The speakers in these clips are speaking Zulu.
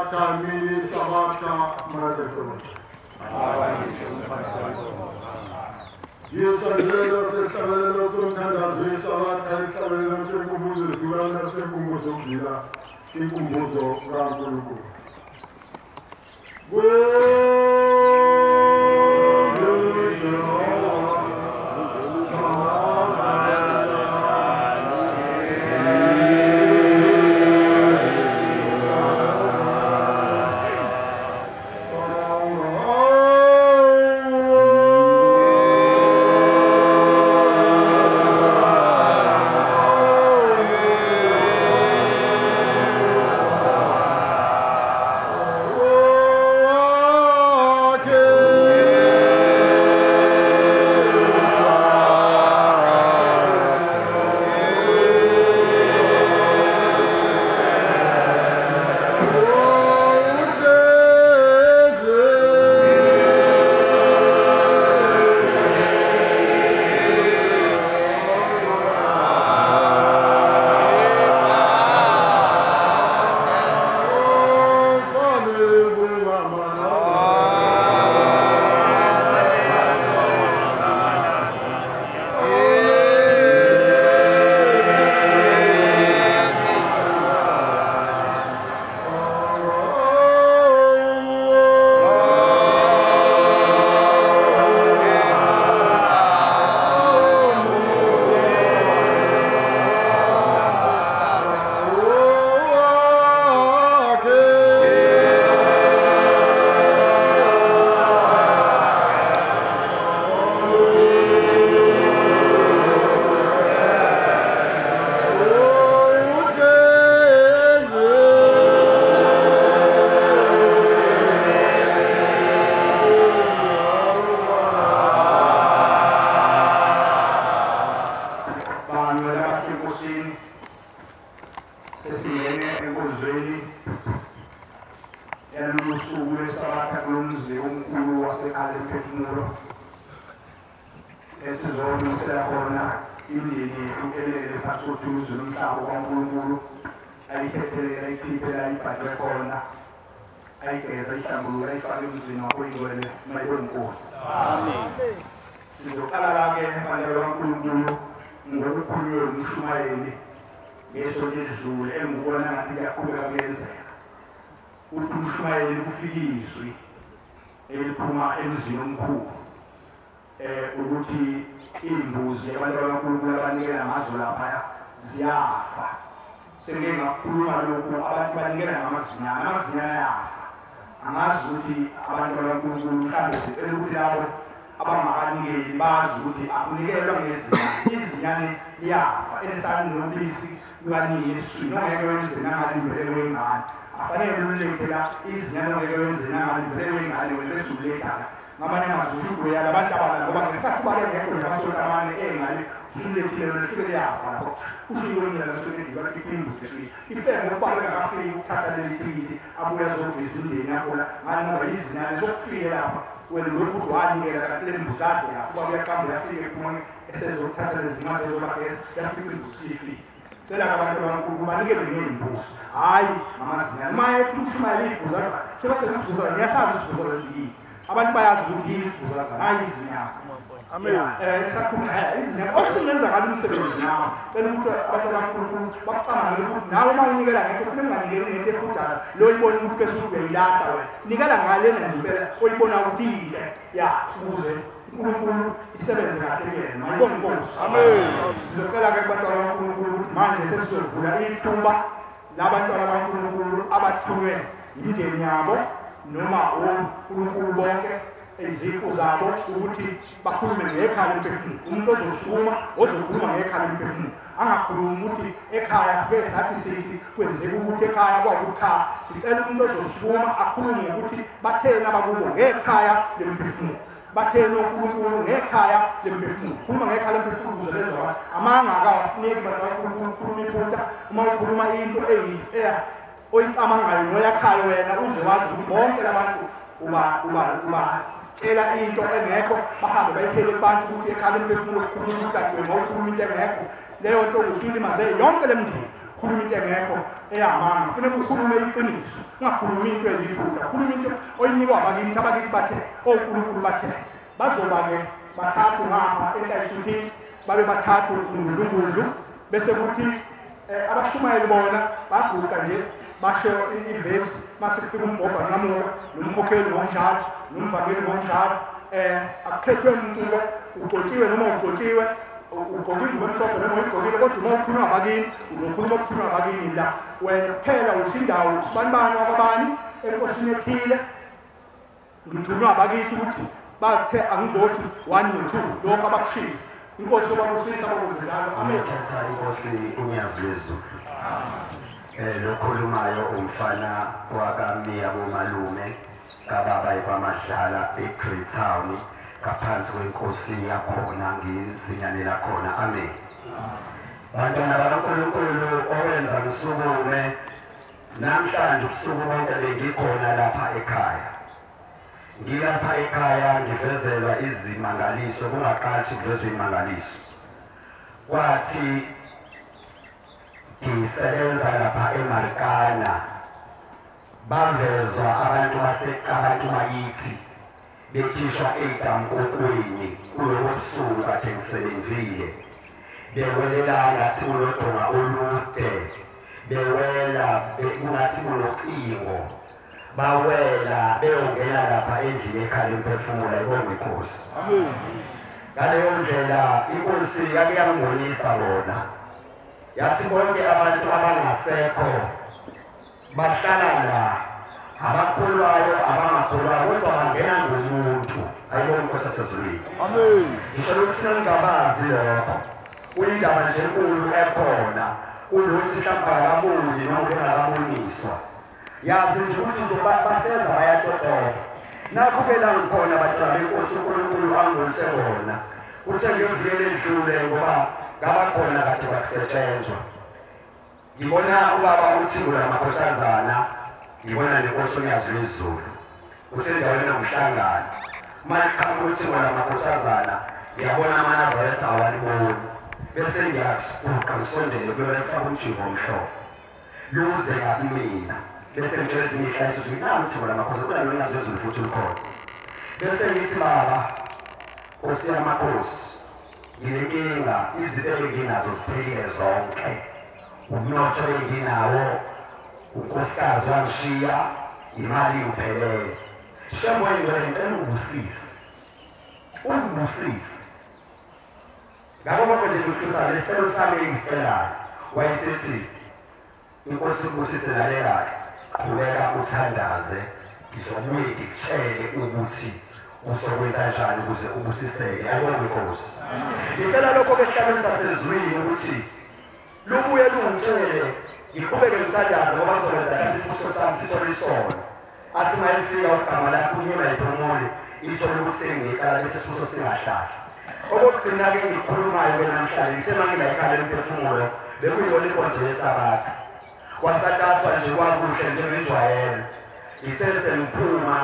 Sabatha mini Sabatha marathon. Yesalela sehlabelelo somthandazo yesabatha ihlabelelo senkumbuzo sizukulwana senkumbuzo zokugcina inkumbuzo kaNkulunkulu. Ukhuluma into engekho eyamanga. Kufuneka ukhulume iqiniso, ungakhulumi into eyiphutha. Ukhuluma into oyinikwa abakithi, abakithi bathe oNkulunkulu bathe. Bazoba-ke bathathu ngapha enhlayisuthini, babe bathathu ngudlungudlu, bese kuthi abashumayeli bona baguqa nje basho ivesi mase kufika umbhobha nqamuka nomkhokheli ngokunjalo nomvangeli ngokunjalo. Akukhethwe umuntu-ke ugcotshiwe noma ugcotshiwe, ugqoke ingubo emhlophe noma uyigqokile, kodwa uma uthunywa abakini uzokhuluma okuthunywa abakini la. Wena kuphela usho indawo usibanibani wakwabani enkosini ethile, ngithunywa abakithi ukuthi bathe angizothi 1 no 2 lokho abakushilo. Inkosi yobabusisa bakuzidlalo. Amen. Ngiyakhetha inkosi uNyazi lwezulu. Lokhulumayo umfana wakaMiya bomalume kababa ekwaMadlala eGreytown ngaphansi kwenkosi yakhona ngizinyane lakhona. Amen. Bantwana bakaNkulunkulu owenza ngisukume namhlanje ubusuku bonke bengikhona lapha ekhaya. Ngilapha ekhaya ngivezelwa izimangaliso, kungaqali kuvezwe imangaliso. Kwathi ngisebenza lapha eMarikana, bavezwa abantu abantu bakithi bekhishwa ey'damkokweni kulobo busuku kade ngisebenzile, bewelela ngathi kulodonga olude, bewela kungathi kunocingo, bawela beyongena lapha endlini ekhaya lemphefumulo. Ibonge inkosi. Ngaleyo ndlela inkosi yake yangibonisa bona, yathi bonke abantu abangasekho bahlala la, abakholwayo abangakholwayo, kodwa bangena ngomuntu. Ayibonge inkosi yasezulwini. Amen. Ngisho ukuthi ningabazi lokho, kuyindaba nje enkulu ekhona kunokuthi mhlawumbe akaboni noma bengakaboniswa. Yazi nje ukuthi baseza bayatotoba. Nakho-ke la ngikhona bantwana benkosi uNkulunkulu angibonise bona. Kuthe ngeviki eledlule ngoba ngabakhona kade kwakusetshenzwa, ngibona ubaba uThingo lamakhosazana, ngibona nenkosi uNyazi lwezulu usendaweni yomhlangano. Uma liqhamuka uThingo lamakhosazana ngiyabona amaNazaretha awaliboni, bese ngiyaguqa ngisondele kuyona efaka umjingo omhlophe luze ngakumina, bese ngitshela ezinye iy'hlayiso ukuthi nawu uThingo lamakhosazana kulalo Nyazi lwezulu futhi lukhona. Bese ngithi baba Nkosi yamakhosi, nginenkinga, izinto enginazo ziphelile zonke, umnotho enginawo unkosikazi wangishiya, imali ingiphelele. Shembe wengcwele ngicela ungibusise, ungibusise. Ngakho konke nje ngikutusa lesicelo sami engisicelayo. Wayesethi inkosi ikubusise, lalela-ke, qhubeka uthandaze, ngizobuye ngikutshele ukuthi uzokwenza njani ukuze ubusiseke. Ayibonge inkosi. Ngicela lokho-ke esihlalweni sasezulwini ukuthi lubuye lungitshele, ngiqhubeke ngithandaze ngoba ngizokwenza isibusiso sami sithole isono. Athi uma ifika ugama lakho unyona iphumule, ithole ukuthi sengiyicala lesi sibusiso singahlali. Okokugcina-ke engikhulumayo-ke namhlanje, ngithe uma ngila ekhaya lemphefumulo bekuyiyona inkonzo yesabatha. Kwasatathwa nje kwakuhle njengenjwayelo. Ngithe sengiphuma,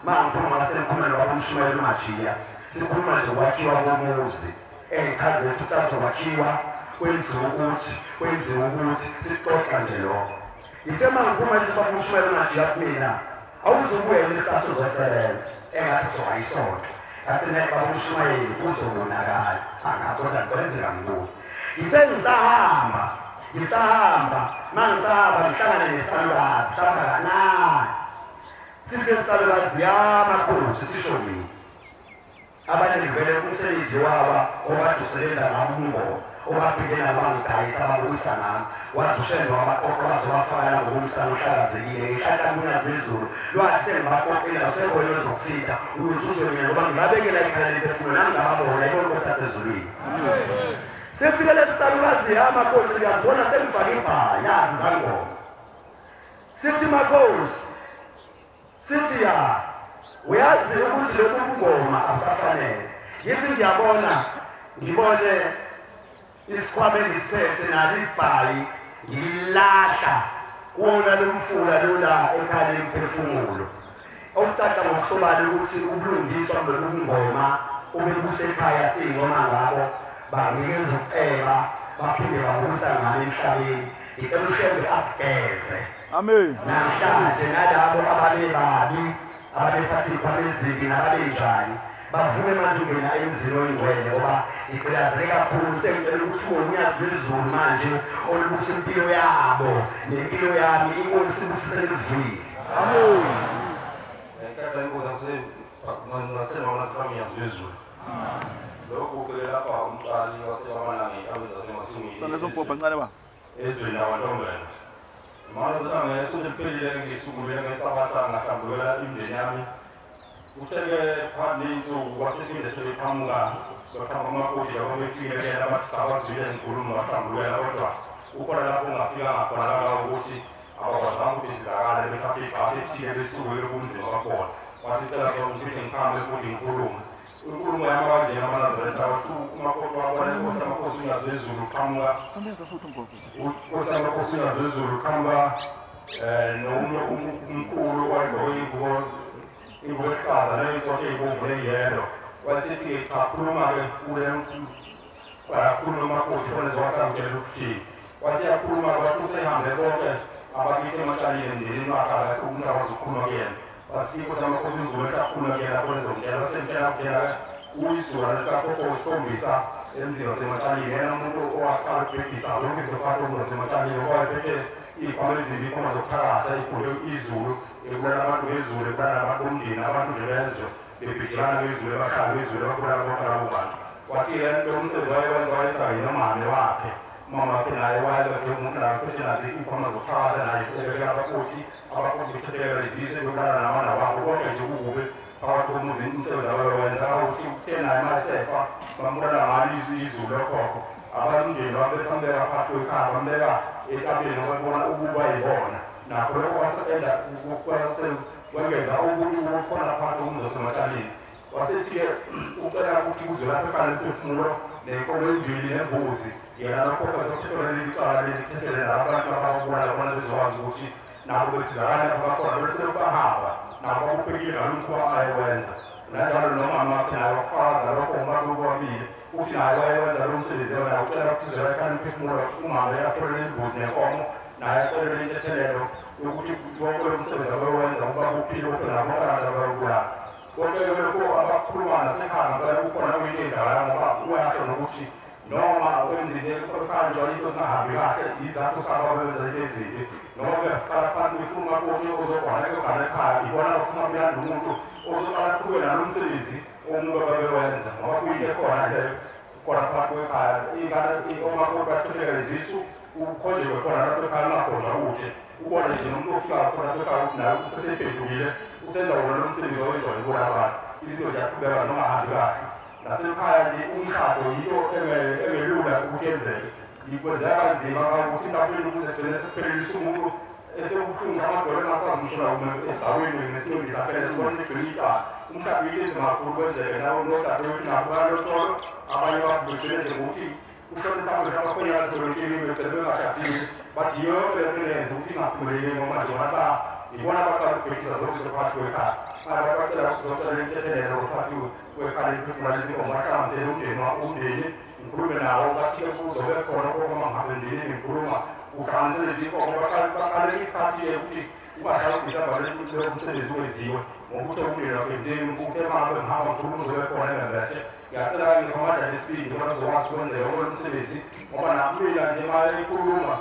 ma ngiphuma sengikhuluma nobaba umshumayeli uMajiya, sikhuluma nje ukwakhiwa komuzi, engichazela ukuthi kusazokwakhiwa, kwenziwe ukuthi, kwenziwe ukuthi, sixoxa nje lokho. Ngithe uma ngiphuma nje ubaba umshumayeli uMajiya kumina, awuzukuya yini kusasa uzosebenza, engathi kuzoba isonto. Ngathi mina baba umshumayeli kuzobonakala, angazi kodwa kwenzeka ngibuye. Ngithe ngisahamba, ma ngisahamba ngihlangane nesalukazi sahamba kancane. Sithi lesalukazi yamakhosi sisho mina. Abanye ngivele umsebenzi waba okade usebenza ngabo ubungoma, obafike nabo bangidayisa babuyisa ngami. Waze ushembe wabaqoqa bazobafaka la ngokumsana ohlakazekile. Ngenhlanhla kuNyazi lwezulu lwathi sengibaqoqile awusekho ozokuthinta ukuze uzwe mina ngoba ngibabekela ikhala lemphefumulo nami ngababona. Ibona inkosi yasezulwini. Sithi-ke lesi salukazi yamakhosi ngiyazibona sengifake ibhayi yazi zangoma. Sithi makhosi, sithi ya uyazi ukuthi lokhu bungoma akusafanele. Ngithi ngiyabona, ngibone isikhwama engisiphethe nalo ibhayi ngililahla kuwona lo mfula lula ekhaya lemphefumulo. Okucaca ngokusobala ukuthi ubulungiswa kulobu bungoma obebusekhaya siyingoma ngabo, banginikeza ukuceba baphinde babusa ngami emhlabeni. Ngicela uShembe akugeze. Amen. Namhlanje nalabo ababebabi, ababephatha izikhwama ezibi nababenjani, bavume manje ukungena emzini oyingcwele ngoba ngigqilazeke kakhulu. Sengicela ukuthi ubone unyazi lwezulu manje olubusa impilo yabo nempilo yami, inkosi ibusise lizwile. Amen. Ngicela inkosi yaseMamasifami. Lokhu ke lapha umqali waseBamanange abenza semasungile. Ezweni lakwaNtombela. Manje ngesonto eliphelile ngisungule ngesabatha ngahlambulula imindeni yami. Uthe-ke phakathi ney'nsuku kwasephinde sebeqhamuka baqhamuka amakoti yabo befikele abathi cha bazwile ngikhuluma bahlambulukela, kodwa ukhona lapho ungafika ngakhona kangako ukuthi abakwazanga ukuthi sizakale bethathe igxathu ethile besuke lobunzima bakhona. Wathi cela ngiphinde ngihambe futhi ngikhulume. Inkulumo yami kanjena amaNazaretha wathi umakoti wabona inkosi yamakhosi uNyazi lwezulu qhamuka inkosi yamakhosi uNyazi lwezulu qhamuka nomunye umkhulu owayegqoke ingubo ehlaza neyisonto eyibomvu neyelo. Wayesethi cha khuluma-ke kule khuluma umakoti khona ezowasangitshela ukuthi wathi yakhuluma-ke wathi usehambe konke abakithi ematshalile emndenini wakhe akekho umuntu akwazi ukukhuluma kuyena. Inkosi yamakhosi uZulu ethi akhuluma kuyena khona ezomtshela wasemtshela kutshela uyisizukulwane sikakhokho wesikhombisa emzini wasematshalile, yena umuntu owaqala ukubhekisa zonke izinto phakathi komuzi wasematshalile owayephethe iy'khwama ezibi, iy'khwama zokuthakatha, iy'khulu izulu, ebulala abantu ngezulu, ebulala abantu bomndeni, abantu nje bezwe bebhijelana ngezulu, ebashaya ngezulu, ebabulala bonke labo bantu. Wathi-ke lo msebenzi wayewenza wayenza kanye nomame wakhe. Umama wakhe naye wayekade umuntu naye phethe nazo iy'khwama zokuthakatha naye ebekela abakoti, abakoti bethethelela izizwe bebulala namana wabo, konke nje kukube phakathi komuzi umsebenzi ababewenza. Ukuthi uthe naye masefa bambulala ngalo izulu lokhokho. Abamndeni babesambeka phakathi kwekhaya, bambeka etabeni ngoba ukuba yibona. Nakho lokho wasenda wengeza ubuntu obukhona phakathi komuzi wasematshaleni. Wasethi-ke ucela ukuthi kuze lapho ekhaya lemphefumulo nenkomo embili nembuzi, yena lokhokho ezokuthethelwa leli cala lelithethele nabantu ababulala bona bezokwazi ukuthi nabo besizakale lapho bakhona bese bahamba nabo bakuphekile ngalo mkhuba ayewenza. Nanjalo nomama wakhe naye wakufakaza lokho ngoba bobabili uthi naye wayewenza lo msebenzi yona. Ucela ukuthi uzwe ekhaya lemphefumulo umama atholele imbuzi nenkomo naye acelele intethelelo yokuthi wonke lo msebenzi abewenza ukuba kuphile konke nabo abantu ababulala. Konke lokho abakhuluma nasekhaya ngempela kukhona kuyinto eyenzakalayo ngoba uyasho nokuthi noma emzini ekhaya njalo into zingahambi kahle izakho sabo abenza into ezimbi noma beqala phansi befuna umakoti ozogwana eyogana ekhaya ibona kuphuma kuyanda umuntu ozoqala aqhubeke nalo msebenzi omubi ababewenza ngoba kuyinto ekhona leyo khona phakathi kwekhaya. Ingane omakoti bathetheka izisu ukhonjelwe khona lapho ekhaya ungakhonjwa kude ubone nje nomuntu ofikayo khona lapho ekhaya ukuthi naye usephendukile usenza wona lo msebenzi owenziwa yibona abantu. Izinto ziyaqhubeka noma ahambi kahle. Nasekhaya nje umshado yinto engelula ukuthi yenzeke, kwenzeka kanzima ukuthi mhlawumbe ukuze egcine sekuphelelisa umuntu esekubuhlungu amadolo engasakwazi ngisho egcawini ngesintombi saphela esibona egcina icala. Umshado yinto enzima kakhulu kwenzeke nawo nodadewethu nabo bayalotsholo abanye bagcine nje ngokuthi ushone mhlawumbe nje abakhonyazi belotsheliwe begcine bengashadile bathi yonke le nto yenza ukuthi ingaphumeleli ngoba nje bona ibona abaqala ukubhekisa zonke izinto phakathi kwekhaya. Abantu bacela ukuzocela intethelelo phakathi kwekhaya lemphefumulo lezinkomo bahlanganisele umndeni ngikhulume nawo bathi-ke kuzobe khona kokoma ngihambe emndenini ngikhuluma uhlanganisele izinkomo baqale isikhathi-ke ukuthi ungashaya uDisemba lo msebenzi wenziwe ngokuthi umndeni wakhe emndenini uthe uma ngihamba ngikhuluma uzobe khona engembethe. Ngiyacela ngikhomanda nesibindi bona uzokwazi ukwenzeka lo msebenzi ngoba namina nje uma ekhuluma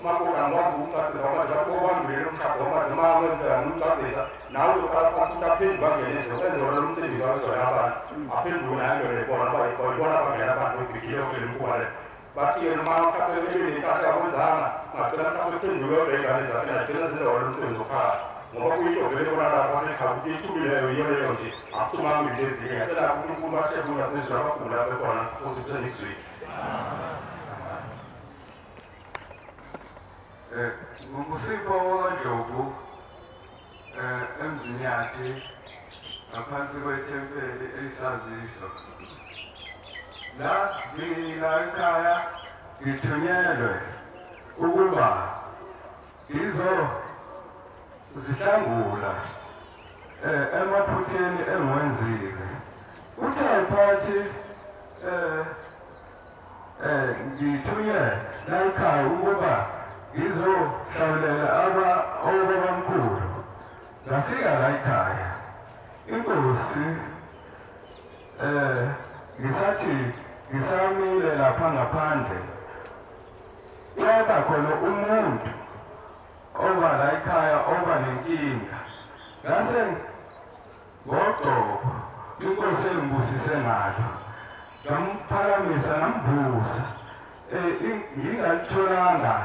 umakoti angikwazi ukucacisa ngoba nje bathi bobambile umshado ngoba nje uma kwenzeka ngimcacisa nawe uzoqala phansi ukuthi aphenduke angene enze wona lo msebenzi awenziwa nabantu aphenduke naye angene bona ngoba ibona abangena abantu bebhigile kule mikhuba le. Bathi-ke noma mhlawumbe bebenenhlanhla akwenzanga ngagcina mhlawumbe ephenduke yodwa iy'ngane zakhe nagcina zenza wona lo msebenzi wokuphakathi ngoba kuyinto vele ebonakala phakathi ekhaya ukuthi ithukileyo yiyo leyo nje akuthumanga izinto ezinye. Ngiyacela ukuthi uNkulunkulu ashebe uNyazi abagula bekhona ukuze kusenizwile. Ngusipho kaNdlovu eMzinyathi ngaphansi kwethempeli elisaziso. La ngila ekhaya ngithunyelwe ukuba ngizozihlangula emaphutheni engiwenzile. Uthe phakathi ngithunyelwe la ekhaya ukuba ngizohlawulela obabamkhulu. Ngafika la ekhaya inkosi ngisathi ngisamile lapha ngaphandle kwaba khona umuntu oba la ekhaya oba nenkinga. Ngase ngogcobo inkosi engibusise ngalo ngamphakamisa ngambusa. Ngingalitholanga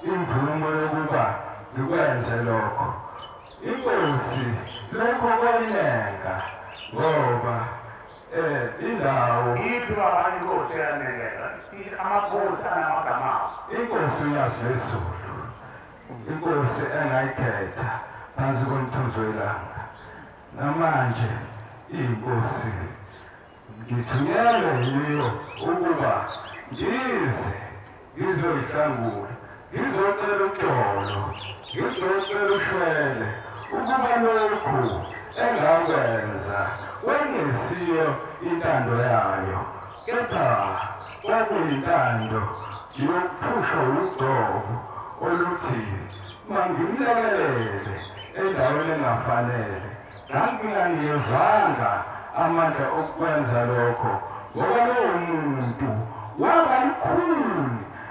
imvumo yokuba ngikwenze lokho. Inkosi lokho kwayinenga ngoba indawo iphi inkosi yanengeka amakhosi anamagama. Inkosi uNyazi lweZulu, inkosi engayikhetha phansi komthunzi welanga. Namanje inkosi ngithunyelwe yiyo ukuba ngize ngizoyihlangula, ngizocela uxolo, ngizocela ushwele ukuba lokhu engakwenza kwengesiyo intando yayo, kepha kwakuyintando yokuphushwa ugcobo oluthi mangimlekelele endaweni engafanele. Nganginganikezwanga amandla okwenza lokho ngoba lowo muntu waba mkhulu,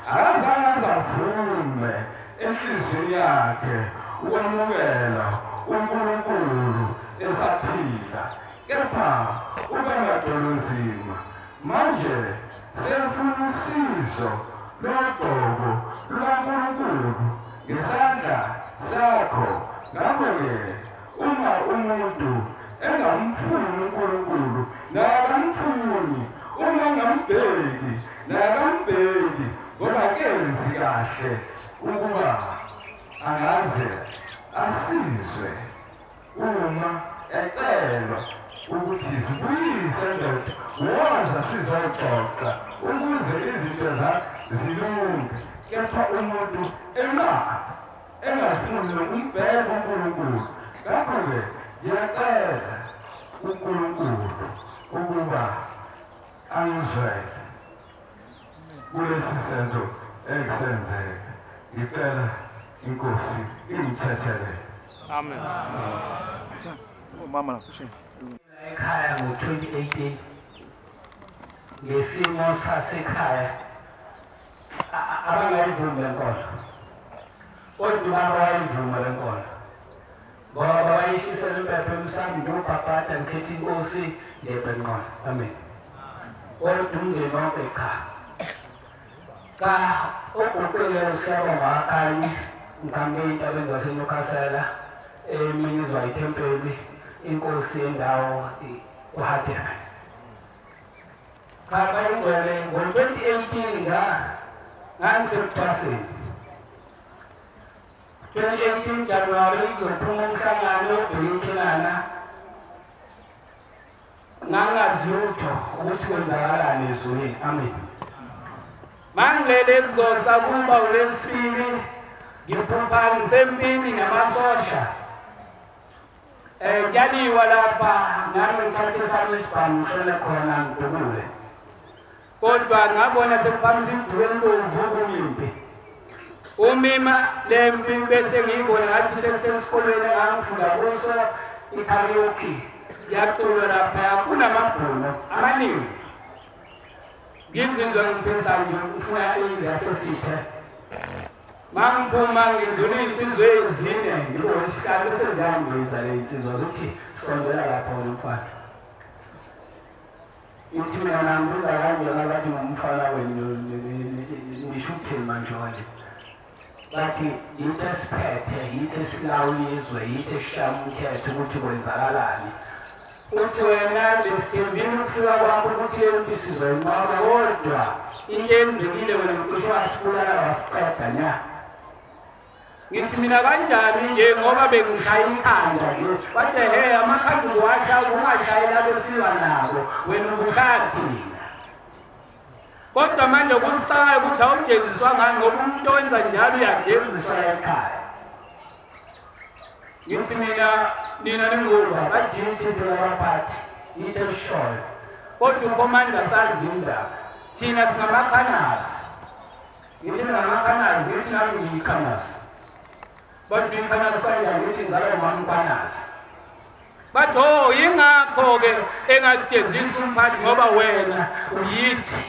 akazange azavume enhliziyweni yakhe ukwamukela uNkulunkulu esaphila, kepha ubengadolozima. Manje sefuna usizo logcobo lukaNkulunkulu ngesandla sakho. Ngakho-ke uma umuntu engamfuni uNkulunkulu nakamfuni, uma engambheki nakambheki, ngoba kenzi kahle ukuba angaze asizwe uma ecelwa ukuthi zibuyise ndoda, woza sizoxoxa ukuze izinto zilunge. Kepha umuntu engafuni nokumbheka uNkulunkulu. Ngakho-ke ngiyacela uNkulunkulu ukuba angizwele kulesi senzo engisenzeka. Ngicela inkosi ingithethelele. Amen. Umama ekhaya ngo-2018 ngesimo sasekhaya abangayivumi le nkolo, kodwa ubaba wayivuma le nkolo ngoba wayishisela impepho emsamo ngiyobhabhada ngikhetha inkosi ngebhenqola. Amen. Kodwa umndeni wonke cha cha oguqile usiyabonga wakhanye ngihambe ey'ntabeni zaseNewcastle eminizwa ithempeli inkosi yendawo uHadebe. Cha bayingcwele ngo-2018 ngangisekuthwaseni. 2018 January kuzophuma umhlangano obhekekhelana, ngangazi lutho ukuthi kwenzakalani ezulwini. Amen. Mangilele kuzosa kuba uLwesibili ngiphupha ngisempini namasosha. Kuyaliwa lapha nami ngithathe sami isibhamu ngishone khona ngidubule. Kodwa ngabona sekuphamisa iduku elibomvu kuyimpi. Umima lempi bese ngiyibona ngathi sesesikolweni engangifunda kuso i-karaoke kuyaculwa lapha kunamabhuno amaningi. Ngizizwa ngiphisa nje ufuna indlu yasesithe. Mangiphuma ngidlula iy'nsizwa ezine ngibona isihlalo seziyangwiza le nsizwa zokuthi sondela lapha wena mfana. Ithi mina nangibuza kanjena bathi ngumfana wenu ngisho ukuthini manje wena. Bathi yithi esiphethe, yithi esilawula izwe, yithi esishaya umthetho ukuthi kwenzakalani. Uthi wena besithembile ukufika kwakho ukuthi le mpi sizoyinqoba, kodwa into eyenzekile wena ucishe wasibulala wasiqeda nya. Ngithi mina kanjani nje ngoba bengishaya ikhanda nje. Bathi he amakhanda uwashaya ungashayi labo esilwa nabo wena ubushaya thina. Kodwa manje kusixakayo ukuthi awujeziswa ngani ngoba umuntu owenza njalo uyajeziswa ekhaya. Ngithi mina nina ningoba bathi yithi phela abaphathi yithi esishoyo. Kodwa ukhomanda sazi indaba. Thina singamakhanazi. Ngithi mina ngamakhanazi, ngithi nami ngiyikhanazi. Bathi ikhanazi kanjani? Ngithi ngizalwa umama uMkhwanazi. Bathi oh, yingakho-ke engakujezisa umphathi ngoba wena uyithi.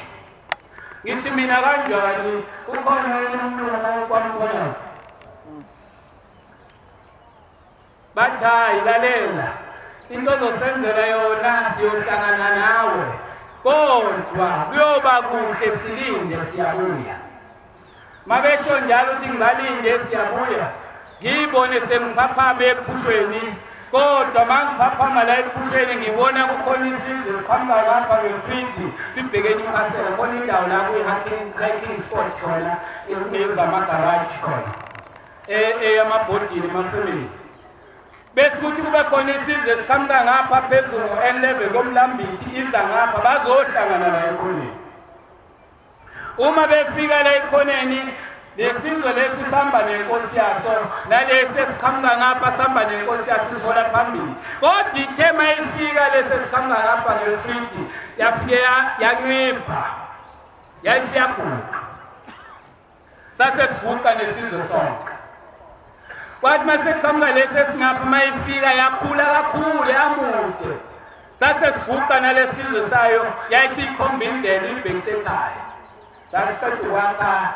Ngithi mina kanjani? Ukhona yena umlungu kwaMkhwanazi? Bathi hayi, lalela, into ozosenzela yona siyohlangana nawe, kodwa kuyoba kuhle silinde siyabuya. Mabesho njalo ukuthi ngibalinde siyabuya, ngiyibone sengiphaphama ephushweni, kodwa mangiphaphama la ephushweni ngibona kukhona isizwe siqhamuka ngapha ngefridi sibheke eNewcastle, khona indawo la kuyi-hiking spot khona, ezamagaraji khona, eyamabhodini emafemini. Bese kuthi kube khona isizwe siqhamuka ngapha phezulu ngo-N11 komlambithi iza ngapha bazohlangana la ekhoneni. Uma befika la ekhoneni, lesizwe lesi sihamba nenkosi yaso, nalesi esiqhamuka ngapha sihamba nenkosi yaso sihola phambili. Kodwa ithe mayifika lesi esiqhamuka ngapha ngefridi, yafike yancipha, yayisiyaguqa. Sase siguqa nesizwe sonke. Kwathi maseqhamuka lesi esingapha mayifika yakhula kakhulu yamude. Sase siguqa nalesizwe sayo, yayisikhomba indlela ibhekise ekhaya. Sasiqeda ukwakha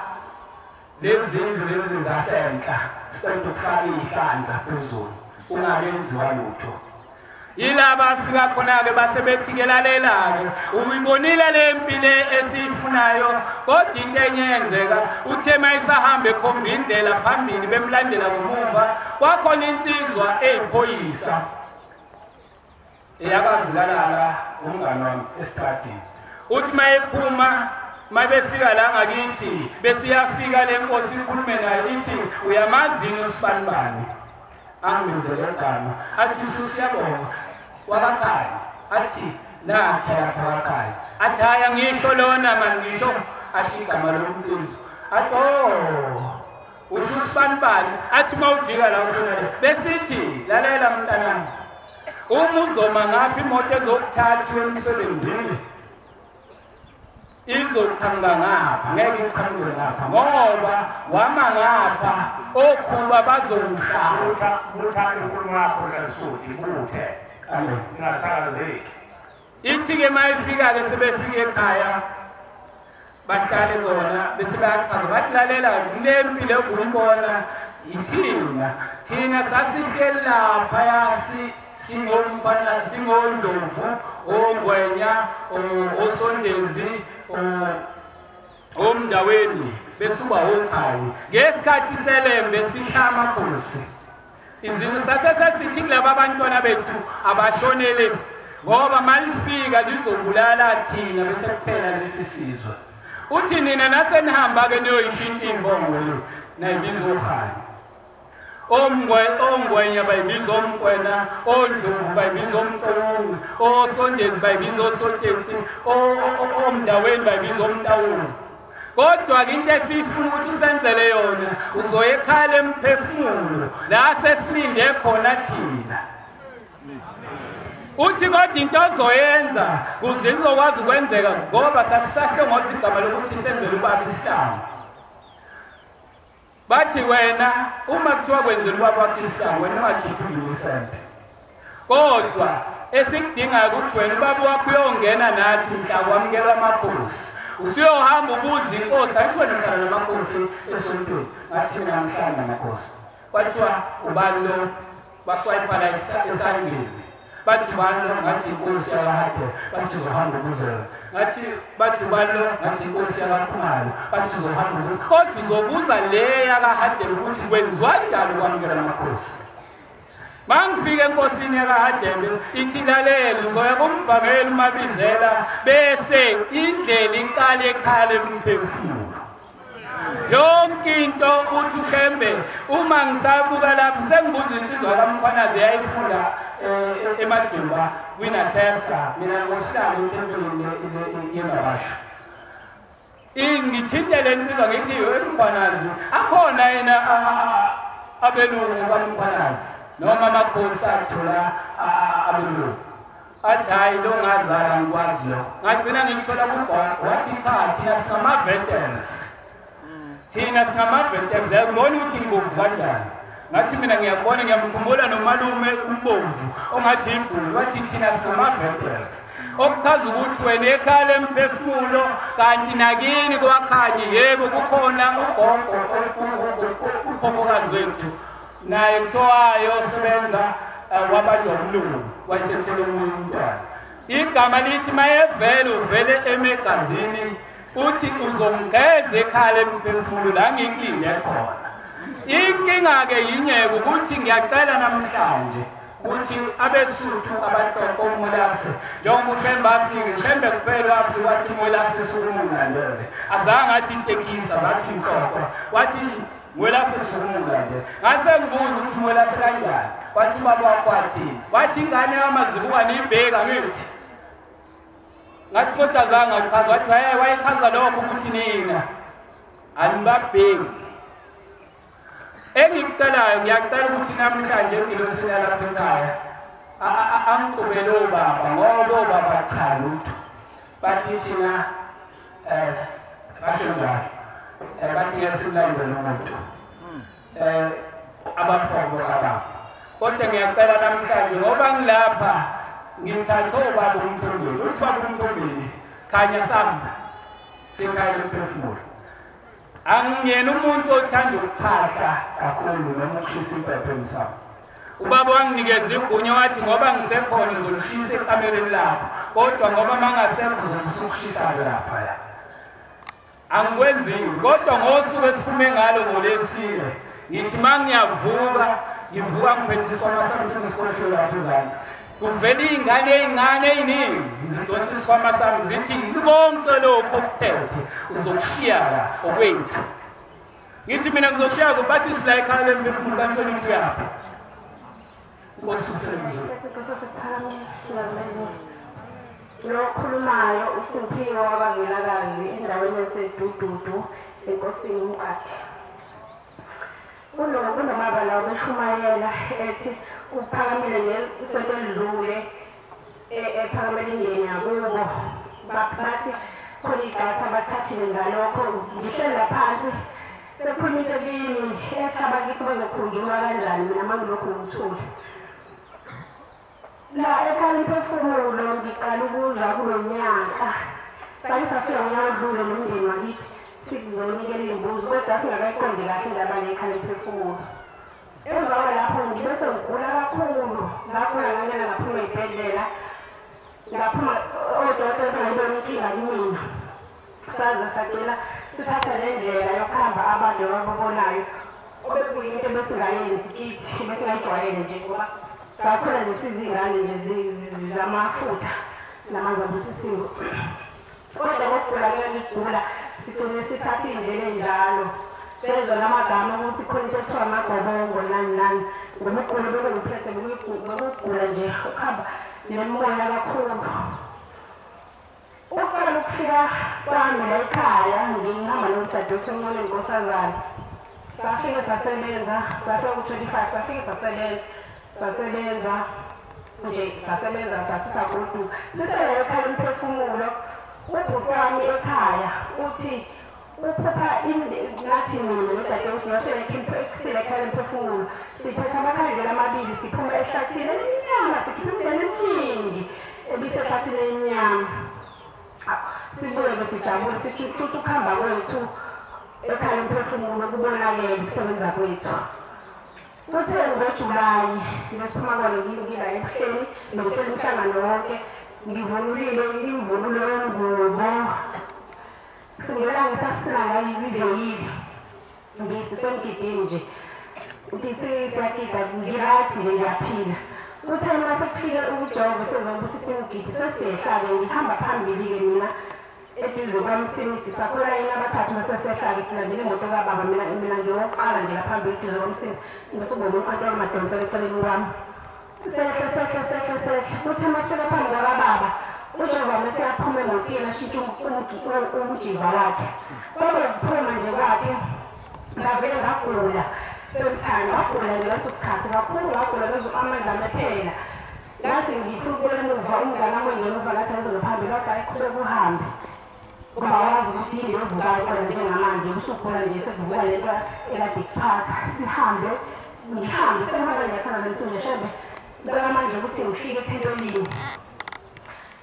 lezindlu lezi zasenhla, siqeda ukufaka iy'hlandla phezulu, kungakenziwa lutho. Yilaba afika khona-ke basebethi-ke lalela-ke, uyibonile le mpi le esiyifunayo, kodwa into enye eyenzeka, uthe uma isahamba ekhomba indlela phambili bemlandela ngomuva, kwakhona insizwa eyiphoyisa eyakazikalala umngani wami esitradini. Uthi uma ephuma, uma befika la ngakithi, bese iyafika le nkosi ikhulume nayo ithi uyamazini usibanibani? Angibizele igama, athi usho siyabonga wakakhaya, athi nakhe lapha kakhaya, athi hhayi angisho lona mani ngisho, asho igama lomcizo, athi oh usho usibanibani, athi uma ujika la ushona le, besithi lalela mntanami, uma uzoma ngapha imoto ezokuthatha emsebenzini izoqhamuka ngapha, ngeke iqhamuke ngapha ngoba wama ngapha okhuba bazokushaya. Butha inkulumo yakho Dlasuthi, buthe. Amen. Ingasakazeki. Ithi-ke uma ifika-ke sebefika ekhaya bahlale khona bese bayachaza bathi lalela kule mpi le ubuyibona yithina, thina sasihleli laphaya singomfana, singondlovu, ongwenya, osondezi, omndaweni, besuba okhayi. Ngesikhathi selembe sihla amakhosi. Izizwe sase sesithi kulaba abantwana bethu abashonele ngoba malifika lizobulala thina bese kuphela lesi sizwe. Uthi nina nasenihamba-ke niyoyishintsha imbongo le nayibiza okhayi. Ongwenya bayibiza omkwena, ondlovu bayibiza omtawungu, osondezi bayibiza osotetsi, omndaweni bayibiza omtawungu. Kodwa-ke into esiyifuna ukuthi usenzele yona, uzoya ekhaya lemphefumulo la sesilinde khona thina. Uthi kodwa into ozoyenza kuze izokwazi ukwenzeka ngoba sasisahlongoza igama lokuthi senzele ubaba isihlangu. Bathi wena uma kuthiwa kwenzela ubaba wakho isihlangu, wena ungakhiphi isenti. Kodwa esikudingayo ukuthi wena ubaba wakho uyongena nathi mhla kwamukela amakhosi. Usuyohamba ubuza inkosi, ayithi wena uhlala namakhosi esontweni. Ngathi mina ngihlala namakhosi. Kwathiwa ubani lo, baswayipha la esandleni. Bathi ubani lo, ngathi inkosi yakwaHadebe. Bathi uzohamba ubuze yona. Ngathi bathi ubani lo, ngathi inkosi yakwaKhumalo. Bathi uzohamba ubuze. Kodwa uzobuza le yakaHadebe ukuthi kwenziwa njani ukwamukela amakhosi. Mangifika enkosini yakaHadebe ithi lalela, uzoya kumvangeli uMabizela bese indlela iqale ekhaya lemphefumulo. Yonke into uthi uShembe uma ngisabuka lapho sengibuza insizwa kaMkhwanazi yayifunda emajuba kwiNatesa, mina ngosihlalo ethempelini yeMabashu. Ngithinte le nsizwa ngithi eMkhwanazi akhona yena abelungu kaMkhwanazi noma amakhosi athola abelungu. Athi hhayi lo ngazala ngikwazi lo. Ngagcina ngikuthola kugogo, wathi cha thina singama-veterans. Thina singamaVenters, uyakubona ukuthi ngibovu kanjani. Ngathi mina ngiyakubona, ngiyamkhumbula nomalume umbomvu ongathi ibhulu, wathi thina singamaVenters. Okuchaza ukuthi wena ekhaya lemphefumulo kanti nakini kwakhanyi, yebo kukhona ugogo ukhokhokazi wethu naye kuthiwayo osebenza wabanjwa umlungu wayesethola omunye umntwana. Igama lithi mayevele uvele emegazini, uthi uzongeza ekhaya lemphefumulo la ngikulinde khona. Inkinga-ke yinyeke ukuthi ngiyacela namhlanje ukuthi abeSuthu abahloko uMwelase, njengoba uShembe afika, uShembe kuphela wafika wathi Mwelase sukumlandele. Azange athi itekisi, azathi inhloko, wathi Mwelase sukumlandele. Ngase ngibuza ukuthi Mwelase kanjani, wathi ubaba wakho wathini, wathi ingane yamazibuka niyibheka ngithi. Ngathi kodwa azange achaza, wathi wayechaza lokho ukuthi nina anibabheki. Engikucelayo, ngiyacela ukuthi namhlanje engilosini yalapha ekhaya angicubele obaba, ngoba obaba cha lutho. Bathi thina basho njalo, bathi ngiyasilandela umuntu abafoko kababa. Kodwa ngiyacela namhlanje ngoba ngilapha ngithathe obaba uMthombeni, uthi baba uMthombeni khanya sami sekhaya lomphefumulo. Angiyena umuntu othanda ukuphahla kakhulu noma ukushisa impepho emsamo. Ubaba wanginikeza igunya wathi ngoba ngisekhona ngizolishisa ekamereni lapho, kodwa ngoba mangasekho uzokushisa lapha la. Angikwenziwe, kodwa ngosuku esiphume ngalo ngolesine ngithi mangiyavuka ngivuka ngiphethe isikhwama sami sengisikhwehlela lapha ezansi. Kuvela iy'ngane ey'ncane ey'ningi zidonsa isikhwama sami zithi konke lokhu okuphethe uzokushiya la okwethu. Ngithi mina ngizoshiya kubathi sila ekhaya lemphefumulo kaNtoni uyaphi. Inkosi Lo okhulumayo uSimphiwe wabaNgelakazi endaweni yaseDududu enkosini uMqadi. Kunomaba la obeshumayela ethi uphakamile ngesonto elidlule ephakamele imindeni yakubo, bathi khona igatha abathathile ngalokho. Ngihleli phansi sekukhuluma into kimi ethi abakithi bazokhunjulwa kanjani mina uma ngilokhu ngithule. La ekhaya lemphefumulo ngiqala ukuza kulo nyaka, sake safika ngonyaka odlule nomndeni wakithi sikuzonikela iy'mbuzi, kodwa singakayiqondi kahle indaba yekhaya lemphefumulo. Emva kwalapho ngibe sengigula kakhulu, ngagula ngangena ngaphuma ey'bhedlela, ngaphuma odokotela bengayibona inkinga kumina. Saze sagcina sithatha le ndlela yokuhamba abantu ababonayo, obekuyinto ebesingayenzi kithi, besingayijwayele nje ngoba sakhula nje sizingane nje zamafutha namanzi abusisiwe. Kodwa ngokugula ngigula sigcine sithatha iy'ndlela ey'njalo. Sezwa namagama ukuthi khona into ethiwa amagobongo nani nani, ngoba ukugula bekungiphethe bekugula nje ukuhamba nemimoya kakhulu. Ukuqala ukufika kwami la ekhaya ngihamba nodadewethu omncane inkosazana, safike sasebenza, safika ku-25 safike sasebenza nje, sasebenza sasisagoduka. Sisele ekhaya umphefumulo, ubhuti wami ekhaya uthi uphupha ngathi mina nodadewethu silekhaya lemphefumulo siphethe amakhandlela amabili siphuma ehlathini elimnyama, sikhipha imindeni eminingi ebisehlathini elimnyama. Sibuye sijabule sithi ukuhamba kwethu ekhaya lemphefumulo kubonakele ukusebenza kwethu. Kuthe ngoJulayi ngesiphuma kwalo ngila ebuhleni ngokutshela umhlangano wonke ngivunulile imvunulo yengubo. Singela ngisasina ngayo iveyili ngisisemgidini nje siyagida ngirathi nje ngiyaphila. Kuthe uma sekufike uJehova sezobusisa imigidi sesiyehla-ke ngihamba phambili-ke mina eduze kwamsimisi sakhona yena abathathu masesehla-ke silandele imoto kababa, mina ngiwokuqala nje laphambili eduze kwamsimisi ngisubona umuntu wamadonsela eceleni kwami. Sehle sehle sehle sehle kuthe uma sifika phambi kwakababa uJehova mase aphuma emotini ashintshe umjiva wakhe. Kwabe kuphuma nje kwakhe ngavele ngagula semthando, ngagula nje leso sikhathi kakhulu, ngagula ngezwe amandla amephela. Ngathi ngifuna ukubuyela emuva, umngane wami ngemuva ngathi ngize ngaphambili, wathi hayi qhubeka uhambe. Ngoba wazi ukuthi yini evukayo kodwa njengamanje usukhula nje sekuvuka lento ekade ikuphatha. Sihambe ngihambe sengihamba ngiyathandaza ngithi nje Shembe ngicela manje ukuthi ngifike ethempelini.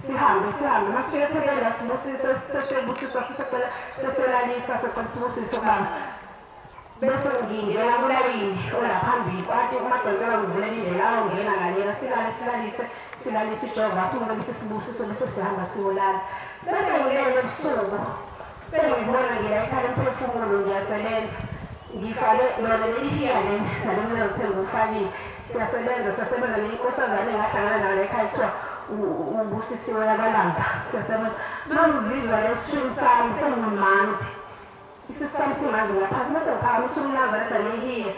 Sihambe sihambe masifike ethempelini sibusise sesebusiswa sesecela seselalisa secela sibusiso baba. Bese ngingena kulayini olaphambili kwathi umadonsela kuvulela indlela awungena ngalena silale silalise silalise ujova simubekise sibusiso bese sihamba siyolala. Bese ngilele ebusuku sengizibona ngila ekhaya emphefumulo ngiyasebenza ngifake lona leli hiya leli nalo mlazo ngiwufakile siyasebenza siyasebenza nenkosazane engahlangana nayo la ekhaya kuthiwa ubusisiwe yakalanga siyasebenza. Mangizizwa lesiswini sami sengimanzi isisu sami simanzi ngaphansi mase ngiphakamisa umnazaretha nehiya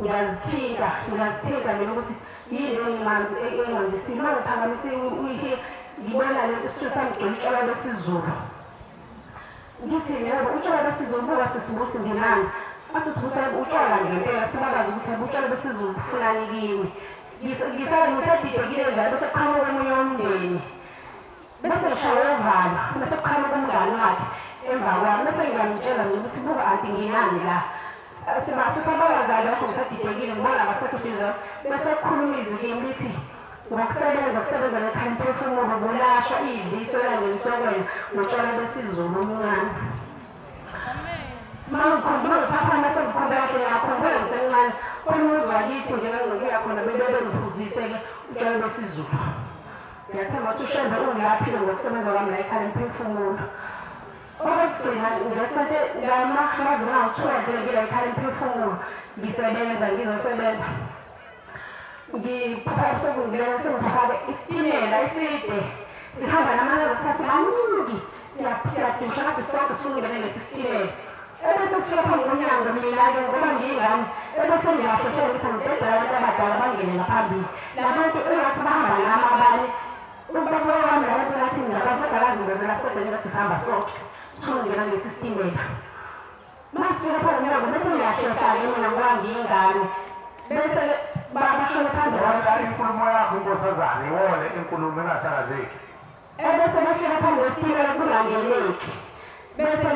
ngiyazithinta ngiyazithinta mina ukuthi yini engimanzi engimanzisile. Uma ngiphakamisa ihiya ngibona lento isisu sami gcwele utshwala besiZulu. Ngithi yebo utshwala besiZulu buka sesibusi nginani athi sibusa utshwala ngempela sibakazi ukuthi utshwala besiZulu bufunani kimi. Ngisadidekile njalo bese kuqhamuka omunye womndeni bese ngishaywa uvalo bese kuqhamuka umngani wakhe emva kwami bese ngiyamtshela mina ukuthi buka anti nginani la. Sisabakaza lokho ngisadidekile ngibona abasekho eduze bese kukhuluma izwi kimi lithi ngokusebenza kusebenza ngekhaya umphefumulo bulashwa idliso elangeniswa kwena ngotshwala besiZulu omncane. Mangiphaphama sengikhumbula kahle ngakhumbula ngisemncane umuzi wakithi nje nganginokuya khona bebengiphuzise-ke utshwala besiZulu. Ngiyathemba ukuthi uShembe ungilaphile ngokusebenza kwami la ekhaya emphefumulo. Okokugcina ngesonto ngamaviki angu-12 ngila ekhaya emphefumulo ngisebenza ngizosebenza. Ngiphupha ebusuku ngilele sengifake isitimela eside sihamba namanazaretha sibaningi siyadusha ngathi sonke sifuna ukungena lesi sitimela. Ebese kufika phambi komnyango mina-ke ngoba ngiyingane ebese ngiyahlohlela ukuthi angidedela abantu abadala bangene ngaphambili. Labantu engathi bahamba nami abanye ukubabuka kwami labantu engathi ngingabazodala kodwa ngathi sihamba sonke sifuna ukungena kulesi sitimela. Masifika phambi komnyango bese ngiyahlohla-ke mina ngoba ngiyingane bese bashone phambi kwami. Inkulumo yakho nkosazane iwole inkulumo engasakazeki. Ebese befika phambi kwesitimela kungangeneki. Bese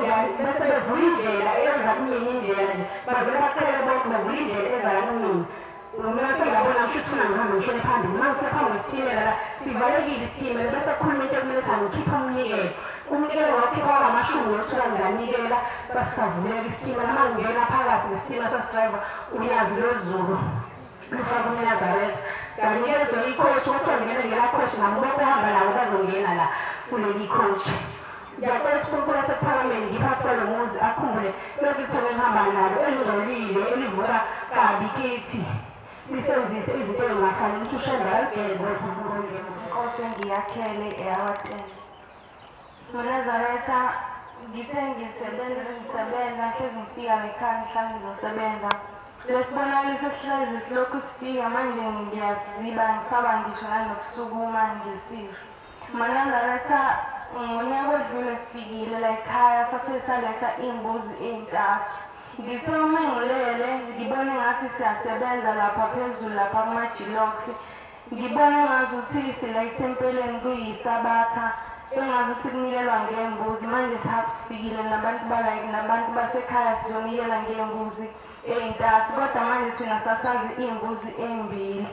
bevula indlela eza kumina indlela nje bavele baqhele bonke bavula indlela eza kumina. Mina sengiyabona ngisho ukuthi funa ngihambe ngishone phambili. Uma ngifika phambi kwesitimela la sivalekile isitimela bese kukhuluma into ekumele ukuthi angikhiphe umnikelo. Umnikelo wakhipha wamashumi ngothuka ngiyanikela sasisavuleka isitimela. Uma ngingena phakathi nesitimela sasidrayiva unyazi lwezulu lufaka umnazaretha nganikezwa ikhoshi kwathiwa ngingena ngela khoshi nabo bonke ohamba nabo bazongena la kuleli khoshi. Ngiyacela ukuthi uNkulunkulu asekuphakameni ngiphathi kwalo muzi akhumbule lonke ithongo engihamba nalo elingcolile elivuka kabi kithi lisenzise izinto ey'ngafanele ukuthi uShembe aligeze. Inkosi engiyakhele eyakwateni Mnazaretha ngithe ngisebenza ngisebenza ngihlezi ngifika ngekhaya mhlawumbe ngizosebenza. Lesibonakaliso sihlezi silokhu sifika manje ngiyaziba ngisaba ngisho nanokusukuma ngisisho. Mnazaretha ngonyaka odlule sifikile la ekhaya safike saletha iy'mbuzi ey'ntathu. Ngithe uma ngilele ngibone ngathi siyasebenza lapha phezulu lapha kuma-jilox. Ngibone ngazuthi sila ethempeleni kuyisabatha engazuthi kunikelwa ngey'mbuzi. Manje sifikile nabantu nabantu basekhaya sizonikela ngey'mbuzi ey'ntathu kodwa manje thina sasazi iy'mbuzi ey'mbili.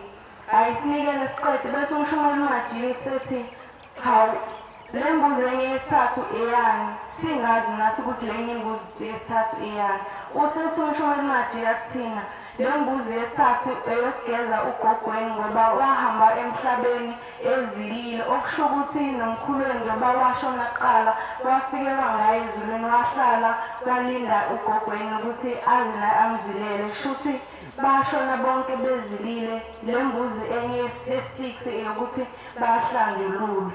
Hhayi sinikele siqede bethi umshumeli ungajiki sethi hawu le mbuzi enye yesithathu eyani, singazi nathi ukuthi le enye imbuzi yesithathu eyani. Usethi umshumeli ungajika kuthina le mbuzi yesithathu eyokugeza ugogweni ngoba wahamba emhlabeni ezilile, okusho ukuthi nomkhulweni njengoba washona kuqala wafikelwa ngaye ezulwini wahlala walinda ugogweni ukuthi aze naye amzilele. Kusho ukuthi bashona bonke bezilile, le mbuzi enye yesi-6 eyokuthi bahlanjululwe.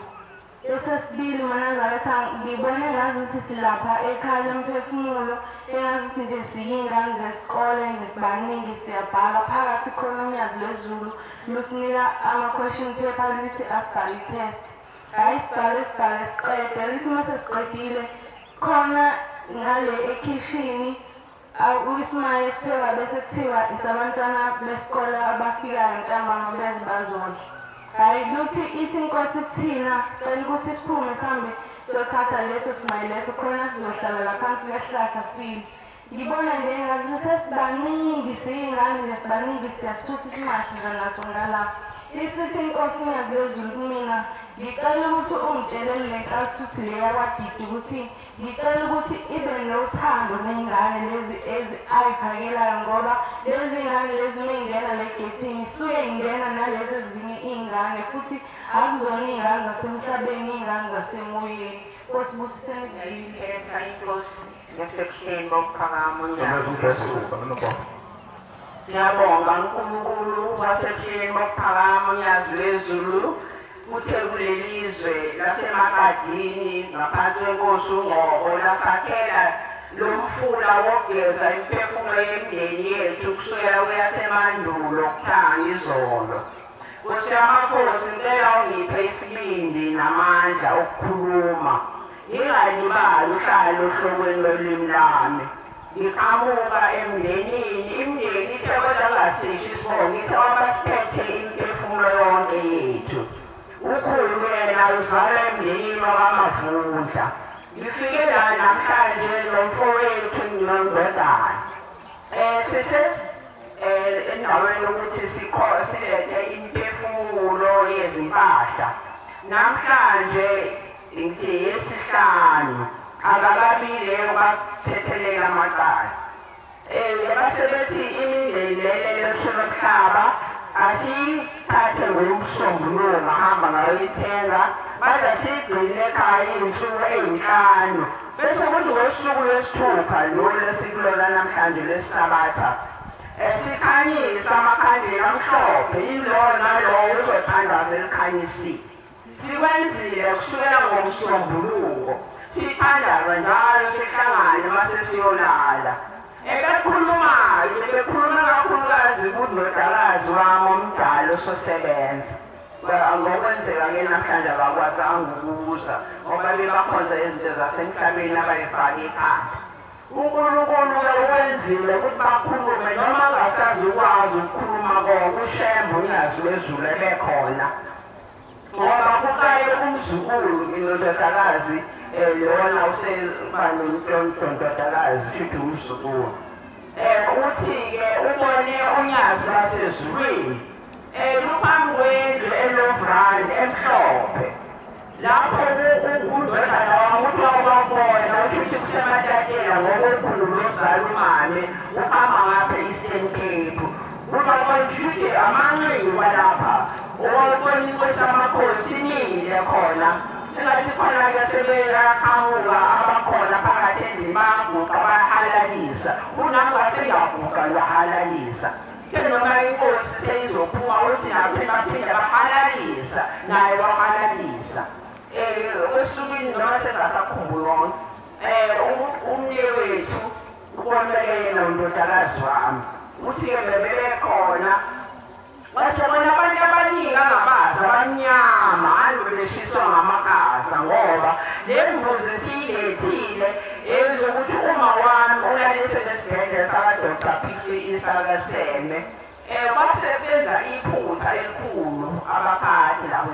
Esesibili Mnazaretha ngibone ngazuthi silapha ekhaya lemphefumulo engazuthi nje siyingane zesikole nje sibaningi siyabhala phakathi khona unyazi lwezulu lusinika ama-question paper lithi asibhale i-test. Hhayi sibhale sibhale siqede lithi uma sesiqedile khona ngale ekhishini isimaye sipheka bese kuthiwa isabantwana besikole abafikayo ntambama beze bazodla. Hhayi kuthi ithi inkosi kuthina cela ukuthi siphume sihambe siyothatha leso simayi leso khona sizohlala laphansi kwesihlahla sidle. Ngibona nje ngathi sesibaningi siyingane nje sibaningi siyasithutha isimali siza naso ngala. Isithi inkosi nyakulezulu kumina ngicela ukuthi ungitshele le nkathi le yakwaDidi ukuthi ngicela ukuthi ibe nothando ney'ngane lezi ezi ayiphakelayo ngoba lezi ngane lezi uma ingena le gethini isuke ingena nalezi ezinye iy'ngane futhi akuzona iy'ngane zasemhlabeni iy'ngane zasemoyeni. Nkosi busiseni kuzwile. Yasebuhleni bokuphakama unyazi. Siyabonga uNkulunkulu wasebuhleni bokuphakama unyazi lwezulu uthe kulelizwe laseMakadini ngaphansi kwenkosi uNgoko lasakhela lo mfula wokugeza imiphefumulo yemindeni yethu kusukela kweyasemandulo kuthanga izolo. Nkosi yamakhosi ngicela ungiphe isibindi namandla okukhuluma. Ngingalibali uhlalo ohlokweni lolimi lami. Ngiqhamuka emndenini, imindeni ithe kodwa ngasisho isibongo, ithe wabasiphethe imiphefumulo yonke yethu. Ukhulu yena uzalwa emndenini wakwaMavundla. Ngifike la namhlanje nomfowethu nondodana. Sise endaweni yokuthi silethe imiphefumulo yezimpahla. Namhlanje ngithi yesihlanu akababile bathethelela amacala. Base bethi imindeni lele lomhlaba asiyithathe ngomsombuluko ngahamba ngayoyithenga baze siyigcine ekhaya iy'nsuku ey'nhlanu bese kuthi ngosuku lwesithupha lolu esikulona namhlanje lwesisabatha sikhanyise amakhandlela amhlophe yilowo nalowo uzothandaza elikhanyisile. Sikwenzile kusukela ngomsombuluko sithandaza njalo sihlangane mase siyolala. Ebekhuluma-ke bekhuluma kakhulukazi kundodakazi wami omdala ososebenza. Ngokwenzeka-ke namhlanje abakwazanga ukuza ngoba bebakhonza izinto zasemhlabeni abayifake ekhanda. uNkulunkulu-ke wenzile ukuthi bakhulume noma angasazi ukwazi ukukhuluma konke uShembe unyazi lwezulu ebekhona. Ngoba kuqale umzukulu indodakazi lona useba nondodakazi shuthi umzukulu. Uthi-ke ubone unyazi lwasezulwini luphambi kwendlu elovrand emhlophe. Lapho undodana wami uthi wabona uthi kusematatela ngokokhulu lozala umame uhamba ngapha e-Eastern Cape. Ubabona ukuthi amanxiwa lapha owabona inkosi yamakhosi imile khona. Engathi khona-ke sebeyaqhamuka abakhona phakathi endlini bayaguqa bayahalalisa. Unami ngasengiyaguqa ngiyahalalisa. Ke noma inkosi seyizophuma uthi naphinde baphinde bahalalisa naye wahalalisa. Osukwini noma sengasakhumbuli wonke umnewethu uboneke yena undodakazi wami. Uthi-ke bebekhona wasebona abantu abaningi angabazi abamnyama anobeshiswa ngamakhaza ngoba le mbuzi siyilethile ezokuthi uma wami ulaliswe nesibhedlela saka-Dr. P.C. Isakaseme. Basebenza iphutha elikhulu abaphathi labo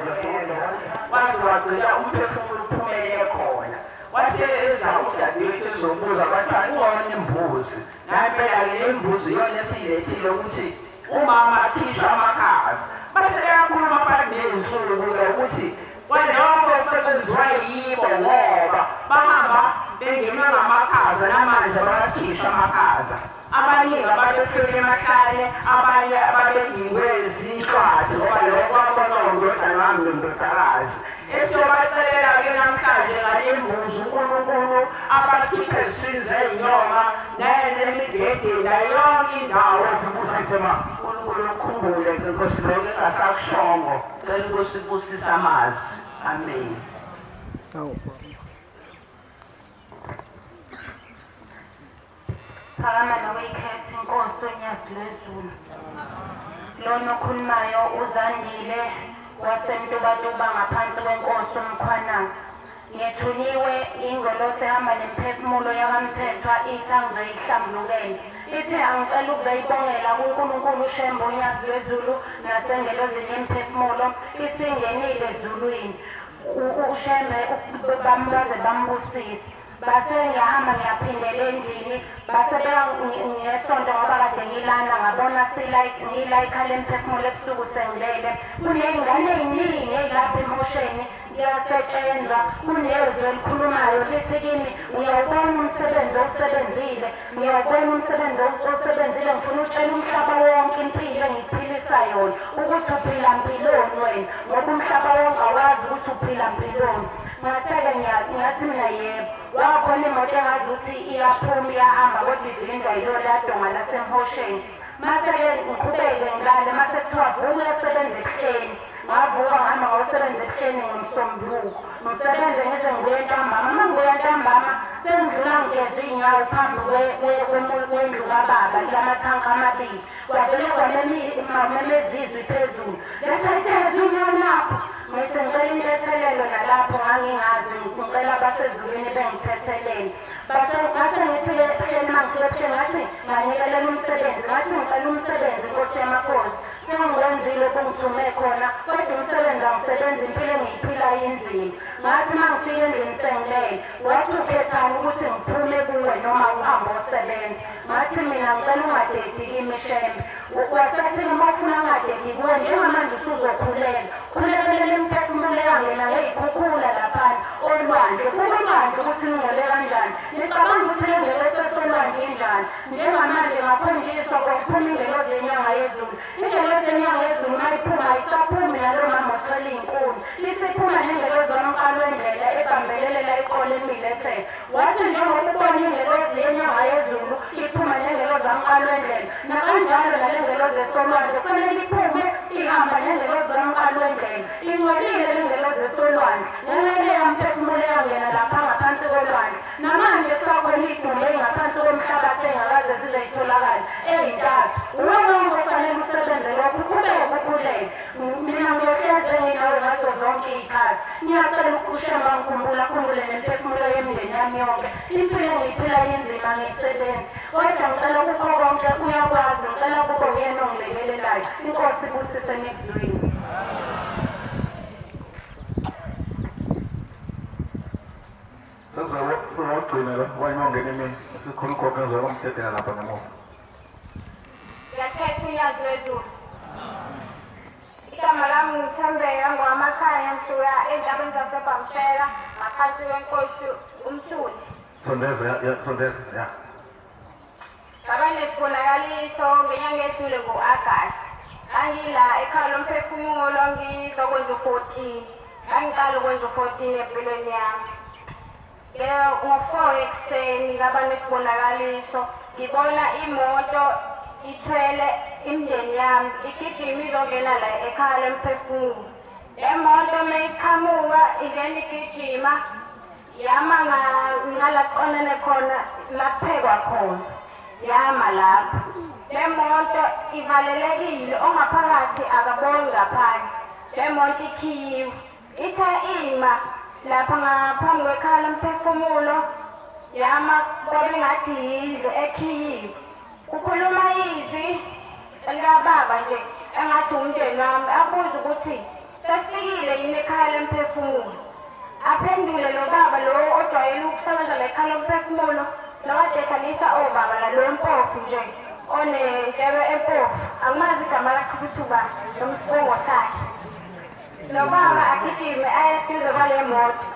waze wagcina umphefumulo uphumele khona. Wase eza udadewethu ezobuza kwathiwa ingona imbuzi. Naye impela-ke le mbuzi iyona esiyilethile ukuthi umama akhishwe amakhaza. Base beyakhuluma phakathi ney'nsuku-ke ukuthi kwalokho sekwenziwa yibo ngoba bahamba bengenwe ngamakhaza namanje bayakhishwa amakhaza. Abaningi ababefike emahlane abanye ababedingwe zinhlwathi ngoba lokho kwabonwa undodana wami nondodakazi. Esiyobacelela-ke namhlanje ngale mbuzi uNkulunkulu abakhiphe eziswini zey'nyoka nemigedeni nayo yonke indawo. Sibusise ma. uNkulunkulu ukhumbule-ke Nkosi lokho engasakushongo. Cela inkosi ibusise amazwi. Amen. Phakama nokuyikhetha inkosi onyazi lwezulu. Lona okhulumayo uZandile waseMtubatuba ngaphansi kwenkosi uMkhwanazi. Ngethuniwe ingelosi ehamba nemiphefumulo yakaMthethwa ithi angizoyihlambulukela. Ithe angicela ukuzayibongela kuNkulunkulu uShembe uNyazi lwezulu nasengelozini yemphefumulo isingenile ezulwini. uShembe baze bambusise. Base ngiyahamba ngiyaphindela endlini base ngesonto ngoba kade ngilana ngabona ngila ikhala emphefumulo ebusuku sengilele. Kuney'ngane ey'ningi ey'lapha emosheni kuyasetshenzwa, kunezwi elikhulumayo lithi kimi uyawubona umsebenzi owusebenzile, ngiyawubona umsebenzi owusebenzile, ngifuna utshela umhlaba wonke impilo engikuphilisa yona ukuthi uphila mpiloni wena, ngoba umhlaba wonke awazi ukuthi uphila mpiloni. Ngase-ke ngathi mina yebo, wakhona imoto engazi ukuthi iyaphuma iyahamba kodwa ivinjwa yilo ladonga lasemhosheni. Mase-ke ngiqhubeke ngilale, mase kuthiwa vuka uyosebenza ebuhleni. Ngavuka ngihamba ngayosebenza ebuhleni ngomsombuluko. Ngisebenze ngize ngibuye ntambama. Uma ngibuya ntambama sengidlula ngigeza iy'nyawo phambi kwendlu kababa kulamathanka amabili. Kwavele kwamemeza izwi phezulu. Letha igeza iy'nyawo lapho. Ngithi ngicela intethelelo nalapho ngangingazi, ngicela abasezulwini bengithethelele. Ngase ngithi-ke ebuhleni uma ngifika ebuhleni ngathi nganikelela umsebenzi, ngathi ngicela umsebenzi Nkosi yamakhosi. Sengiwenzile okungithume khona, kodwa umsebenzi angisebenzi, impilo engiyiphilayo inzima. Ngathi uma ngifika endlini sengilele, wathi ukhethani ukuthi ngiphume kuwe noma uhambe osebenza. Ngathi mina ngicela ungadedi kimi Shembe. Wasethi uma ufuna ngingadedi kuwe njengamanje usuzokhuleka. Khulekelela imiphefumulo eyangena ngey'khukhula laphana olwandle. Kulolwandle ukuthi ngingcole kanjani. Nicabanga ukuthi le ngelosi esolwandle injani. Njengamanje ngakhonjiswa kwakuphuma ingelosi yenyanga yezulu. Ingelosi yenyanga yezulu uma iphuma ayisaphumi nalo mama othwele iy'nkuni. Isiphuma nengelosi yomqalo wendlela ebambelelela iqolo emile ethe. Wathi njengoba ubona ingelosi yenyanga yezulu iphuma nengelosi yomqalo wendlela, nakanjalo nale ngelosi esolwandle kufanele iphume ihamba nengelosi yomqalo wendlela. Ingcolile le ngelosi esolwandle ngenxa yaleya mphefumulo eyangena lapha ngaphansi kolwandle. Namanje kusakhona iy'dumbu ey'ngaphansi komhlabathi ey'ngakaze zize y'tholakale ey'ntathu. Uwena ofanele usebenze lokhu, uqhubeke ukhuleke. Mina ngiyohlezi nginawe ngazo zonke iy'khathi. Ngiyacela uShembe angikhumbule, akhumbule nemphefumulo yemindeni yami yonke. Impilo engiyiphila inzima ngiyisebenzi, kodwa ngicela kukho konke uyakwazi, ngicela kube uyena ongilekelelayo. Inkosi ibusise nikuzwile. Sekuzoba lo wayengena emini sikhona ugogo engizoba lapha ngemuva. Ngiyakhetha uNyazi lwezulu. Igama lami nguThembeka ngowamakhaya, ngisuka entabeni zaseBhamshela ngaphansi kwenkosi uMthuli. Sondeza sondeza ya. Ngaba nesibonakaliso ngenyanga edlule ngo-Agasti. Ngangila ekhaya lomphefumulo ngizokwenza u-14. Ngangiqala ukwenza u-14 empilweni yami. Ngo-4 ekuseni ngaba nesibonakaliso, ngibona imoto ithwele imindeni yami igijima izongena la ekhaya lomphefumulo. Le moto uma iqhamuka ingena igijima yama ngala qonene khona la kuphekwa khona, yama lapho. Le moto ivalelekile, ongaphakathi akaboni ngaphandle. Le moto ikhiyiwe, ithe ima lapha ngaphambi kwekhaya lomphefumulo yama kwabe ngathi yindlu ekhiyiwe. Kukhuluma izwi likababa nje engathi umndeni wami, abuze ukuthi sesifikile yini ekhaya lomphefumulo. Aphendule lo baba lo ojwayele ukusebenza la ekhaya lomphefumulo, lo kade ehlalisa obaba nalo mpofu nje onentshebe empofu, angimazi igama lakhe ukuthi ubani noma isibongo sakhe. Lo baba agijime aye eduze kwale moto.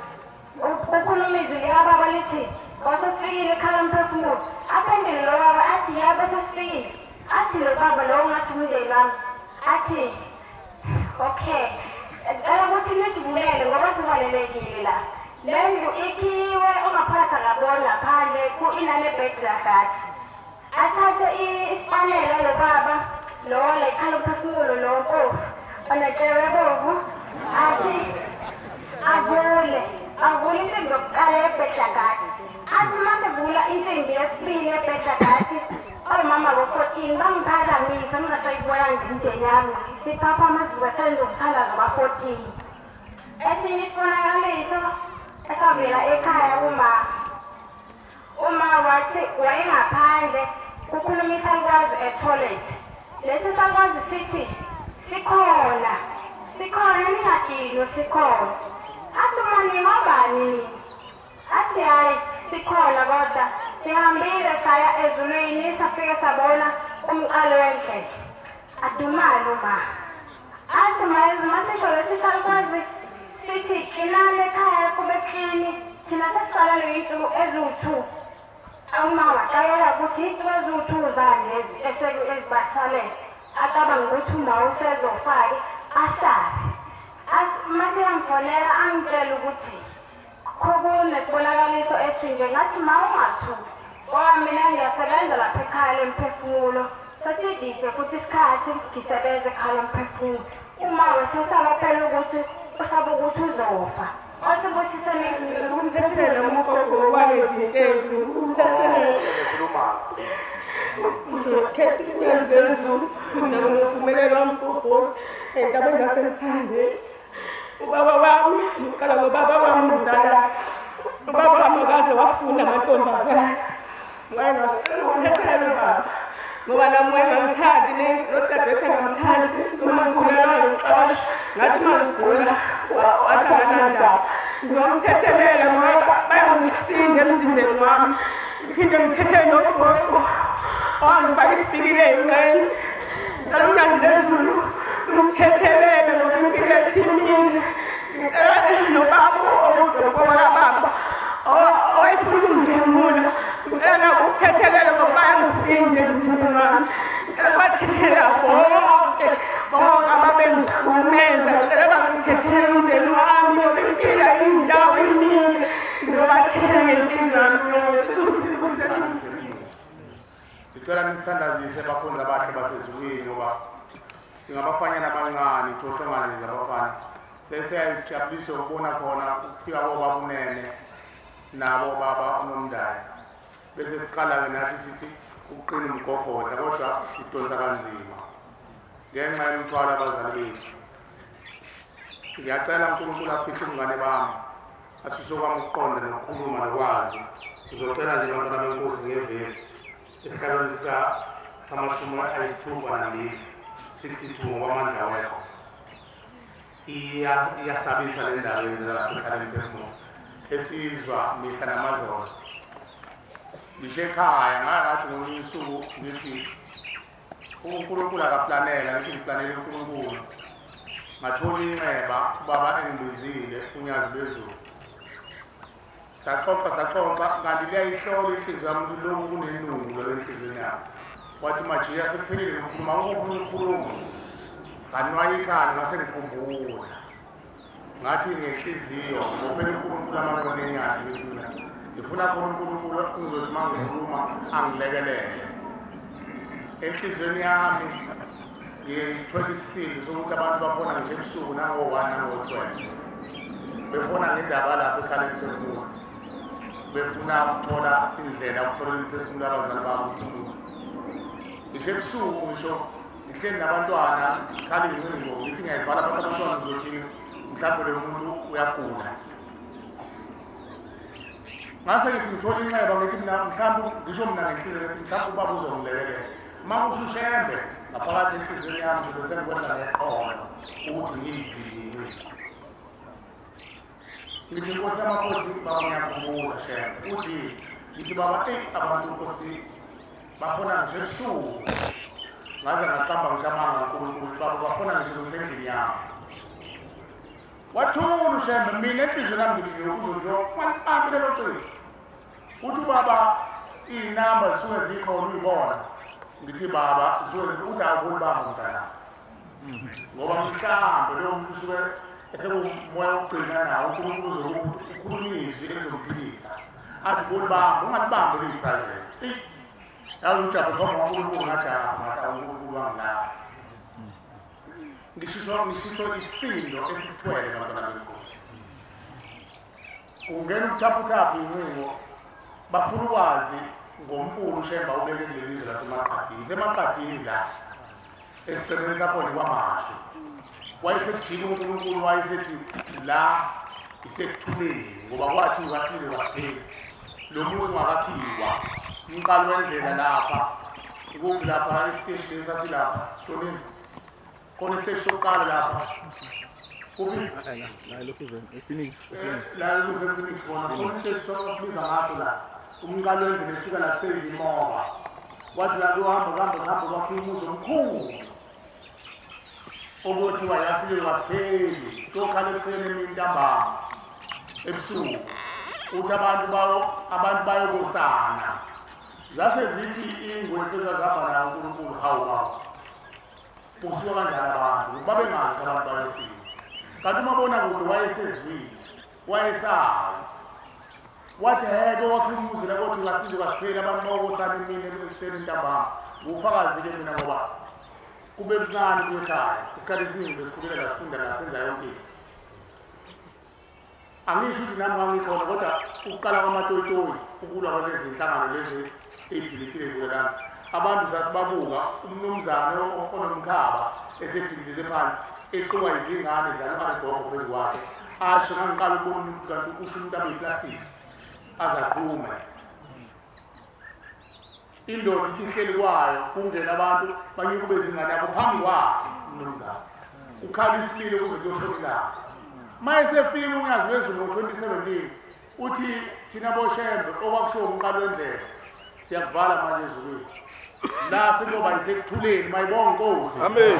Ukhuluma izwi likababa lithi wasesifikile ekhaya lomphefumulo. Aphendule lo baba athi yebo sesifikile. Athi lo baba lo ngathi umndeni wami athi okay, ngicela ukuthi nisivulele ngoba sivalelekile la. Le ndlu ikhiwe, ongaphakathi akaboni ngaphandle, inane-bedlahlathi. Athathe isipanela lo baba lo la ekhaya lomphefumulo lo mpofu onetshebe ebovu, athi avule insimbi yokuqala yebhedlagathi. Athi uma sevula insimbi yesibili yebhedlagathi, omama bo-14 bangiphazamisa ngingasayibonanga imindeni yami. Siphaphama sivuka senze umthandazo ka-14. Esinye isibonakaliso esavela ekhaya kuma. Uma wathi wayengaphandle Kukhuluma isalukazi etoilet. Lesi salukazi sithi sikhona. Sikhona ningadinwa sikhona. Athi uma ningobani nina? Athi hayi sikhona kodwa sihambile saya ezulwini safike sabona umqalo wendlela. Adumale uma. Athi masisho lesi salukazi sithi klinani ekhaya kube klini thina sesisalelwe iy'nsuku eziwu-2. Uma waqayela ukuthi iy'nsuku eziwu-2 zani lezi ezibasalele. Acabanga ukuthi uma usezofa-ke asabe. Mase yamfonela angitshela ukuthi kunesibonakaliso esinje ngathi ma ungathuki ngoba mina ngiyasebenza lapha ekhaya lemphefumulo. Sesidise futhi isikhathi ngisebenza ekhaya lemphefumulo. Uma wesesaba phela ukuthi usaba ukuthi uzofa. Umthethelele umgogo walezinto umthethelele ngizokhetha ukwenza unompumelelo wamgogo entabeni zasemthandeni. Ubaba wami ngiqala ngobaba wami umzala. Ubaba wami akaze wafunda amantombazane. Wayengasicela ukuthethelelwa ubaba ngoba nami wayengamthandi nodadewethu engamthandi noma ngikhulelwa ngixosha ngathi uma ngigula wathi akanandaba. Ngizomthethelela ngoba bayangisinda emzimbeni wami. Ngiphinde ngithethelele nogogo owangifaka isipikile ey'nqeni. Ngicela unyazi lwezulu lumthethelele ngoba impilo ethimile. Ngicela nobaba owugogo kababa owayefuna ukungidlwengula. Ngicela nabo ukuthethelele ngoba bayangisinda emzimbeni wami. Ngicela ukubathethelela bonke bonke ababengihlukumeza. Ngicela bangithethelele umndeni wami ngoba impilo ayindawo iningi. Ngizobathethelela ngenhliziyo yami yonke. Sicela nisithandazise abakhonzi abahle basezulwini ngoba singabafanyana abancane thohlongane zabafana. Sesiyayisijabulisa ukubona khona ukufika kobaba uNene nabo baba uNomndayi. Bese siqala-ke nathi sithi ukuqina umgogodla kodwa sidonsa kanzima ngenxa yemithwalo abazali bethu. Ngiyacela uNkulunkulu afihle ubungane bami, asuse kwami ukuqonda nokukhuluma nokwazi. Ngizocela nje bantwana benkosi ngevesi esikalweni sama-62 62 ngokwamandla wekho. Iyasabisa le ndaba yenzeka lapha ekhaya lemphefumulo esizwa mihla namazolo. Ngisho ekhaya ngathi ngolunye usuku ngithi uNkulunkulu akaplanela, ngithi ngiplanele uNkulunkulu. Ngathola inxeba ubaba engibizile unyazi lwezulu. Saxoxa saxoxa kanti liyayihlola inhliziyo yami ukuthi lokhu kunenungu lwenhliziyweni yami. Wathi majiya sekuphelile ngikhuluma ukufuna ukukhuluma. Nganwaya ikhanda ngase ngikhumbula. Ngathi ngenhliziyo ngophela uNkulunkulu amanqone enyathi ngithi mina ngifuna khona uNkulunkulu ngizothi uma ngikhuluma angilekelele. Enhliziyweni yami ngithwele isisindo sokuthi abantu bafona ngisho ebusuku nango-1 nango-12. Befona ngendaba lapho ekhaya lemphefumulo. Befuna ukuthola indlela yokuthola imiphefumulo yabazali babo uNkulunkulu. Ngisho ebusuku ngisho ngihleli nabantwana khala iy'ncingo ngithi ngiyayivala abantu abantwana ngizothini mhlawumbe lo muntu uyagula. Ngase ngithi ngithola inxeba ngithi mina mhlawumbe ngisho mina ngenhliziyo ngithi mhlawumbe ubaba uzongilekelela. Uma kusho uShembe ngaphakathi enhliziyweni yami ngizobe sengikwenza ngeqondo ukuthi ngiyizile. Ngithi inkosi yamakhosi baba ngiyakhumbula Shembe uthi ngithi baba eyi abantu inkosi bafona ngisho ebusuku. Ngaze ngaqamba ngisho amanga uNkulunkulu baba bafona ngisho ngisendlini yami. Wathula uShembe mina enhliziyweni yami ngithi uzonje wanibambe lelo cingo. Uthi ubaba iy'namba zisuke zikhona uyibona. Ngithi baba zisuke uthi awuboni bamba mntanami. Ngoba mhlawumbe loyo muntu usuke esekumoya wokugcina nawo uNkulunkulu uzokukhuluma izwi elizomphilisa. Athi uboni bamba ungalibambi liyi-private. Yazi ujabhe phambi kwaNkulunkulu ngajabha ngathi uNkulunkulu wangilahla. Ngishiswa isindo esisithwele bantwana benkosi. Ungena ubuthaphuthaphu incingo bafuna ukwazi ngomfula uShemba ubeke kuleli lizwe laseMaqadini. Isemaqadini la esicebeni sakhona kwaMashu. Wayesejika uNkulunkulu wayesethi la isekuthuleni ngoba kwathi wasilile wasiphela. Lo muzi ungakakhiwa umqalo wendlela lapha Ikuphi lapha isiteshi lesi sasilapha sishonile khona isiteshi sokuqala lapha kuphi la kusePhoenix khona khona isiteshi sokubiza ngaso la umqalo wendlela efika la kuseyimoba wathi la kuhamba kuhamba kuhamba kwakhiwa umuzi omkhulu okuthiwa yasililo kasipheli kuyokhala ekuseni emini ntambama ebusuku uthi abantu bayokosana zase zithi ingwempe ezazihamba nayo uNkulunkulu hawu hawu kusiwa kanjani abantu babengazi abantu bayosina kanti umabonakude wayesezwile wayesazi wathi heke wakhe umuzi la kodwa ungasililo kasipheli abantu bayokosana emini ekuseni ntambama ngufakazi-ke mina ngoba kube kuncane kuye ekhaya isikhathi esiningi besikhuleka sifunda la senza yonke into. Angisho ukuthi nami ngangikhona kodwa ukuqala kwamatoyitoyi ukulwa kwalezi nhlangano lezi ey'bhilikile kulelana abantu sasibabuka umnumzane onomkhaba esedilile phansi equkwa izingane dlala umaregogo phezu kwakhe asho ngangiqala ukubona umuntu kanti usho umuntu abe yiplastiki aze aqhume indoda ithi ihleli kwayo kungena abantu banyukube izingane yabo phambi kwakhe umnumzane ukhala isililo kuze kuyoshona ilanga. Uma esefika uNyazi lwezulu ngo-2017 uthi thina boShembe okwakushiwo umqalo wendlela siyakuvala manje ezulwini la sekuyoba yisekuthuleni mayibonge Nkosi. Amen.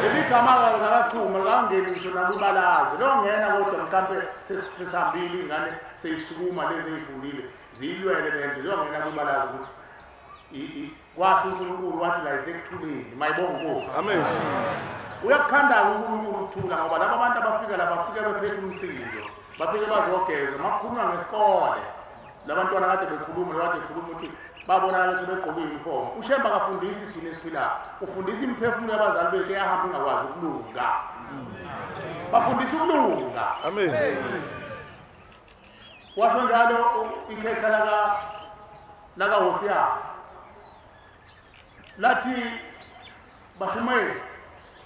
Leli gama likaChuma likangeni ngisho nakwibalazwe longena kodwa mhlampe sesihambile ingane seyisukuma lezi ey'fundile ziyilwele lento ziyongena kwibalazwe ukuthi kwasho uNkulunkulu wathi la isekuthuleni mayibonge Nkosi. Amen. Uyakukhanda-ke uNkulunkulu ukuthula ngoba laba abantu abafika la bafike bephethe umsindo bafike bazogeza uma kukhulunywa ngesikole labantwana kade bekhuluma kade bekhuluma ukuthi babonakala sebegqoke i-uniform. uShembe akafundisi thina esiphilayo ufundisa imiphefumulo yabazali bethu eyahamba ingakwazi ukulunga bafundisa ukulunga. Amen. Washo njalo ikhehla lakaHosiya lathi bashumayeli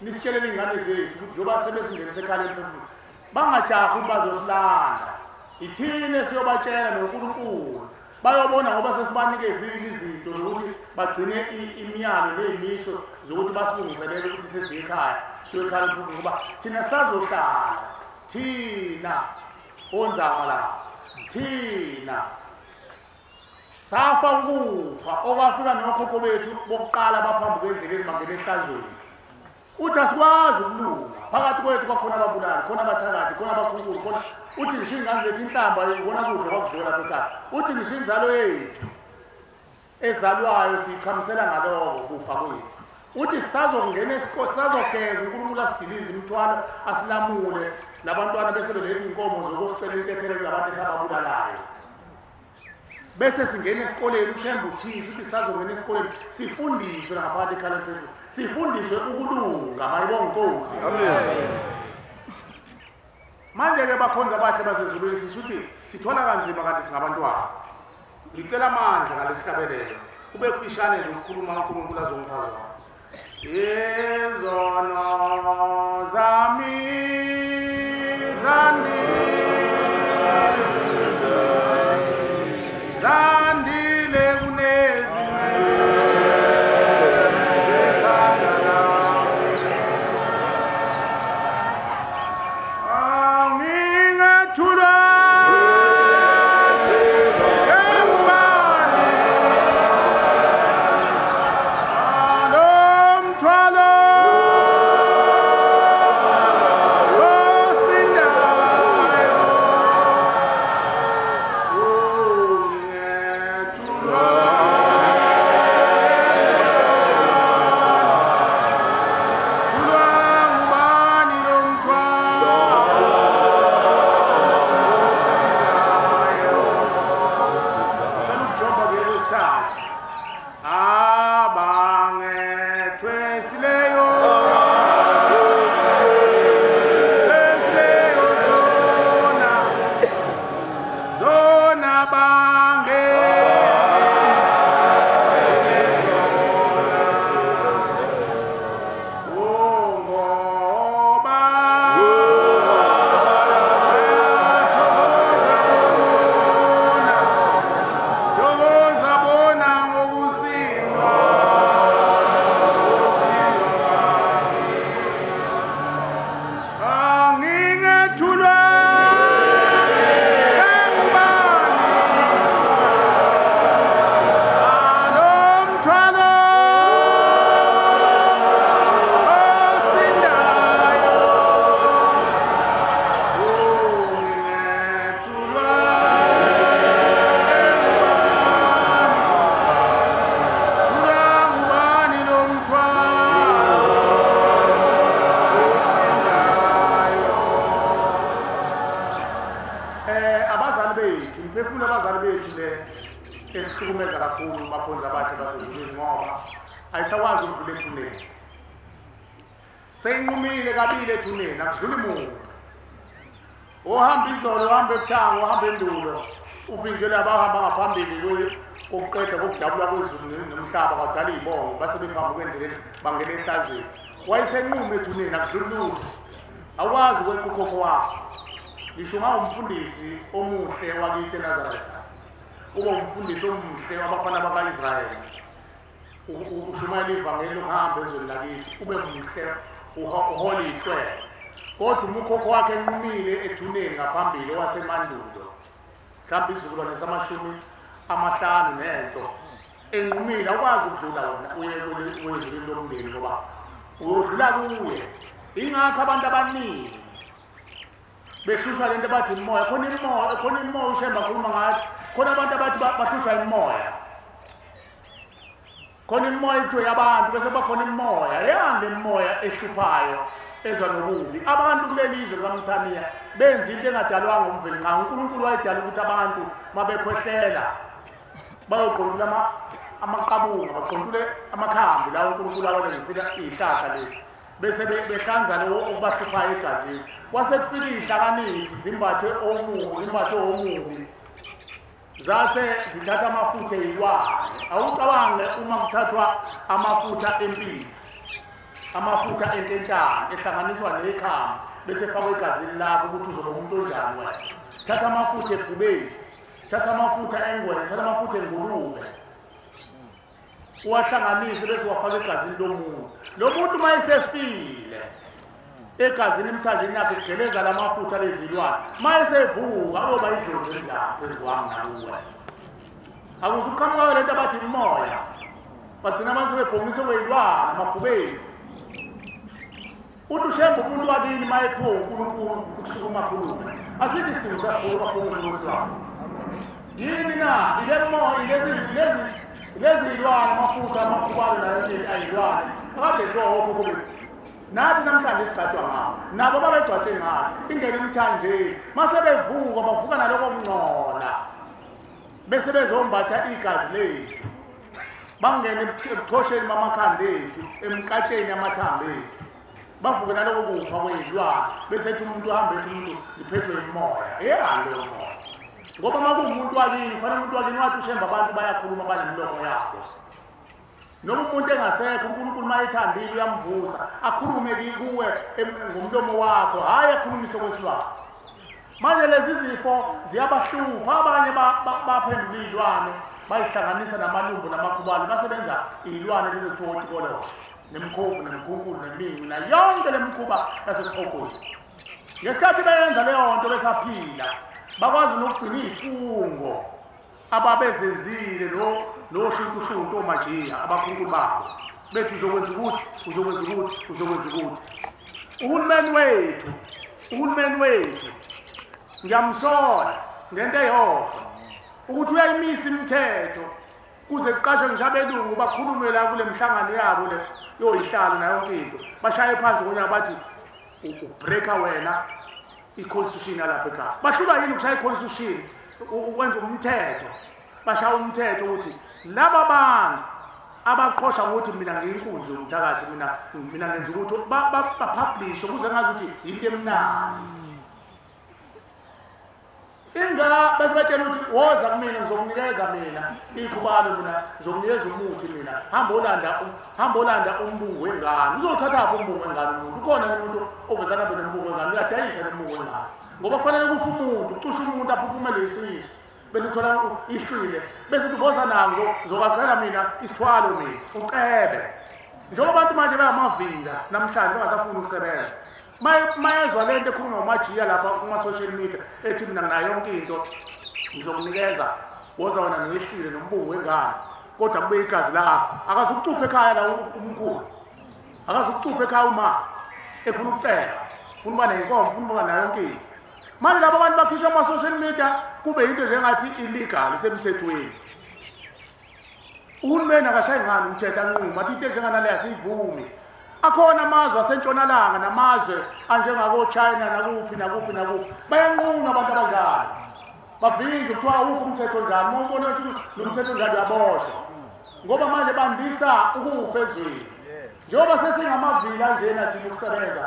nisitshelele iy'ngane zethu ukuthi njengoba sebesingene sekhala emphefumulo bangajahi ukuthi bazosilanda ithini esiyobatshela noNkulunkulu bayobona ngoba sesibanikezile izinto zokuthi bagcine imiyalo ney'miso zokuthi basilungiselele ukuthi sesiye ekhaya siye ekhaya emphefumulo ngoba thina sazohlala thina onzama la thina safa ukufa okwafika nokhokho bethu bokuqala baphambi kwendleleni bangena ehlazweni uthi asikwazi ukulunga phakathi kwethu kwakhona ababulali khona abathakathi khona abakhunkulu khona uthi ngisho iy'ngane zethu inhlamba ikona kudla kwakudliwa lapha ekhaya uthi ngisho inzalo yethu ezalwayo siyichamisela ngaloko kufa kwethu uthi sisazongena sisazogeza uNkulunkulu asidilize imithwalo asilamule labantwana bese beletha iy'nkomo zokosicela intethelo kulabantu esababulalayo bese singena esikoleni uShembe uthisha uthi sisazongena esikoleni sifundiswe ngaphakathi ekhala emphefumulo sifundiswe ukulunga mayibonge Nkosi. Amen. Manje-ke bakhonza abahle basezulwini sisho ukuthi sithola kanzima kanti singabantwana. Ngicela amandla ngalesihlabelelo kube kufishane nje ukukhuluma uNkulunkulu azongipha zona. Izono zami zandile kunezinwele zekhanda lami angingethulwa embani lo mthwalo. esihlukumeza kakhulu bakhonza abahle basezulwini ngoba ayisakwazi ukudlula ethuneni. Seyinqumile kabili ethuneni, akudluli muntu. Ohamba izolo, ohamba ebuthanga, ohamba endulo, uvinjelwe abahamba ngaphambili kuye kokuqeda kokudabula kwezulu nomhlaba kwadala iy'bongo, base bephambuka endleleni bangena ehlazweni. Wayesenqume ethuneni, akudluli lutho. Awukwazi ukweqa ukhokho wakho. Ngisho ungawumfundisi omuhle wakithi eNazaretha, ube umfundisi omuhle wabafana bakwa-Israyeli, ushumayela ivangeli lokuhamba ezweni lakithi, ube muhle, uhole ihlwele. Kodwa uma ukhokho wakhe enqumile ethuneni ngaphambili owasemandulo, mhlawumbe isizukulwane sama-50 nento, enqumile, awukwazi ukudlula wena uye kwezulwini lomndeni ngoba uyodlula kuye. Ingakho abantu abaningi behlushwa lento bathi imoya, khona imoya, khona imoya uShembe akhuluma ngathi, khona abantu abathi bahlushwa imoya. Khona imoya ithiwe yabantu bese bakhona imoya, yande imoya ehluphayo ezwa nobubi. Abantu kuleli zwe likaMthaniya benza into engadalwanga uMvelinqangi. uNkulunkulu wayedala ukuthi abantu mabekhwehlela bayogqontula amaqabunga, bagqontule amakhambi lawo uNkulunkulu awalungisela iy'hlahla lezi, bese behlanza lowo okubahluphayo egazini. Kwase kufika iy'hlakaniphi zimbathe omubi, zimbathe omubi, zase zithatha amafutha ey'lwane. Awucabange uma kuthathwa amafutha empisi, amafutha enkentshane ehlanganiswa nekhambi bese efakwa egazini lakho ukuthi uzoba umuntu onjani wena. Thatha amafutha ebhubesi, thatha amafutha engwenya, thatha amafutha engulube, uwahlanganise bese uwafaka egazini lomuntu. Lo muntu uma esefile egazini emthanjeni yakhe kugeleza la mafutha lezilwane, uma esevuka uyoba idlozi elilapho phezu kwami nakuwe. Akuze uqhamuka lento abathi imoya, bagcina abantu sebebhongise kwey'lwane, amabhubesi. Uthi uShembe umuntu wakini uma ephiwe uNkulunkulu ukusukuma akhulume, asikho isidingo sakhuluma kwesilwane. Yini na? Ile moya, lezi zilwane, amafutha, amakhubalo nayo ayilwane akade nje okhokho bethu. Nathi namhlanje sigcatshwa ngawo, nabo babegcwatshe ngayo, ingene emthanjeni. Mase bevuka bavuka naloko kungcola, bese bezombatha igazi lethu, bangene ebuchosheni bamakhanda ethu, emkatsheni amathambo ethu, bavuke naloko kufa kwey'lwane. Bese ethi umuntu uhambe ethi umuntu ngiphethwe imoya. Eyani leyo moya? Ngoba uma kuwumuntu wakini, kufanele umuntu wakini wathi uShembe abantu bayakhuluma banemilomo yabo. Noma umuntu engasekho, uNkulunkulu uma ethandile uyamvusa, akhulume kuwe ngomlomo wakho, hhayi akhulumise kwesilwane. Manje lezi zifo ziyabahlupha abanye, baphendula iy'lwane, bayihlanganisa namalumbo namakhubalo, basebenza iy'lwane lezi kuthiwa otikoloshe, nemkhovu, nemkhunkulu, neminci, nayo yonke le mikhuba yasesihogweni. Ngesikhathi beyenza leyo nto besaphila, bakwazi nokugcina iy'fungo ababezenzile noshuntushuntu omajiya abakhunkulu babo, bethi uzokwenza ukuthi, uzokwenza ukuthi, uzokwenza ukuthi. Uhulumeni wethu ngiyamsola ngento eyodwa, ukuthi uyayimisa imithetho kuze kuqashwe ngisho abelungu bakhulume la kule mihlangano yabo le yoyihlalo nayo yonke into, bashaye phansi ngonyaka bathi ubreaker wena i-constitution yalapha ekhaya. Bahlulwa yini ukushaya i-constitution, ukwenza umthetho? Bashaya umthetho ukuthi laba bantu abaqhosha ngokuthi mina ngiyinkunzi yomthakathi, mina ngenza ukuthi bapublish ukuze ngazi ukuthi yinto emnandi. Inga bese batshela ukuthi woza kumina, ngizokunikeza mina ikhubalo, mina ngizokunikeza umuthi, mina hamba olanda umbungu wengane. Uzowuthathaphi umbungu wengane umuntu? Ukhona umuntu ovezana abe nombungu wengane, uyadayisa nombungu wengane. Ngoba kufanele kufe umuntu, kucushe umuntu aphuphumele isisu, bese kuthola ihlwile, bese kuboza nawo ngizokwakhela mina isithwalo mina, ucebe. Njengoba abantu manje bayamavila namhlanje bengasafuni ukusebenza. Mayezwa lento ekhulunywa ngomajiya lapha kuma-social media ethi mina nginayo yonke into ngizokunikeza, woza wena noyehlile nombungu wengane, kodwa kube igazi lakho. Akazukucupha ekhaya la umkhulu, akazukucupha ekhaya uma efuna ukucela, ufuna ukuba ney'nkomo, ufuna ukuba nayo yonke into. Manje laba bantu bakhishwa ama-social media kube yinto njengathi illegal, isemthethweni. Uhulumeni akashayi ngani umthetho anqume athi into enjenganaleyo asiyivumi. Akhona amazwe asentshonalanga namazwe anjengako-China nakuphi nakuphi nakuphi, bayanquma abantu abanjalo. Bavinjwe kuthiwa awukho umthetho njani, uma ubona ukuthi lo mthetho njani uyaboshwa. Ngoba manje bandisa ukufa ezweni. Njengoba sesingamavila njena thina ukusebenza.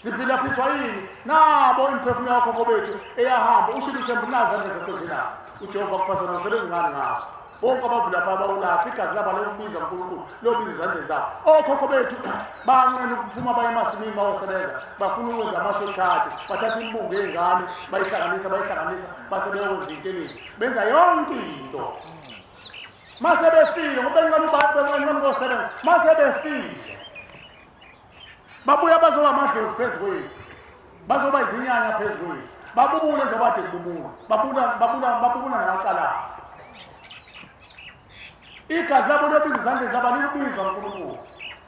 Siphilaphiswa yini? Nabo imiphefumulo yakhokho bethu eyahamba ushilo uShembe nazi izandla zakho nje. UJehova kuphasa nosebenza ngani ngaso. Bonke abavula lapha bawulapha igazi labo lokubiza uNkulunkulu lobiza izandleni zabo. Okhokho bethu banqena ukuphuma baye emasimini bayosebenza, bafuna ukwenza ama-shortcut, bathatha imibungu yey'ngane bayihlanganisa base beyokwenza intelezi, benza yonke into. Mase befile ngoba benqena ukuyosebenza, mase befile babuya bazoba amadlozi phezu kwethu, bazoba izinyanya phezu kwethu, babubule njengoba kade kububula, babubula ngamacala. Igazi labo lobiza izandleni zabo likubizwa uNkulunkulu.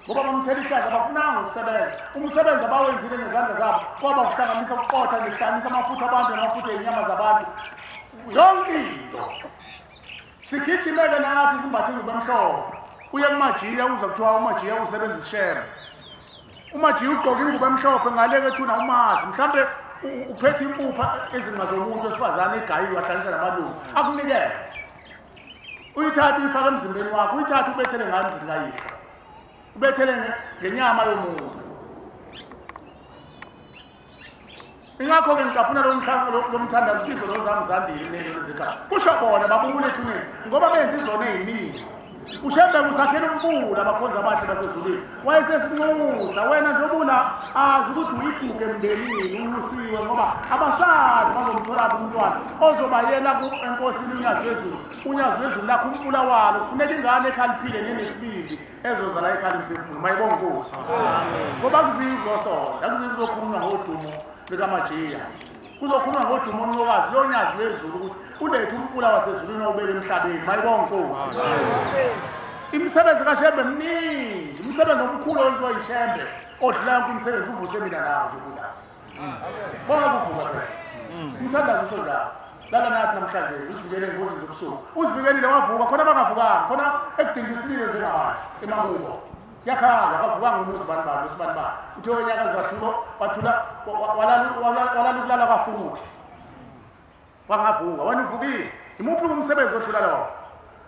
Ngoba bamthela ihlazo abafunanga ukusebenza. Umsebenzi abawenzile ngezandla zabo kwaba ukuhlanganisa ukuqotha nokuhlanganisa amafutha abantu namafutha ey'nyama zabantu. Yonke into. Sigijimeke nathi simbathe ingubo emhlophe. Uye kumajiya uzwa kuthiwa umajiya usebenza isishembe. Umajiya ugqoke ingubo emhlophe ngale kwethuna umazi. Mhlambe uphethe impupha ezinqa zomuntu wesifazane egayiwe ahlanganisa namalungu. Akunikeze. Uyithathe uyifake emzimbeni wakho, uyithathe ubethele ngayo emzini kayihlo. Ubethele ngenyama yomuntu. Ingakho-ke ngicaphuna lo mthandazo ukuthi izono zami zandile nelo lezikhathi. Kusho bona babubule ethuneni ngoba benza izono ey'ningi. uShembe usakhela umfula abakhonza abahle basezulwini. Wayesesinxusa wena njengoba azi ukuthi uyigugu emndenini unxusiwe ngoba abasazi bazomthola umntwana ozoba yena enkosini uNyazi lwezulu. UNyazi lwezulu lakho umfula walo kufuneka ingane ekhaliphile nenesibindi ezozala ekhala imphefumulo. Mayibonge Nkosi. Ngoba kuziyi kuzosonda, kuziyi kuzokhulunywa ngodumo likaMajiya. Kuzokhulunywa ngodumo omnqokazi loNyazi lwezulu ukuthi ulethe umfula wasezulwini owubeka emhlabeni. Mayibonge Nkosi. Imisebenzi kaShembe miningi, umsebenzi omkhulu owenziwa yiShembe odlula yonke imisebenzi uvuse mina nawe nje kula. Bonke kuvuka phela. Umthandazo usho njalo. Lala nathi namhlanje uzivikele engozini zobusuku. Uzivikelile wavuka khona abangavukanga, khona ekudingisile njengabantu emakubo. Yakhala akavukanga umuzi bani bani wesibani bani. Uthe onyakazi wathula walala ukulala kwafuthi. Wangavuka, wena uvukile. Imuphi umsebenzi odlula lowo?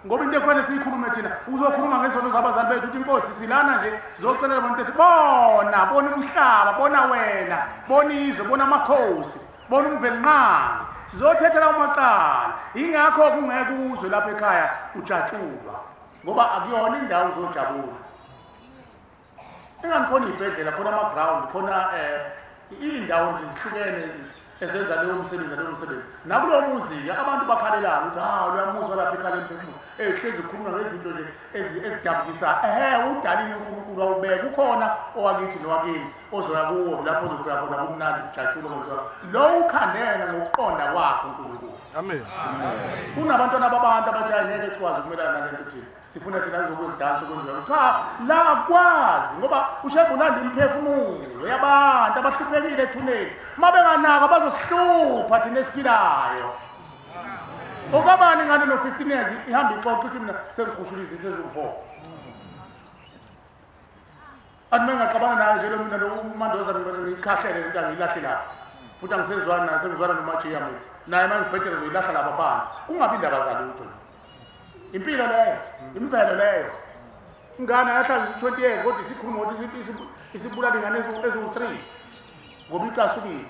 Ngoba into ekufanele siyikhulume thina, uzokhuluma ngezono zabazali bethu uthi Inkosi silana nje sizocelela abantu ethi bona, bona umhlaba, bona wena, bona izwe, bona amakhosi, bona uMvelinqangi. Sizothethela amacala. Ingakho kungeke uzwe lapha ekhaya ujatshulwa ngoba akuyona indawo uzojabula. Ingani khona iy'bhedlela, khona ama-ground, khona iy'ndawo nje zihlukene ezenza leyo msebenzi. Nakulowo muzi-ke abantu bakhalelana ukuthi hawu loya muzi walapha ekhala emphefumulo hlezi kukhulunywa ngezinto nje ezidabukisayo. Ehhe, udalile uNkulunkulu wawubeka, ukhona owakithi nowakini ozoya kuwo lapho ozofika khona kumnandi kujatshulwa kwenziwa. Lo ukhandela ngokuqonda kwakhe uNkulunkulu. Amen. Kunabantwana babantu abathi hayi ngeke sikwazi ukumelana nalento thina. Sifuna thina kuzokudansa kwenziwa. Cha, la akwazi ngoba uShembe ulanda imiphefumulo yabantu abahluphekile ethuneni. Uma benganaka bazosihlupha thina esiphilayo. Okabani ingane no-15 years ihamba ixoxa ukuthi mina sengikhushulisa isezu-4. Athi uma ngingaxabana naye nje lo mina lo uMandoza ngikhahlele into angiyilahle lapha. Futhi angisezwani naye, sengizwana noMajiya mina. Naye uma ngibhedele ngizoyilahla lapha phansi. Kungabi indaba zalutho. Impilo leyo, imvelo leyo. Ingane ayahlala 20 years kodwa isikhuluma ukuthi isibulala ingane eziwu-3 ngoba icasukile.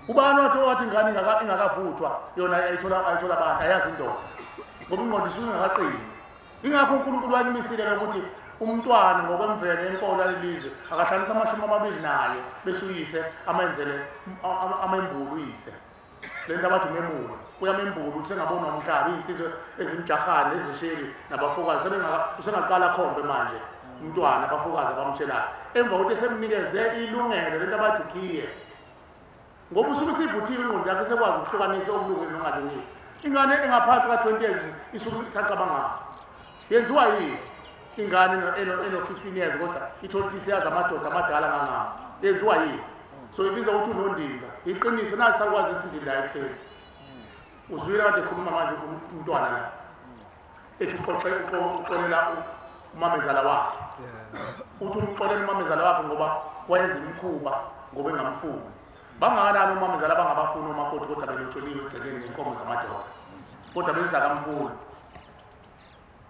Ubani wathi ingane ingakavuthwa yona ayithola abantu ayazi indoda ngoba ingqondo isuke ingakaqini. Ingakho uNkulunkulu wayimisile lokuthi umntwana ngokwemvelo enkolo yalelizwe akahlanganisa 24 naye bese uyise amenzele amembulu uyise. Le nto abathi umemulo, uyamembula ukuthi sengabona umhlaba iy'nsizwa ezimjahane ezisheli nabafokazi usengaqala khombe manje umntwana abafokazi abamtshelayo emva kokuthi esemnikeze ilungelo lento abathi ukhiye. Ngoba usuke isivuthiwe ingqondo yakhe isekwazi ukuhlukanisa okulungile nokungalungile. Ingane engaphansi ka-20 years isuke isacabangani. Yenziwa yini ingane eno-15 years kodwa ithole ukuthi isiyazi amadoda amadala kangaka? Yenziwa yini? So ibiza ukuthi unondinda. Iqiniso nasi sakwazi esindindayo ekufeni. Uzwile kade ekhuluma manje umntwana la. Ethi uxolela umamezala wakhe. Uthi umxolela umamezala wakhe ngoba wayenza imikhuba ngoba engamfuni. Bangakanani omamezala abangabafuni omakoti kodwa belotsholiwe egcekeni ngenkomo zamadoda. Kodwa bezithi akamfuni.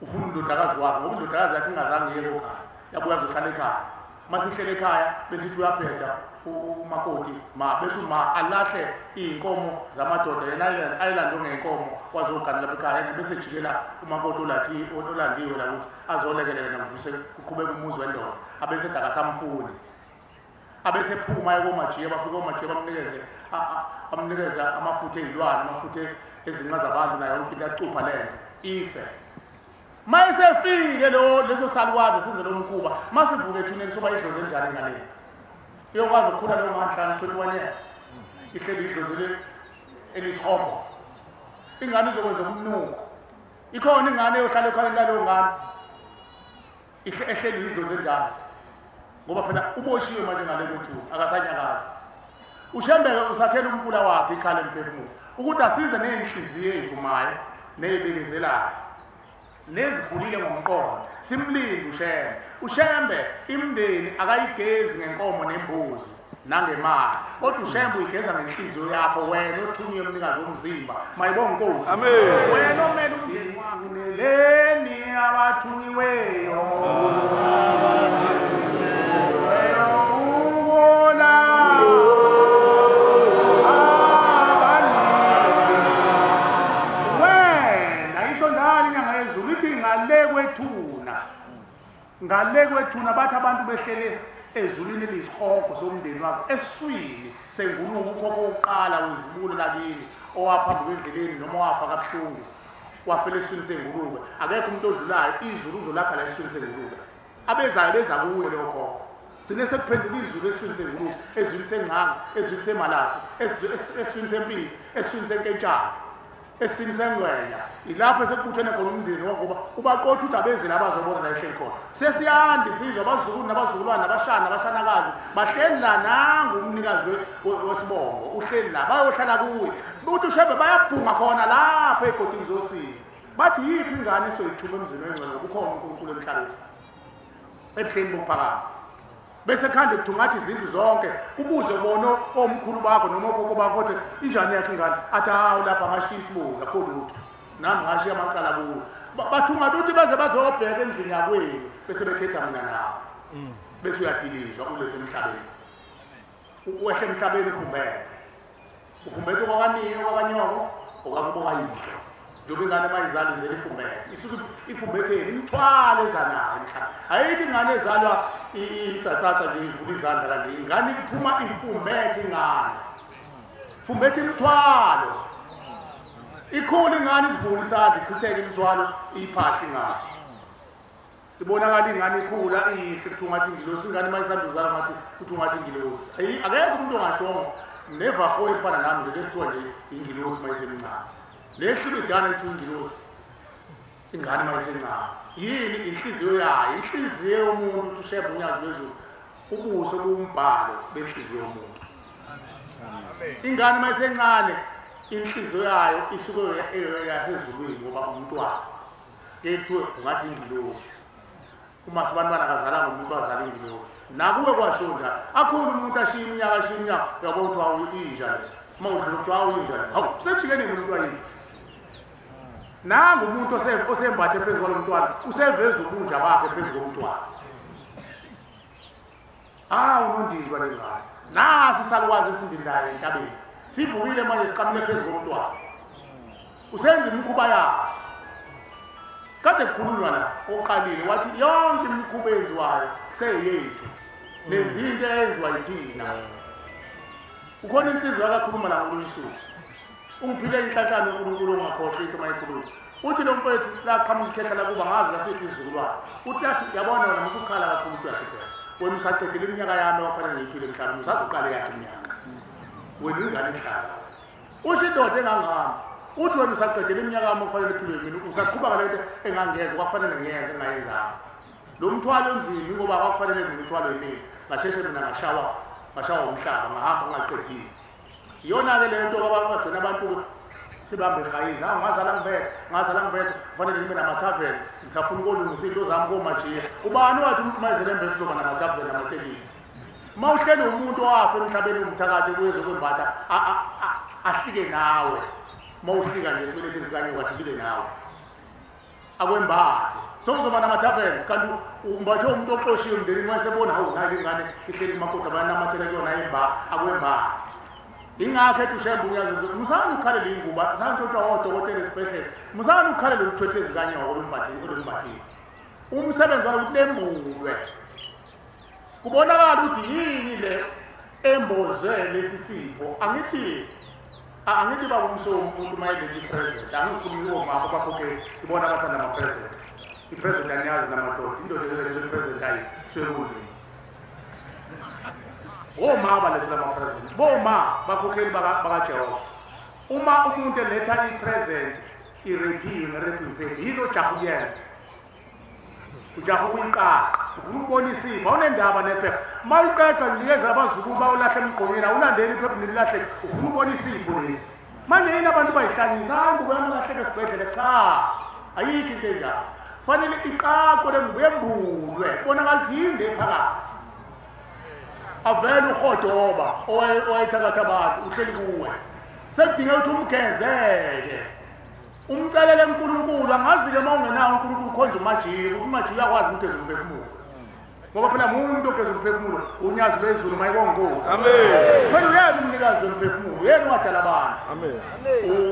Ufuna indodakazi wakhe ngoba indodakazi yakhe ingazange iye kokhaya. Yabuya azohlala ekhaya. Masihlele ekhaya besithi uyabheda umakoti ma bese uma alahle iy'nkomo zamadoda yena ayilandwe ngey'nkomo wazogana lapha ekhaya yena bese jikela umakoti olandiwe la ukuthi azolekelela namvuse kuqhubeka umuzi wendoda abese akasamfuni abese phuma ekomajiya bafika omajiya bamnikeze amnikeze amafutha ey'lwane amafutha ezinqa zabantu nayo yonke into yacupha lento ife. Mayesefike lo leso salukazi senze lo mkhuba masivuke ethuneni soba idlozi enjani enganeni iyokwazi ukukhula leyo nganhlanu 21 years ihleli idlozi elisihogo ingane izokwenza umnuko ikhona ingane eyohlala ekhaleni laleyo ngane ehleli idlozi enjani ngoba phela uboshiwe manje ngale kwethuna akasanyakazi. Ushembeke usakhela umfula wakhe ikhala emphefumulo ukuthi asize ney'nhliziyo ey'vumayo ney'bekezelayo nezikhulile ngomqondo. Simlinde uShembe. UShembe imndeni akayigezi ngenkomo nembuzi nangemali, kodwa uShembe uyigeza ngenhliziyo yakho wena othunyiwe umnikazi womzimba. Mayibonge Nkosi. Amen. Wena omele umndeni wakho abathunyiweyo ngale kwethuna bathi abantu behlele ezulwini eliyisihogo somndeni wakho eswini sengulube ukhokho wokuqala wezibulo lakini owaphambi kwendleleni noma wafa kabuhlungu wafela eswini sengulube. Akekho umuntu odlulayo izulu uzolakha la eswini sengulube. Abezayo beza kuye leyo khokho gcine sekuphenduka izulu eswini sengulube, ezwini sengcanga, ezwini semalasi, eswini sempisi, eswini senkentshana, esini sengwenya. Ilapho sekubuthene khona umndeni ngoba ubaqotha ukuthi abeze la bazobona la ehleli khona. Sesiyanda isizwe abazukulu nabazukulwane nabashana nabashanakazi bahleli la nangu umnikazi wesibongo uhleli la bayohlala kuye. Uthi uShembe bayabhunga khona lapha egodini zosizi. Bathi yiphi ingane esoyithuma emzini wengcwele ngoba ukhona uNkulunkulu emhlabeni ebuhleni bokuphakama. Bese khande kuthungathi izindlu zonke ubuze bona omkhulu bakho noma okhokho bakho ukuthi injani yakhe ingane athi hawu lapha ngashiya isibuza akho lutho nami ngashiya amacala kuwo. Bathungathi ukuthi baze bazobheka endlini yakwenu bese bekhetha mina nawe bese uyadilizwa ulethe emhlabeni uwehle emhlabeni ufumbethe ufumbethe okwakanini okwakanyoko okwakubo kayihlo njengoba ingane mayizalwa izele ifumbethe isuke ifumbetheni imithwalo ezanayo emhlabeni. Ayikho ingane ezalwa itsatsatsa nje ivula izandla kanje ingane iphuma ifumbethe ingane fumbethe imithwalo ikhula ingane isivula isandla ichitheke imithwalo iyiphahla ingane ibonakala ingane ikhula iyihle kuthiwa ngathi ingilosi ingane mayisanduzala ngathi kuthiwa ngathi ingilosi. Akekho umuntu ongashongo nevaho efana nami nje lekuthiwa nje ingilosi mayisemncane lehlula idana kuthiwa ingilosi ingane mayisencane. Yini inhliziyo yayo? Inhliziyo yomuntu uthi uShembe unyazi lwezulu ubuso bumbhalo benhliziyo yomuntu. Ingane mayisencane inhliziyo yayo isuke yasezulwini ngoba umntwana kuthiwe ungathi ingilosi. Uma sibantwana akazalanga umuntu azala ingilosi nakuwe kwasho njalo akhulu umuntu ashiya iminyaka ashiya iminyaka uyabona ukuthi hawu inja le uma udlula kuthiwa hawu inja le hawu sejike nini umuntu ayinja. Nangu umuntu osembathe phezu kwalo mntwana useveza ubunja bakhe phezu komntwana. Hawu unondindwa lengane nasi isalukazi esindindayo entabeni sivukile manje siqamule phezu komntwana usenza imikhuba yaso. Kade kukhulunywa la oqalile wathi yonke imikhuba eyenziwayo kuseyethu nenza into eyenziwa yithina. Ukhona insizwa akakhuluma la ngolunye usuku ungiphile inhlanhla uNkulunkulu ongakhohlwa into mayikhuluma. Uthi lo mfethu laqhamuka ikhehla lakuba ngazi lasiphi isizukulwane uthi athi yabona wena usukhala kakhulu uyahlupheka wena usaqedile iminyaka yami wafanele ngiyiphile emhlabeni usazoqala yakhe iminyaka wena ingane ehlala. Usho indoda engangami uthi wena usaqedile iminyaka yami okufanele iphilwe mina usaqhuba ngale nto engangenza kwakufanele ngiyenze engayenzanga. Lo mthwalo onzima ngoba kwakufanele mina uthwalo yimina ngasheshe mina ngashawa umhlaba ngahamba ngingaqedile. Iyona-ke le nto bagcina abantu sibambe hayiza ngazala ngibethe kufanele ngibe namathaveni ngisafuna ukolungisa into zami komajiya. Ubani wathi umuntu mayezele embethe uzoba namathaveni namatekisi? Uma uhleli umuntu owafa emhlabeni umthakathi kuyezokwembatha ahlike nawe. Uma uhlika nje esibelethweni sikanyoka adikile nawe. Akwembathe. So uzoba namathaveni kanti umbathe umuntu oxoshiwe emndenini wayesebona hawu nayi lengane ihleli kumakoti abayanamathela kuyona emba akwembathe. Ingakho ethi uShembe uNyazi musani ukhalele ingubo santshontshwa odokotela esibhedlela musani ukhalele ukuthwethezi kanyoko olumbathile. Umsebenzi walo ukuthi lembulwe. Kubonakala ukuthi yini le emboze lesi sipho. Angithi baba umsomi umuntu mayelethe ipresent angikhulumi omama bakhokheli ibona abathanda ama-present. I-present aniyazi namadoda indoda elethe i-present ayi suke kunzima. Omama balethela ama-present, boma bakhokheli bakaJehova. Uma umuntu eletha i-present irephiwe nge-wrapping paper yini ojaha ukuyenza? Ujaha ukuyiqaqa, ufuna ukubona isipho, awunendaba nephepha. Uma uqeda unikeza abazukulu bawulahle emgqonyeni, awulandeli iphepha nililahle, ufuna ukubona isipho lesi. Manje yini abantu bayihlanyisa? Hayi ngubo yami alahleke esibhedlela. Cha, ayikho into enjalo. Fanele iqaqwe le ngubo yembulwe, kubonakala ukuthi yini le phakathi. Avele uhodoba owayethakatha abantu uhleli kuwe. Sekudingeka ukuthi umgezeke. Umcelele uNkulunkulu. Angazi-ke uma ungenawo uNkulunkulu ukhonza uMajika, ukuthi uMajika uyakwazi ukugeza umphefumulo. Ngoba phela umuntu ogeza umphefumulo uNyazi lwezulu mayibonge Nkosi. Amen. Phela uyena umnikazi womphefumulo, uyena owadala abantu. Amen.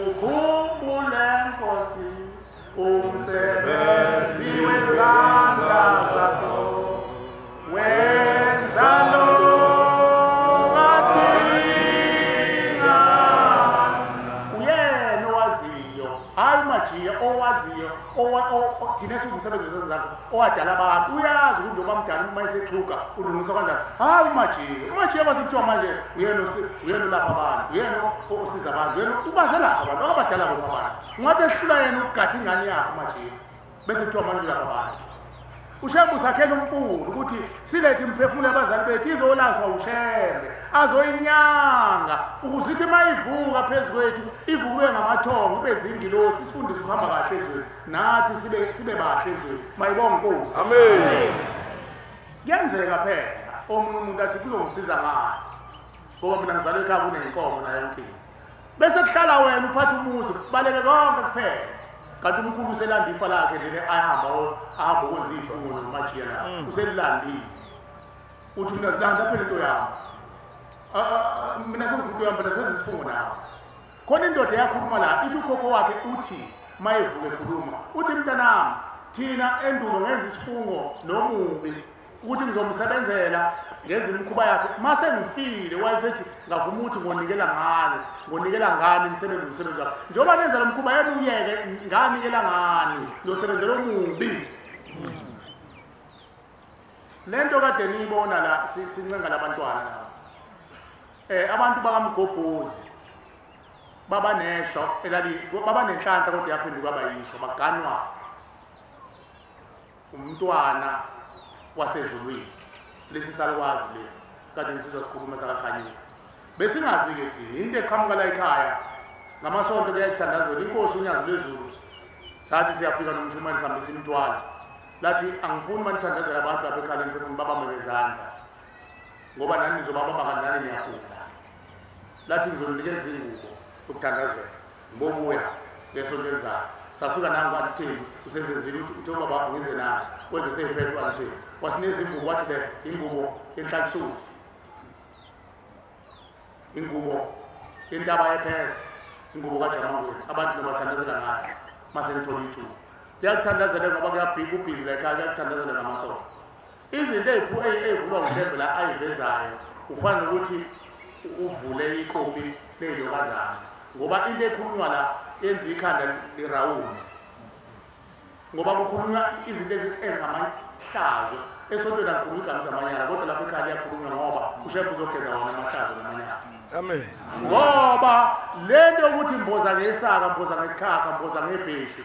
Ukhumbule Nkosi umsebenzi wezandla zakho wenza lo owaziyo thina esingumsebenzi wezandla zakho owadala abantu uyazi ukuthi njengoba mdala uma esethuka ulungisa kanjani. Hayi uMajika, uMajika basekuthiwa manje uyena olapha abantu, uyena osiza abantu, uyena ubazelapha abantu akabadala bona abantu. Ungathi ehlula yena ukugada ingane yakho uMajika bese kuthiwa manje ulapha abantu. uShembe usakhela umfula ukuthi silethe imiphefumulo yabazali bethu izolashwa uShembe azoyinyanga ukuze ithi uma ivuka phezu kwethu ivuke ngamathongo ibe zingilosi sifundise ukuhamba kahle ezweni nathi sibe bahle ezweni. Mayibonge Nkosi. Amen. Kuyenzeka phela omunye umuntu athi kuzongisiza ngani ngoba mina ngizalwe ekhaya kuneyinkomo nayo yonke into, bese kuhlala wena uphatha umuzi kubaleke konke kuphela kanti umkhulu uselanda ifa lakhe lele ahamba ukwenza izifungo noMajiya la uselilandile. Uthi mina zilanda phela into yami, mina sengifuna into yami, mina senza isifungo nawe. Khona indoda eyakhuluma la ithi ukhokho wakhe uthi mayevuka ekhuluma uthi mntanami thina endulo ngenza isifungo nomubi ukuthi ngizomsebenzela ngenza imikhuba yakhe mase ngifile wayesethi ngavuma ukuthi ngonikela ngani nisebenze umsebenzi wakhe njengoba nenza lo mkhuba yena uyeke nganikela ngani ngiyosebenzela omubi. Le nto kade niyibona la sincenga labantwana la abantu bakaMgobhozi baba nesho elali baba nenhlanhla kodwa yaphenduka bayisho baganwa umntwana wasezulwini. Lesi salukwazi lesi kade ngisizwa sikhuluma sakakhanyile besingazi-ke thina into eqhamuka la ekhaya ngamasonto kuyayithandazela inkosi uNyazi lwezulu. Sathi siyafika nomshumayeli sihambisa imithwalo lathi angifuni uma nithandazela abantu lapha ekhaya lemphefumulo babambe ngezandla ngoba nani nizobabamba kanti nani niyagula. Lathi ngizoninikeza ingubo yokuthandazela ngibobuya ngesonto elizayo. Safika nangu anithembi usezenzile ukuthi uthe ubaba ngize naye wenze seyiphethe anithembi wasineza ingubo wathi le ingubo yenhlalisuthi, ingubo yentaba yepheza, ingubo kaJamangweni abantu nobathandazela ngayo mase nithola ithuba. Kuyakuthandazela ngoba kuyabhika ubhizi la ekhaya, kuyakuthandazela ngamasonto. Izinto ey'vulwa uShembe la ayivezayo ufana nokuthi uvule ikopi ley'lokazana ngoba into ekhulunywa la yenza ikhanda lirawuni ngoba kukhulunywa izinto ezingamahlazo. Esontweni akukhulunywa igama lamanyala kodwa lapho ekhaya liyakhulunywa ngoba uShembe uzogeza wona amahlazo namanyala. Amen. Ngoba lento yokuthi mboza ngesaka, mboza ngesikhakha, mboza ngebheshu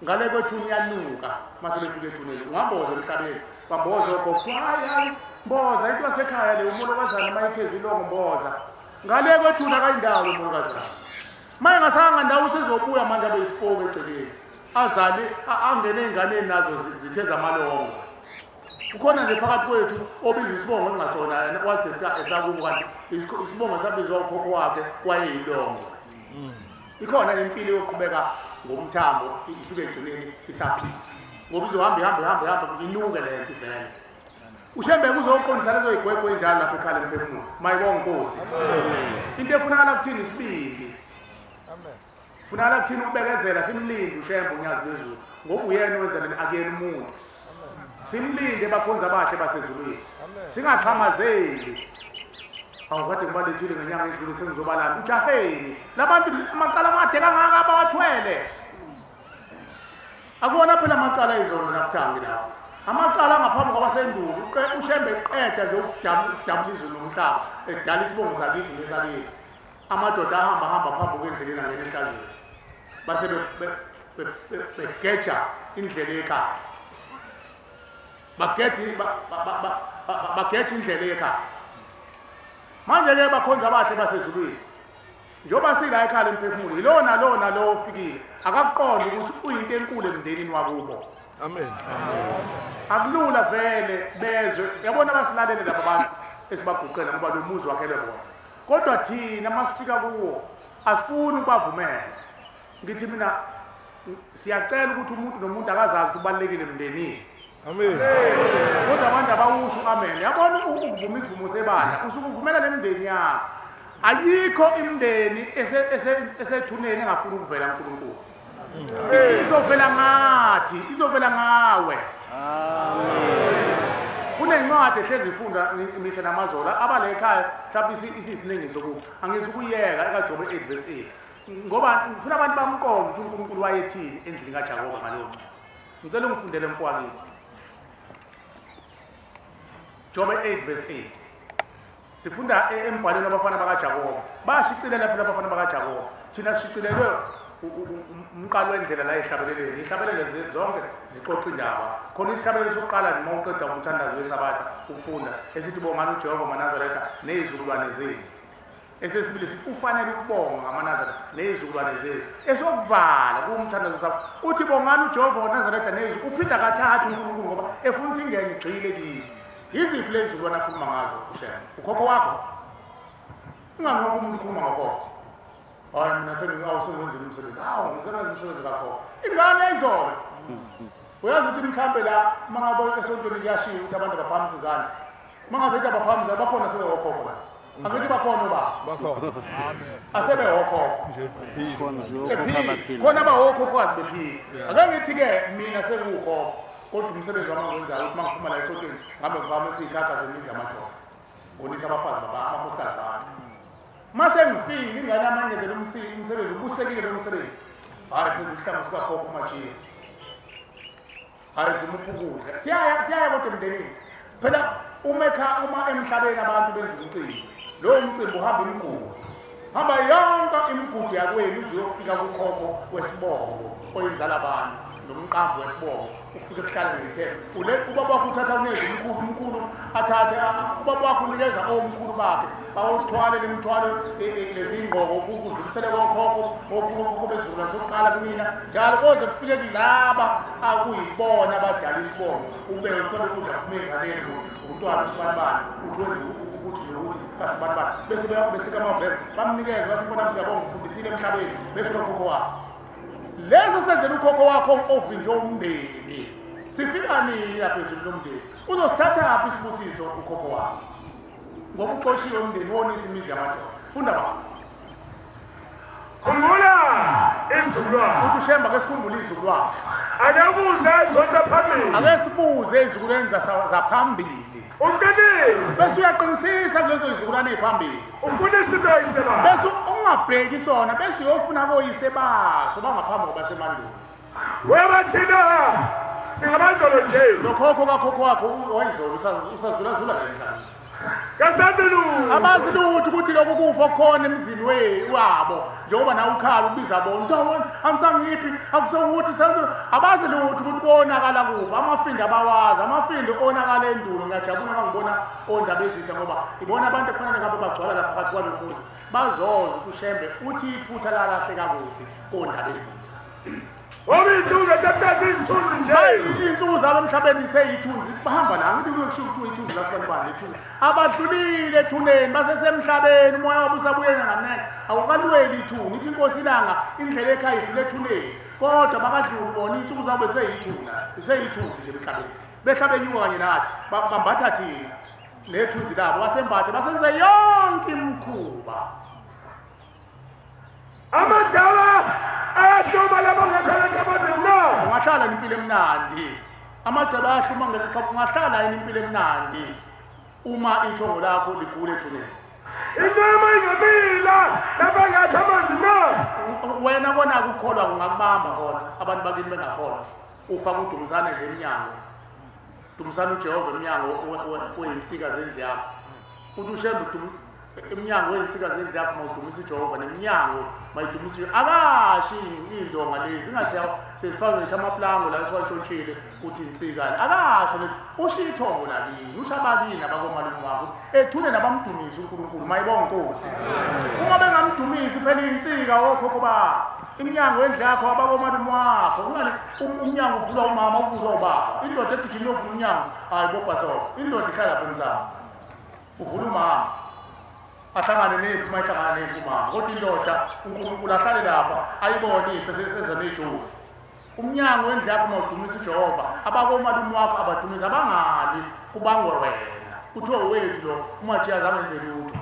ngale kwethuna iyanuka mase befika ethuneni. Ungamboza emhlabeni bamboza ogogo hayi hayi mboza into yasekhaya le umolokazana mayitheza ilongo mboza ngale kwethuna kayindawo umolokazana maye ngasanga ndawo usezobuya manje abe isipoki eceleni azale angene ey'nganeni nazo zitheza amalongo. Ukhona nje phakathi kwethu obiza isibongo engasona wathi esakubo kanti isibongo sabizwa ukhokho wakhe wayeyilongo. Ikhona impilo yokuqhubeka ngomthambo ifike egcineni isaphila. Ngoba izohamba ihamba ihamba ihamba inuke le nto vele. Ushembe kuzoqondisa lezo zigwegwe njalo lapha ekhaya lemphefumulo. Mayibonga Nkosi. Into efunakala kuthini isibindi. Amen. Funakala kuthini ukubekezela simlinde uShembe uNyazi lwezulu ngoba uyena wenza lena akuyena umuntu. Simlinde bakhonza abahle basezulwini. Singaxhamazeli. Awukade ngibalethile ngenyanga edlule sengizobalana. Ujaheni. Labantu amacala amade kangaka abawathwele. Akuwona phela amacala izolo nakuthangi lapho. Amacala ngaphambi kwabasendulo uShembe eqeda nje ukudabula izulu nomhlaba edala isibongo sakithi nesakini. Amadoda ahamba hamba phambi kwendlela angena ehlazweni. Base begeja indlela ekhaya. Bageja indlela ekhaya. Manje ke bakhonza abahle basezulwini. Njengoba sila ekhaya lemphefumulo yilona lona lo ofikile akakuqonda ukuthi uyinto enkulu emndenini wakubo. Amen. Akulula vele bezwe yabona basilalele lapha abantu esibaguqela ngoba lo muzi wakhelwe bona. Kodwa thina masifika kuwo asifuni ukubavumela. Ngithi mina siyacela ukuthi umuntu nomuntu akazazi ukuthi ubalulekile emndenini. Amen. Kodwa abantu abawusho amen. Yabona ukuvuma isivumo sebandla usuke uvumela nemndeni yakho. Ayikho imndeni esethuneni engafuni ukuvela uNkulunkulu. Izovela ngathi, izovela ngawe. Amen. Kunencwadi ehlezi ifunda imihla namazola abale ekhaya mhlawumbe isisiningi sokuba angizukuyeka ekaJobe 8 verse 8 ngoba ngifuna abantu bamqonde ukuthi uNkulunkulu wayethini endlini kaJakobe ngaleyo ncwadi. Ngicela ungifundele mfowethu. Jobe 8 verse 8. Sifunda embhalweni abafana bakaJakobe. Bashicilela phela abafana bakaJakobe. Thina sishicilelwe umqalo wendlela la ehlabeleleni. Ihlabelele zonke zixoxa indaba. Khona isihlabelelo sokuqala noma uqeda umthandazo weSabatha ukufunda esithi bongani uJehova maNazaretha nezizukulwane zenu. Esesibili sithi ufanele ukubonga ngamaNazaretha nezizukulwane zenu. Esokuvala kumthandazo sakho uthi bongani uJehova waNazaretha nezizukulwane uphinda kathathu uNkulunkulu ngoba efuna ukuthi ingene igxile kithi. Yiziphi lezi zukulwane akhuluma ngazo uShembe? Ukhokho wakho? Ungani wonke umuntu ukhuluma ngokhokho? Hayi mina sengenzile umsebenzi. Hawu ngisebenza umsebenzi kakhokho. Ingane izolo. Uyazi ukuthi mhlambe la uma ngabe esontweni kuyashiwo ukuthi abantu abaphakamisa izandla. Uma ngaze ukuthi abaphakamisa bakhona sebewokhokho la. Angithi bakhona ubaba. Bakhona. Amen. Asebewokhokho. Khona abawokhokhokazi bephila. Ake ngithi ke mina sekuwukhokho. Kodwa umsebenzi wami engiwenzayo ukuthi uma ngiphuma la esontweni ngihambe ngiphakamisa iy'khakha zemizi yamadoda. Ngonisa abafazi baba, amakhosikazi abantu. Mase ngifike ingane yami angenzela umsebenzi ubusekile lo msebenzi. Hayi sekuhlanga sikakhokho uMajiya. Hayi simupha ukudla. Siyaya kodwa emndenini. Phela uma emhlabeni abantu benza umcimbi. Lowo mcimbi uhamba imigudu. Hamba yonke imigudu yakwenu uze uyofika kukhokho wesibongo oyenzala abantu nomqambo wesibongo. Ufike kuhlala ngethemba. Ubaba wakho uthatha uneze umkhulu athathe ubaba wakho unikeza omkhulu bakhe bawuthwale lemthwalo lezingqoko ukudlulisele kokhokho okhokho bezizukulwane sokuqala kumina njalo koze kufike kulaba akuyibona abadala isibongo ube uthole ukudla kuphume enganeni umntwana usibanibani uthi wenze ukuthi nokuthi kasibanibani bese besika amaveve bamnikeze bathi mfana siyabonga ufundisile emhlabeni besho lokhokho wakho. Leso senzela ukhokho wakho ovinjwe umndeni. Sifika nini lapha ezulu lomndeni? Uzosithatha phi isibusiso ukhokho wakho? Ngoba uxoshiwe umndeni wonisa imizi yamadoda. Funda baba. Khumbula izizukulwane. Uthi uShembe ake sikhumbule izizukulwane. Ake ubuze zonke phambili. Ake sibuze izizukulwane zaphambili. Uqinise. Bese uyaqinisisa kulezo zizukulwane eziphambili. Ufundise into oyise. Bese ungabheki sona bese uyofuna koyise baso bangaphambi kwabasemandulo. Weba thina singabazolo nje. Lokhokho kakhokho wakho wayizolo usazulazula ngenhlalo. Kasazi lutho. Abazi lutho ukuthi lokhu kufa okukhona emzini wabo njengoba nawe ukhala ubiza bona uthi angisangiphi akusekuthi abazi lutho ukuthi konakala kuphi amafindo abawazi amafindo onakala endulo. Ngiyajabula uma ngibona ondaba ezitha ngoba ibona abantu ekufanele ngabe bagcwala lapha phakathi kwalo muzi bazoza ukuthi uShembe uthi iphutha lalahleka kuphi kondaba ezitha. Iy'nsuku zabo emhlabeni seyithunzi bahamba la ngithi kuyokusho ukuthi ithunzi lasibantwana ithunzi abadlulile ethuneni basesemhlabeni umoya wabo usabuyela nganene awukalweli ithuna ithi inkosi ilanga indlela ekhaya idlule ethuneni kodwa bakadluli bona iy'nsuku zabo seyithuna seyithunzi nje emhlabeni behla benyuka kanye nathi bambatha thina nethunzi labo basembathe basenze yonke imikhuba. Amadala ayahluma laba ngekho na ungahlala impilo emnandi amacebo ayahluma ngekho ungahlala yini impilo emnandi uma ithongo lakho ligule ethuneni inyama ingamila lapha ngakho amanzi na wena kona ukukholwa kungakubamba kona abantu bakini bengakholwa ufaka udumisane nje emnyango dumisana uJehova emnyango weyinsika zendlu yakho uthi ushembe emnyango weyinsika zendlu yakho mawudumisa uJehova neminyango mayidumisa akashi iy'ndonga lezi ingathi selifake ngisho amaplango la esiwatshontshile uthi insika akasho le usho ithongo lakini usho abakini abakomalume wakho ethune nabamdumisa uNkulunkulu mayibonga inkosi uma bengamdumisi phela iy'nsika okhokho bakho iminyango yendlu yakho abakomalume wakho ungani umnyango uvulwa umama uvulwa ubaba indoda egijima iyovula umnyango hayi bobhasoka indoda ihlala lapha emsamo uvula umama ahlangane nephi uma ihlangana nephi umama kodwa indoda uNkulunkulu ahlale lapha ayibone iphi eseza nejozi umnyango wendlu yakho mawudumisa uJehova abakomalume wakho abadumisa abangali kubangwe wena kuthiwe wethu lo uMajiya azange enze lutho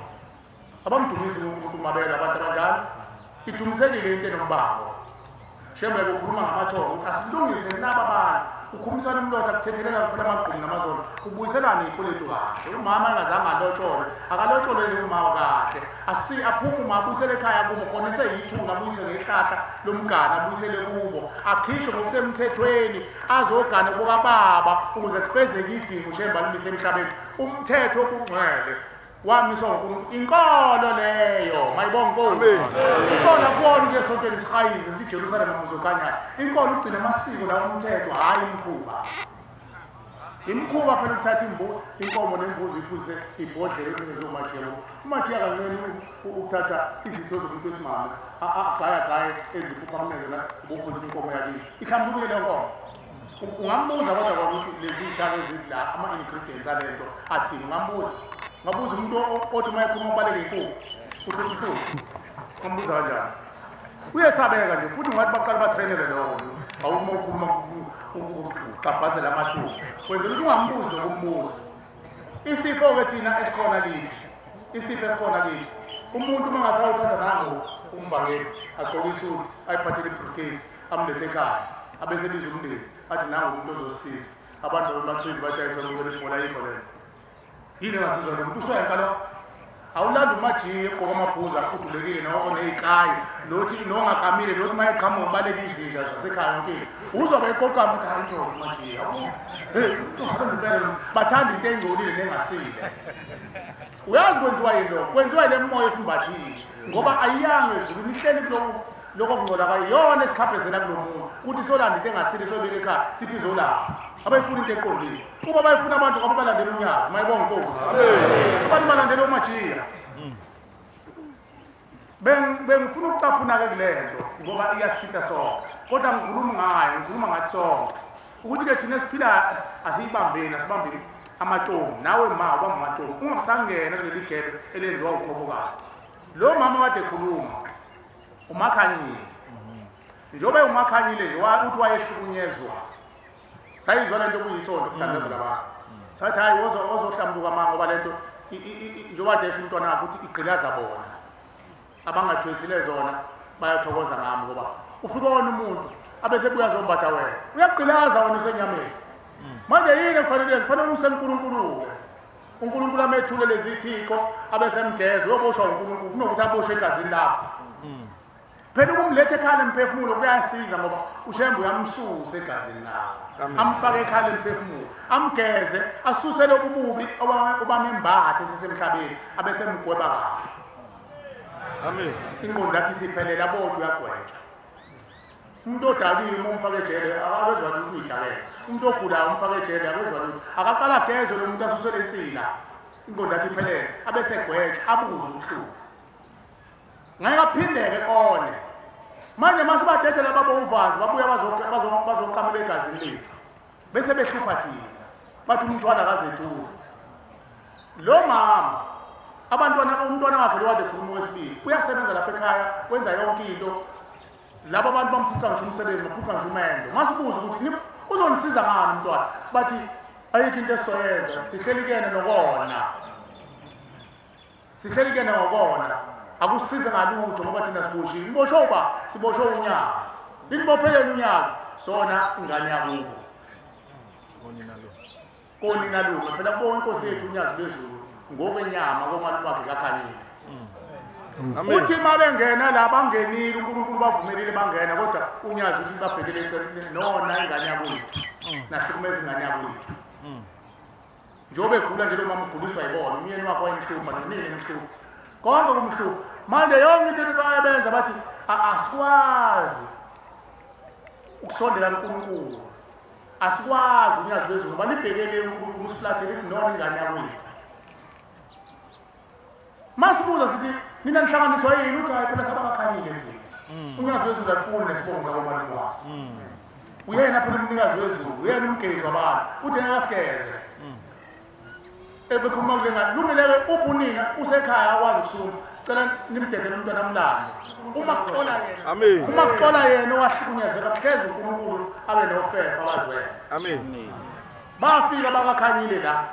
abamdumisi uNkulunkulu mabela abantu abanjalo idumisekile into enombango Shembe ukhuluma ngamathongo ukuthi asilungise naba abantu ukhumisana umlotha kuthethelela kuphela amagqumi namazolo kubuyiselana iy'kweletu kahle umama engazange alotsholwe akalotsholele umama kahle aphume uma abuyisele ekhaya kubo khona eseyithuna abuyisele ngehlahla lomgane abuyisele kubo akhishwe ngokusemthethweni azogane kukababa ukuze kufezeke idingo uShembe alimise emhlabeni umthetho obungcwele wamiswa nguNkulunkulu inkolo leyo mayibonga inkosi inkolo akubona ukuthi esontweni isihayize siJerusalema muzokhanyayo inkolo ugcina amasiko lawo umthetho hhayi imikhuba imikhuba phela ukuthatha inkomo nembuzi iphuze ibhodlela enikezwe uMajiya uMajiya kancane ukuthatha izitho zomuntu wesimame agayagaye enze iphupha amneze la ubuphuzisa inkomo yakini ihlambulukile leyo nkomo ungambuza kodwa kona ukuthi lezi iy'thako ezila ama-ingredients ale nto athini ungambuza ngabuza umuntu othi uma ekhuluma ubaleke inkukhu uhluphi ungambuza kanjani uyesabeka nje futhi ungathi baqale batrainele lokho awuma ukhuluma ucabhazela amathuba wenzela ukuthi ungambuzi nokumbuza isifo-ke thina esikhona kithi isifo esikhona kithi umuntu uma ngasawuthatha nango umbangeli agqoke isuti ayiphathele i-briefcase amlethe ekhaya abesebiza umndeni athi nangu umuntu ozosisiza abantu bachizi bathi ayisonukela ibhola ayikho lento yini engasizwa lo muntu usuyenka lo awulanda uMajiya egqoka amabhuzu afudulekile ney'kayi nothi nongakamile nothi uma eqhamuka ubaleka izinja zasekhaya yonkile uzobe eqoqama ukuthi hayi indoda uMajiya hey usebenza impela lo bathanda into engcolile nengasile uyazi kwenziwa yini lokho kwenziwa yile moya esimbathile ngoba ayiyanga ezulwini ihleli kuloko lokho kungcola kwayona esikhaphezela kulo muntu ukuthi solanda into engasile soyibeka ekhaya sithi izolapha abayifuna into eqondile kuba bayifuna abantu ngoba balandela unyazi mayibonga inkosi abantu balandela uMajiya bengifuna ukucaphuna-ke kule nto ngoba iyasithinta sonke kodwa ngikhuluma ngayo ngikhuluma ngathi sonke ukuthi-ke thina esiphila asiyibambeni asibambeni amatomu nawe ma ubamba amatomu ungabusangena kuleli gebe elenziwa ukhokhokazi lo mama kade ekhuluma uMakhanyile njengoba uMakhanyile nje uthi wayehlukunyezwa sayizwa lento kuyisonto kuthandazela abantu sathi hayi ozohlambuka ma ngoba lento njengoba desho umntwana wakho ukuthi igqilaza bona abangathwesile zona bayathokoza ngami ngoba ufika wona umuntu abesebuya zombatha wena uyagqilaza wena usenyameni manje yini ekufanele kufanele umseNkulunkulu uNkulunkulu amethule lezi thixo abesemgeza uyoboshwa uNkulunkulu kunokuthi aboshwe egazini lakho phela ukumletha ekhaya lemphefumulo kuyasiza ngoba uShembe uyamsusa egazini lakho amfake ekhaya lemphefumulo amgeze asuse lobu bubi obamembathe sesemhlabeni abesemgweba kahle amen ingqondo yakhe isiphelele abodwa uyagwetshwa umuntu odakiwe uma umfake ejele akezwa lutho uyidakele umuntu ogulayo umfake ejele akezwa lutho akaqala agezwe lo muntu asusele insila ingqondo yakhe iphelele abesegwetshwa abuze ubuhlungu ngeke aphindeke one Manje masibadedela babomvazi babuya bazoqamela egazini lethu. Bese behlupha thina. Bathi umntwana akazethu. Lo mama abantwana umntwana wakhe lo wade khuluma wesibili uyasebenza lapha ekhaya wenza yonke into. Labo abantu bamphuca ngisho umsebenzi baphuca ngisho umendo. Masibuza ukuthi uzonisiza ngani umntwana? Bathi ayikho into esoyenza sihleli kuyena nokona. Sihleli kuyena ngokona. Akusize ngalutho ngoba thina siboshiwe. Niboshwe uba siboshwe unyazi. Linibophelele unyazi sona ingane yakubo. Konina lume phela bonke inkosi yethu unyazi lwezulu ngokwenyama komalume wakhe kaKhanyile. Uthi mabengena la bangenile uNkulunkulu bavumelile bangena kodwa unyazi ukuthi babhekele eceleni nona ingane yakwethu. Nahlukumeza ingane yakwethu. Njengoba egula nje lo mama uguliswa yibona umyeni wakhe wayemhlupha nonini emhlupha. Konke kumhlupha. Manje yonke into bayabenza bathi asikwazi ukusondela kuNkulunkulu. Asikwazi unyazi lwezulu ngoba libhekele uNkulunkulu usiflathele nona ingane yakwethu. Masibuza sithi nina nihlanganiswa yini uthi hayi phela sabakhanyile nje. Unyazi lwezulu alifuni nesibongo sakomalume wakhe. Uyena phela umnikazi wezulu, uyena umgezi wabantu. Uthi ngeke asigeze. Ebekhuluma kule ngane, lumileke uphi unina usekhaya akwazi ukusukuma. Sicela nimdedele umntwana amlande. Uma kuxola yena. Amen. Uma kuxola yena owahlukunyezeka kuhlezi uNkulunkulu abe nofefa abazwela. Amen. Bafika bakakhanyile la.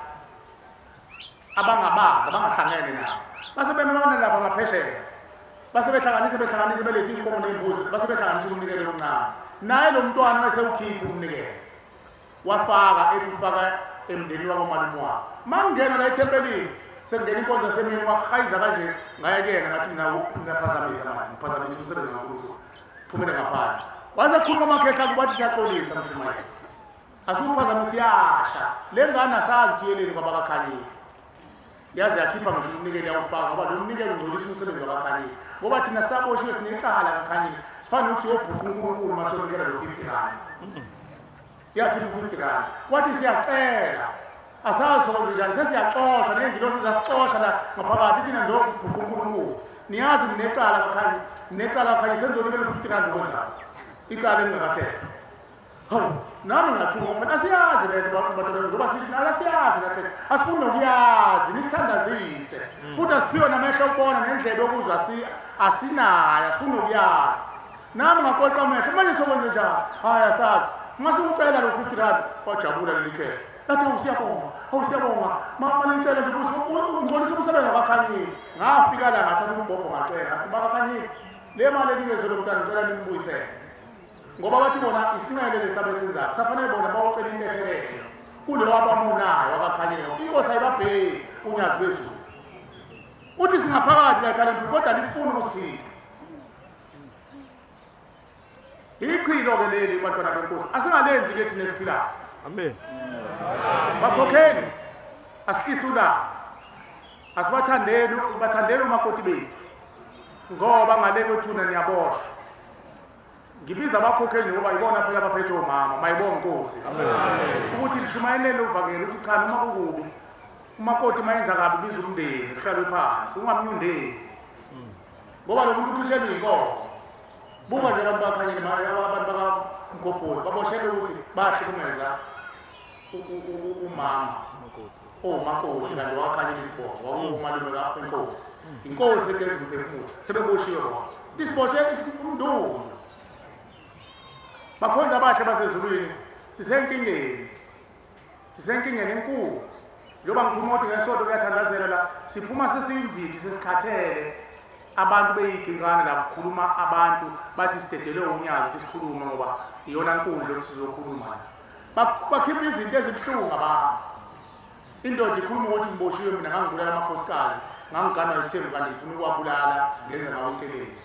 Abangabazi, abangahlangene nabo. Base bemana lapha ngaphesheya. Base behlanganisa belethe inkomo nezimbuzi, base behlanganisa umnikelo omncane. Naye lo mntwana wayesewukhipha umnikelo. Wafaka ethi ufaka emndenini wakomalume wakhe. Mangena la ethempelini, sekungena inkonzo yasemini wahayiza kanje ngaya kuyena ngathi mina ngiyaphazamisa manje, ngiphazamisa umsebenzi kaNkulunkulu. Phumele ngaphandle. Waze khuluma amakhehla kubathi siyaxolisa mshumayeli. Asukuphazamisa iyasha. Le ngane asazi ukuthi yeleni kwabakakhanyile. Yaze yakhipha ngisho umnikelo yawufaka ngoba lo mnikelo ungcolisa umsebenzi wakakhanyile. Ngoba thina saboshiwe sinecala kakhanyile. Sifana ukuthi uyobhuqa uNkulunkulu masonikela lo 50 rand. Yakhipha u-50 rand. Wathi siyacela. Asazi sokwenze njani sesiyaxoshwa ney'ngilosi zasixosha la ngaphakathi thina nje ubhuqa uNkulunkulu. Niyazi ninecala kakhanyile, ninecala kakhanyile senizonikela u-50 rand ukwenzani? Icala elingakathethwa. Hawu, nami ngathuka ngoba asiyazi le nto bantwana ngoba sithi asiyazi kahle. Asifuni nokuyazi, nisithandazise. Futhi asiphiwe namehlo okubona nendlebe yokuzwa asinayo, asifuni nokuyazi. Nami ngaqoqa amehlo, manje sokwenze njani? Hayi asazi. Mase ucela lo 50 rand, wajabula leli khehla. Lathi awusiyabonga, awusiyabonga. Mama nicela nje ukuthi ungcolisa umsebenzi wakakhanyile. Ngafika la ngathatha umbhobho ngacela, ngathi bakakhanyile. Le mali enikezwe lo mntwana ngicela nimbuyisele. Ngoba bathi bona isinqele lesabe senzayo kusafanele bona bawucela intethelelo kulo abamunayo abakhanyile. Inkosi ayibabheki unyazi lwezulu. Uthi singaphakathi la ekhaya kodwa lisifuna ukusithinta. Ichilo ke leli bantwana benkosi asingalenzi ke thina esiphilayo. Amen. Bakhokheli asihlise ulaka. Asibathandeni, bathandeni umakoti bethu. Ngoba ngale kwethuna niyaboshwa. Ngibiza abakhokheli ngoba ibona phela abaphethe omama, mayibonga inkosi. Ukuthi lishumayelele uvangeli uthi cha noma kukubi. Umakoti mayenza kabi biza umndeni, kuhlalwe phansi, ungamnyundeli. Ngoba lo muntu ukhishela inkomo. Buka nje abantu bakhanyile abantu bakaMgobhozi baboshelwe ukuthi bahlukumeza umama. Omakoti kanti wakhanyela isibongo, wakumalume kaNkosi. Inkosi egeza umphefumulo, sebeboshiwe bona. Isiboshe umndunu. Bakhonza abahle basezulwini sisenkingeni. Sisenkingeni enkulu. Njengoba ngikhuluma ukuthi ngesonto kuyathandazela la, siphuma sesiyimvithi sesikhathele. Abantu beyigingane la kukhuluma abantu bathi sidedelwe unyazi ukuthi sikhulume ngoba iyona nkundla esizokhuluma. Bakhipha izinto ezibuhlungu abantu. Indoda ikhuluma ukuthi ngiboshiwe mina ngangibulala amakhosikazi, ngangiganwa isithembu kanti ngifuna ukuwabulala ngenza ngawo intelezi.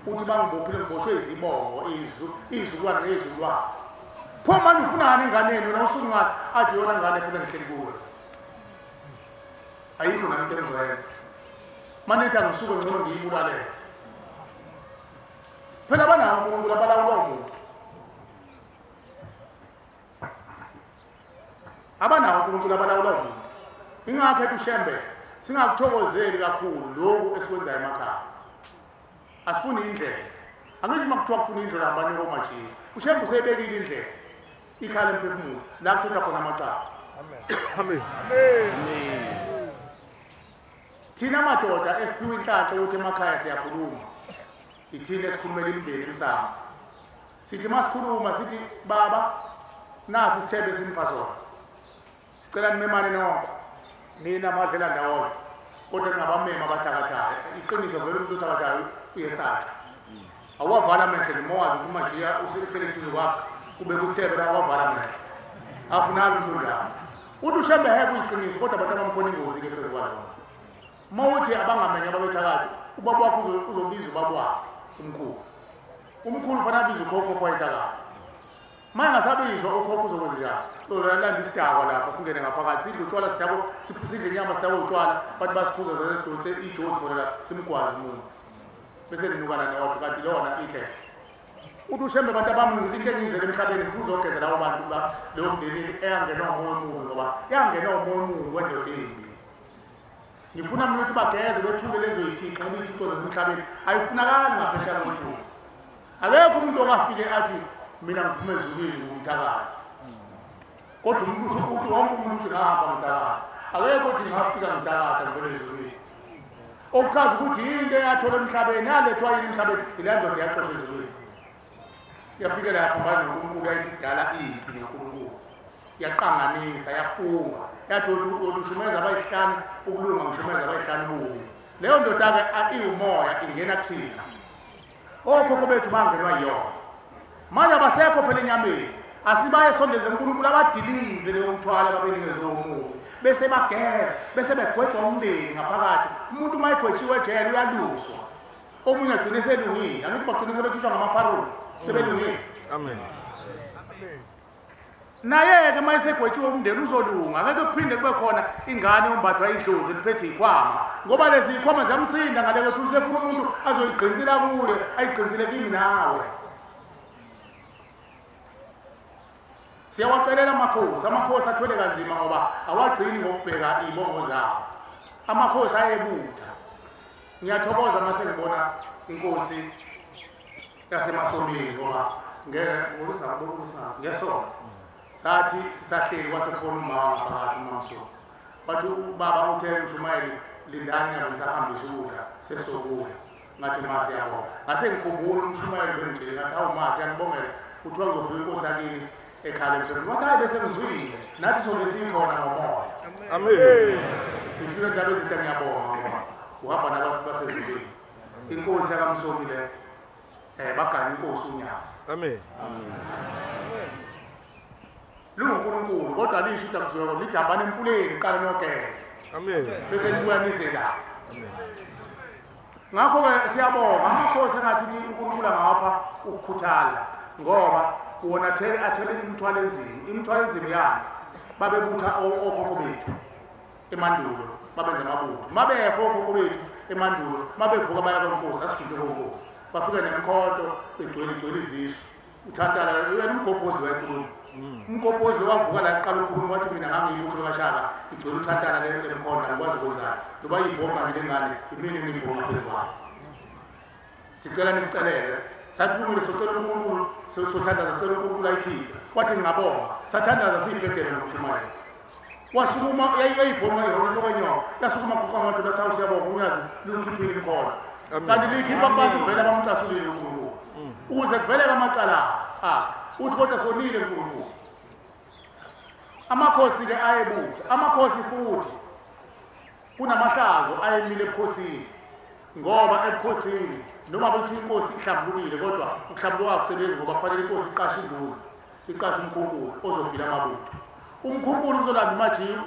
Uthi bangibophile ngiboshwe izibongo, izizukulwane ngezizukulwane. Pho manje ufunani enganeni wena usungathi athi yona ngane phela ngihleli kuwe. Ayikho nami into engizoyenza. Manje ethi angisuke ngcono ngiyibulale. Phela banawo uNkulunkulu abalawulwa umuntu. Abanawo uNkulunkulu abalawulwa umuntu. Ingakho ethi uShembe singakuthokozeli kakhulu lokhu esikwenzayo emakhaya. Asifuni indlela. Angisho uma kuthiwa kufuna indlu lapha banika omajiya. UShembe useyibekile indlela. Ikhala emphefumulo la kuthathwa khona amacala. Amen. Amen. Thina madoda esiphiwe inhlanhla ukuthi emakhaya siyakhuluma. Ithina esikhulumela imindeni emsamo. Sithi masikhuluma sithi baba nasi isithebe sinipha sona. Sicela nimemane nonke. Nina amadlela ndawonye. Kodwa ningabamema abathakathayo. Iqiniso vele umuntu othakathayo uyesatshwa. Awavala amehlo noma wazi ukuthi uMajiya usehlele eduze kwakho kube kusithebe la awavala amehlo. Afunalo umuntu la. Uthi uShembe heke uyiqiniso kodwa abantu abamkhona ingozi ke phezu kwalona. Uma uthi abangamenywa ababethakathi, ubaba wakho uzobiza ubaba wakhe umkhulu. Umkhulu ufanele abize ukhokho wayethakatha. Uma engasabizwa ukhokho uzokwenza njani? Uzolanda isidakwa lapha singene ngaphakathi sidle utshwala sidakwe sidle inyama sidakwe utshwala abantu basikhuza vele sidonse ijozi khona la simgwazi umuntu. Bese linukana newaphi kanti lona ikhehla. Uthi uShembe abantu abami into engiyizele emhlabeni ngifuna uzogeza labo bantu leyo mndenini eyangenwa umoya omubi ngoba yangenwa umoya omubi wendoda embi. Ngifuna mina ukuthi bageze bethule lezo yithixo ngoba iy'thixo zasemhlabeni ayifunakali ngaphesheya kwethuna. Akekho umuntu okafike athi mina ngiphuma ezulwini ngumthakathi. Kodwa umuntu uthi wonke umuntu uthi ngahamba ngithakatha. Akekho othi ngafika ngithakatha ngivele ezulwini. Okuchaza ukuthi yinto eyatholwa emhlabeni yalethwa yini emhlabeni ileya ndoda yaxoshwa ezulwini. Yafike la yaphambana noNkulunkulu yayisidala impi noNkulunkulu. Yaqanganisa yafunga yathi ushumeza abayihlanu ukulunga ngishumeza abayihlanu ububi. Leyo ndoda-ke iwumoya ingena kuthina. Okhokho bethu bangenwa yiyona. Manje abasekho phela enyameni. Asibaye sondeze uNkulunkulu abadilize leyo mthwalo ababenikeze omubi. Bese bageza, bese begwetshwa umndeni ngaphakathi. Umuntu uma egwetshiwe ejele uyaluswa. Omunye agcine selungile. Angithi bagcine sebekhishwa ngamapharoli. Sebelungile. Amen. Naye-ke uma esegwetshiwe umndeni uzolunga. Angeke kuphinde kube khona ingane ombathwa idlozi eliphethe iy'khwama. Ngoba lezi y'khwama ziyamsinda ngale kwethu usefuna umuntu azoyigqinsela kuye, ayigqinsele kimi nawe. Siyawacelela amakhosi. Amakhosi athwele kanzima ngoba awagcini ngokubheka iy'bongo zawo. Amakhosi ayebutha. Ngiyathokoza uma sengibona inkosi yaseMasomini ngoba ngesonto sathi sisahleli kwasefona umama ngaphakathi uMamsoni. Bathi ubaba uthe mshumayeli lindani nabo nisahambisa ukudla sesizobuya. Ngathi ma siyabonga. Ngase ngikhumbula umshumayeli bengitshele ngathi hawu ma siyanibongela kuthiwa kuzofika inkosi yakini ekhala emhlabeni. Wathi hayi bese ngizwile nathi sobe sikhona ngomoya. Amen. Ngifuna indaba ezinhle ngiyabonga ngoba uhamba nabasezulwini. Inkosi yakaMsomi le bagana inkosi uNyazi. Amen. Amen. LunguNkulunkulu kodwa lisho ukuthi akuziwe lithi hambani emfuleni qala niyogeza. Amen. Bese nibuya nize la. Amen. Ngakho-ke siyabonga amakhosi engathi uNkulunkulu angawapha ukukhuthala ngoba wona athele imithwalo enzima. Imithwalo enzima yani babebutha okhokho bethu emandulo babenza amabutho. Mabefa okhokho bethu emandulo mabevuka baya kwenkosi asijintshe kwenkosi. Bafike nemkhonto begcwele izisu. Uthantala wena umgobhozi lo wayekhuluma. Umgobhozi lo wavuka la eqala ukukhuluma wathi mina ngangiyibutho likaShaka igcwele uthantala lemkhonto angikwazi ukwenzani. Noba yibhomba nje lengane imini ngiyibhomba phezu kwayo. Sicela nisicelele. Sathi kumele socela uNkulunkulu sothandaza sicela uNkulunkulu ayikhiphe. Wathi ngingabonga. Sathandaza siyibhedele nokushumayela. Wasukuma yayibhomba ihonisa kwenyoka. Yasukuma guqa ngabantu lathi awu siyabonga uNyazi lukhiphile imkhonto. Kanti liyikhipha kubantu vele abamcasulile uNkulunkulu. Ukuze kuvele amacala uthi kodwa sonile uNkulunkulu. Amakhosi-ke ayebutha. Amakhosi futhi kunamahlazo ayemile ebukhosini. Ngoba ebukhosini noma bethi inkosi ihlambulukile kodwa ukuhlambuluka akusebenzi ngoba kufanele inkosi iqashe induna, iqashe umkhunkulu ozogila amabutho. Umkhunkulu uzolanda uMajiya,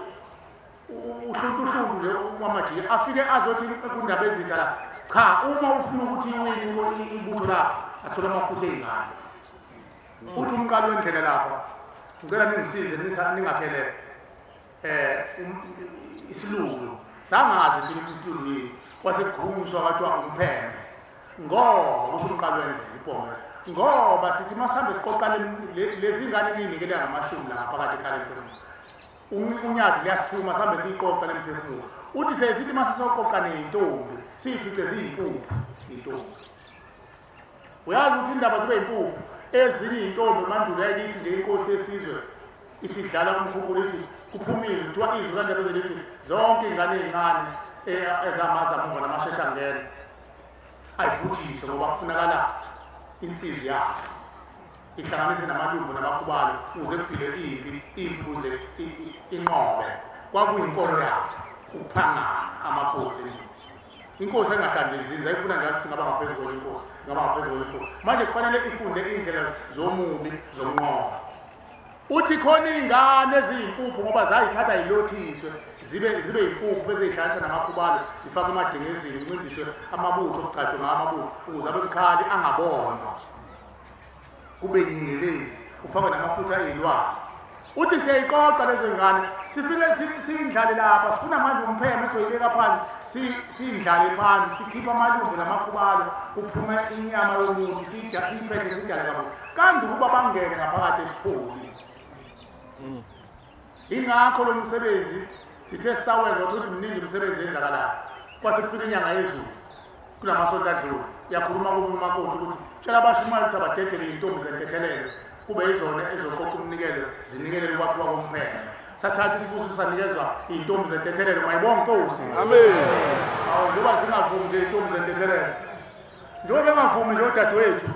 uhluntu nje uMajiya afike azothi kundaba ezitha la. Cha, uma ufuna ukuthi iwini ibutho lakho athole amafutha ey'ngane. Uthi umqali wendlela lapha ngicela ningisize ningakhelele isilulu. Sangazi thina ukuthi isilulu yini. Kwase kugunyiswa kwathiwa umpheme. Ngoba kusho umqali wendlela ibhombe. Ngoba sithi masihambe siqoqane lezi ngane niyinikele ngamashumi la ngaphakathi ekhala emphefumulo. UNyazi liyasithuma sihambe siyiqoqa lemphefumulo. Uthi sesithi masisoqoqa ney'ntombi siyifice ziyimpuphu iy'ntombi. Uyazi ukuthi indaba zibe impuphu ezinye intombi mandulo yayithi nje inkosi yesizwe isidlala umkhukulu ithi kuphuma izwi kuthiwa izwi kaNdaba lithi zonke ingane ezincane ezamaza amuva namashesha ngene ayibhujiswe ngoba kufunakala insizi yazo ihlanganise namalumbo namakhubalo ukuze kuphile impi impi ukuze inqobe. Kwakuyinkolo yabo ukuphangana amakhosi. Inkosi engahlali izinza ifuna njalo ukuthi ngaba ngaphezu kwenye inkosi, ngaba ngaphezu kwenye inkosi. Manje kufanele ifunde indlela zomubi zokunqoba. Uthi khona iy'ngane eziyimpuphu ngoba zayithatha yilothiswe zibe yimpuphu bese yihlanganisa namakhubalo zifakwe emadengezini kuncindiswe amabutho kugcatshwe ngawo amabutho ukuze abe bukhali angabonwa kube nyingelezi ufakwe namafutha ey'lwane. Uthi siyayiqoqa lezo ngane sifike siyindlale lapha sifuna manje umpheme soyibeka phansi siyindlale phansi sikhipha amalumbo namakhubalo kuphume inyama yomuntu siyiphethe siyidale kabuhle kanti ukuba bangene ngaphakathi esipholi. Ingakho lo msebenzi sithe sisawenza ukuthi mningi umsebenzi enzakalayo. Kwase kufika inyanga yezulu kulamasonto adlule yakhuluma kumakoti ukuthi tshela abashumayeli ukuthi abadedele iy'ntombi zentethelelo kube yizona ezoqoqa umnikelo zinikelele ukwakhiwa kompheme. Sathatha isibusiso sanikezwa iy'ntombi zentethelelo. Mayibonge Nkosi. Amen. Awu njengoba singavumi nje iy'ntombi zentethelelo, njengoba bengavumi nje odadewethu,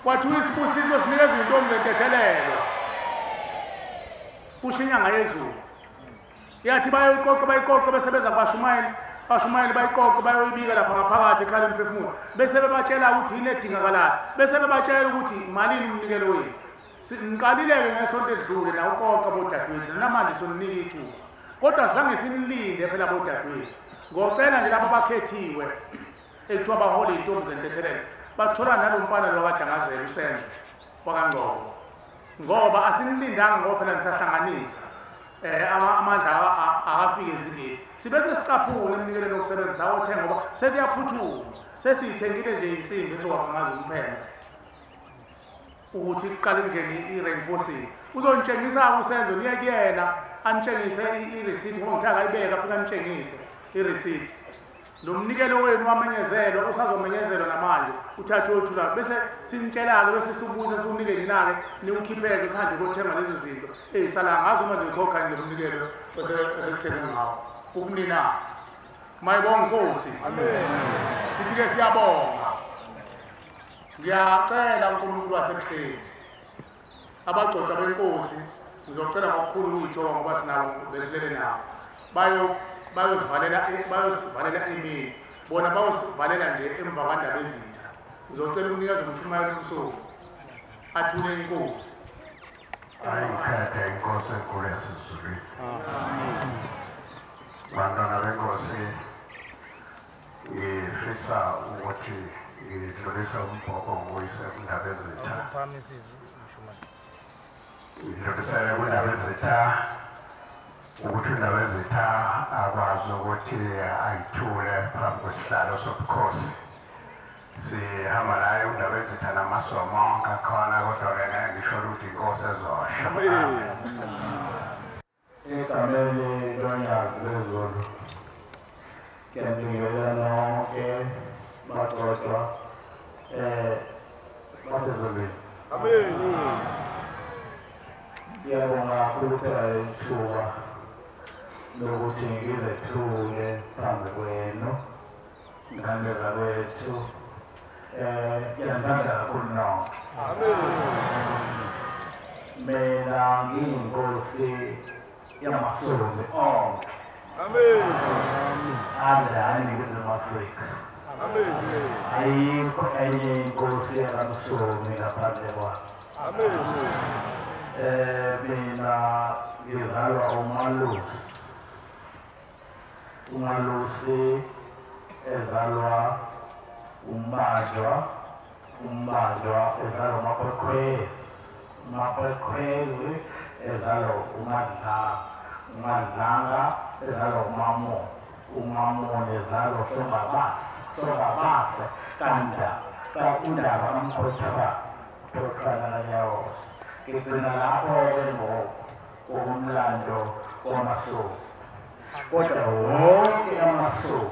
kwathiwa isibusiso sinikezwa iy'ntombi zentethelelo. Kusho inyanga yezulu yathi bayoyiqoqa bayiqoqa bese beza kubashumayeli, bashumayeli bayiqoqa bayoyibika lapha ngaphakathi ekhala emphefumulo bese bebatshela ukuthi yini edingakalayo bese bebatshela ukuthi malini umnikelo wenu. Ngiqalile-ke ngesonto edlule la uqoqa bodadewethu namanje soninika ithuba kodwa zange sinilinde phela bodadewethu. Ngocela nje labo abakhethiwe ekuthiwa bahole iy'ntombi zentethelelo bathola nalo mfana lo wakadangazela uSenzo wakaNgcobo ngoba asinilindanga ngoba phela nisahlanganisa amandla akafike ezingeni sibe sesicaphuna emnikelweni wokusebenzisa othenga ngoba sekuyaphuthuma sesiyithengile nje insimbi ezokwakha ngazo umpheme ukuthi kuqale kungene i-reinforcing. Uzontshengisa uSenzo niye kuyena anitshengise i-receipt ngoba ngithe akayibeka afike anitshengise i-receipt. Lo mnikelo wenu wamenyezelwa usazomenyezelwa namanje uthathe uyothula bese sinitshelake bese sibuze siwunike nina-ke niwukhipheke kuhambe kothenga lezo zinto ey'sala ngakho manje ngikhokha nje mnikelo esekuthenge ngawo ukunina. Mayibonge Nkosi. Sithi-ke siyabonga. Ngiyacela uNkulunkulu wasebuhleni abagcotshwa benkosi ngizocela ngokukhulu ukuyithoba ngoba sinabo besilele nabo bayosivalela emini bona bayosivalela nje emva kwandaba ezitha. Ngizocela ukunikeza umshumayeli umsomi athule inkosi. Ayikhethe inkosi enkulu yasezulwini. Bantwana benkosi, ngifisa ukuthi ngidlulise umbhobho nguyise kundaba ezitha. Ngidlulisele kundaba ezitha ukuthi indaba ezitha akwazi ukuthi ayithule phambi kwesihlalo sobukhosi. Sihamba naye undaba ezitha namasomo onke akhona kodwa-ke ngeke ngisho ukuthi inkosi ezosho. Egameni loNyazi lweZulu ngiyanibingelela nonke bagcotshwa basezulwini. Amen. Ngiyabonga kakhulu ukuthola leli thuba lokuthi ngizethule phambi kwenu ngane zakwethu. Ngiyanithanda kakhulu nonke. Amen. Mina ngiyinkosi yamaSumi onke. Amen. Ala eNingizimu Afrika. Amen. Ayikho enye inkosi yakaMsomi ngaphandle kwami. Amen. Mina ngizalwa uMalusi. uMalusi ezalwa uMbanjwa, uMbanjwa ezalwa uMakhwekhwezi, uMakhwekhwezi ezalwa uMadlanga, uMadlanga ezalwa uMamoni, uMamoni ezalwa Songabase, Songabase kaNdaba, kaNdaba kaMkhothwa, Mkhothwana kaNyawosi. Ngigcina lapho-ke ngokomlando wamaSumi. Kodwa wonke amaSumi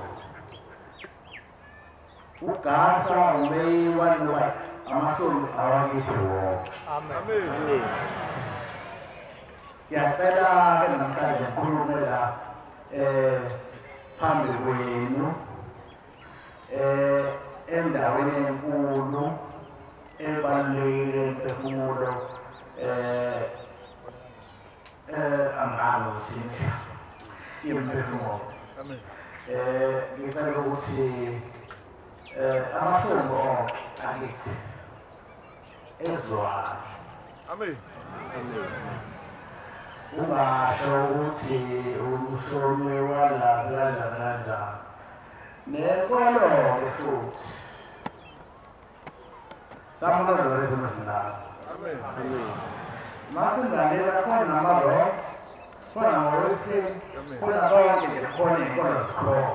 Ugasa umeyiwa noba amasomi awakithi wonke. Amen. Ngiyacela-ke namhlanje ngikhulume la phambi kwenu endaweni enkulu ebalulekile emphefumulo angalo ukuthi imphefumulo. Ngicela ukuthi amasongo onke akithi ezwana. Amen. Ungasho ukuthi umsomi wala kanjani nenkolo-ke futhi samukazalethu. Amen. Masingalela khona nama-rock, khona ama-wrestling, khona konke nje, khona iy'nkolo zikhona.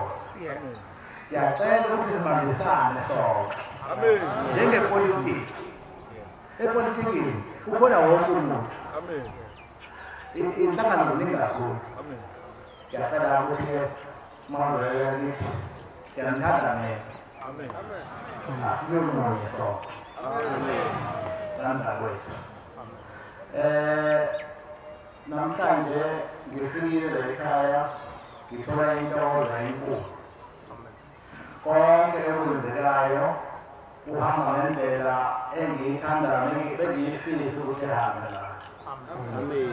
Ngiyacela ukuthi sibambisane sonke njengepolitiki. Epolitikini kukhona wonke umuntu. Inhlangano ziningi kakhulu. Ngiyacela ukuthi mawuvele kithi ngiyamthanda mina. Asibe munye sonke. Thanda kwethu. Namhlanje ngifikile la ekhaya ngithola intokozo enkulu. Konke okwenzekayo kuhamba ngendlela engiyithandayo bengiyifisa ukuthi ihambe la.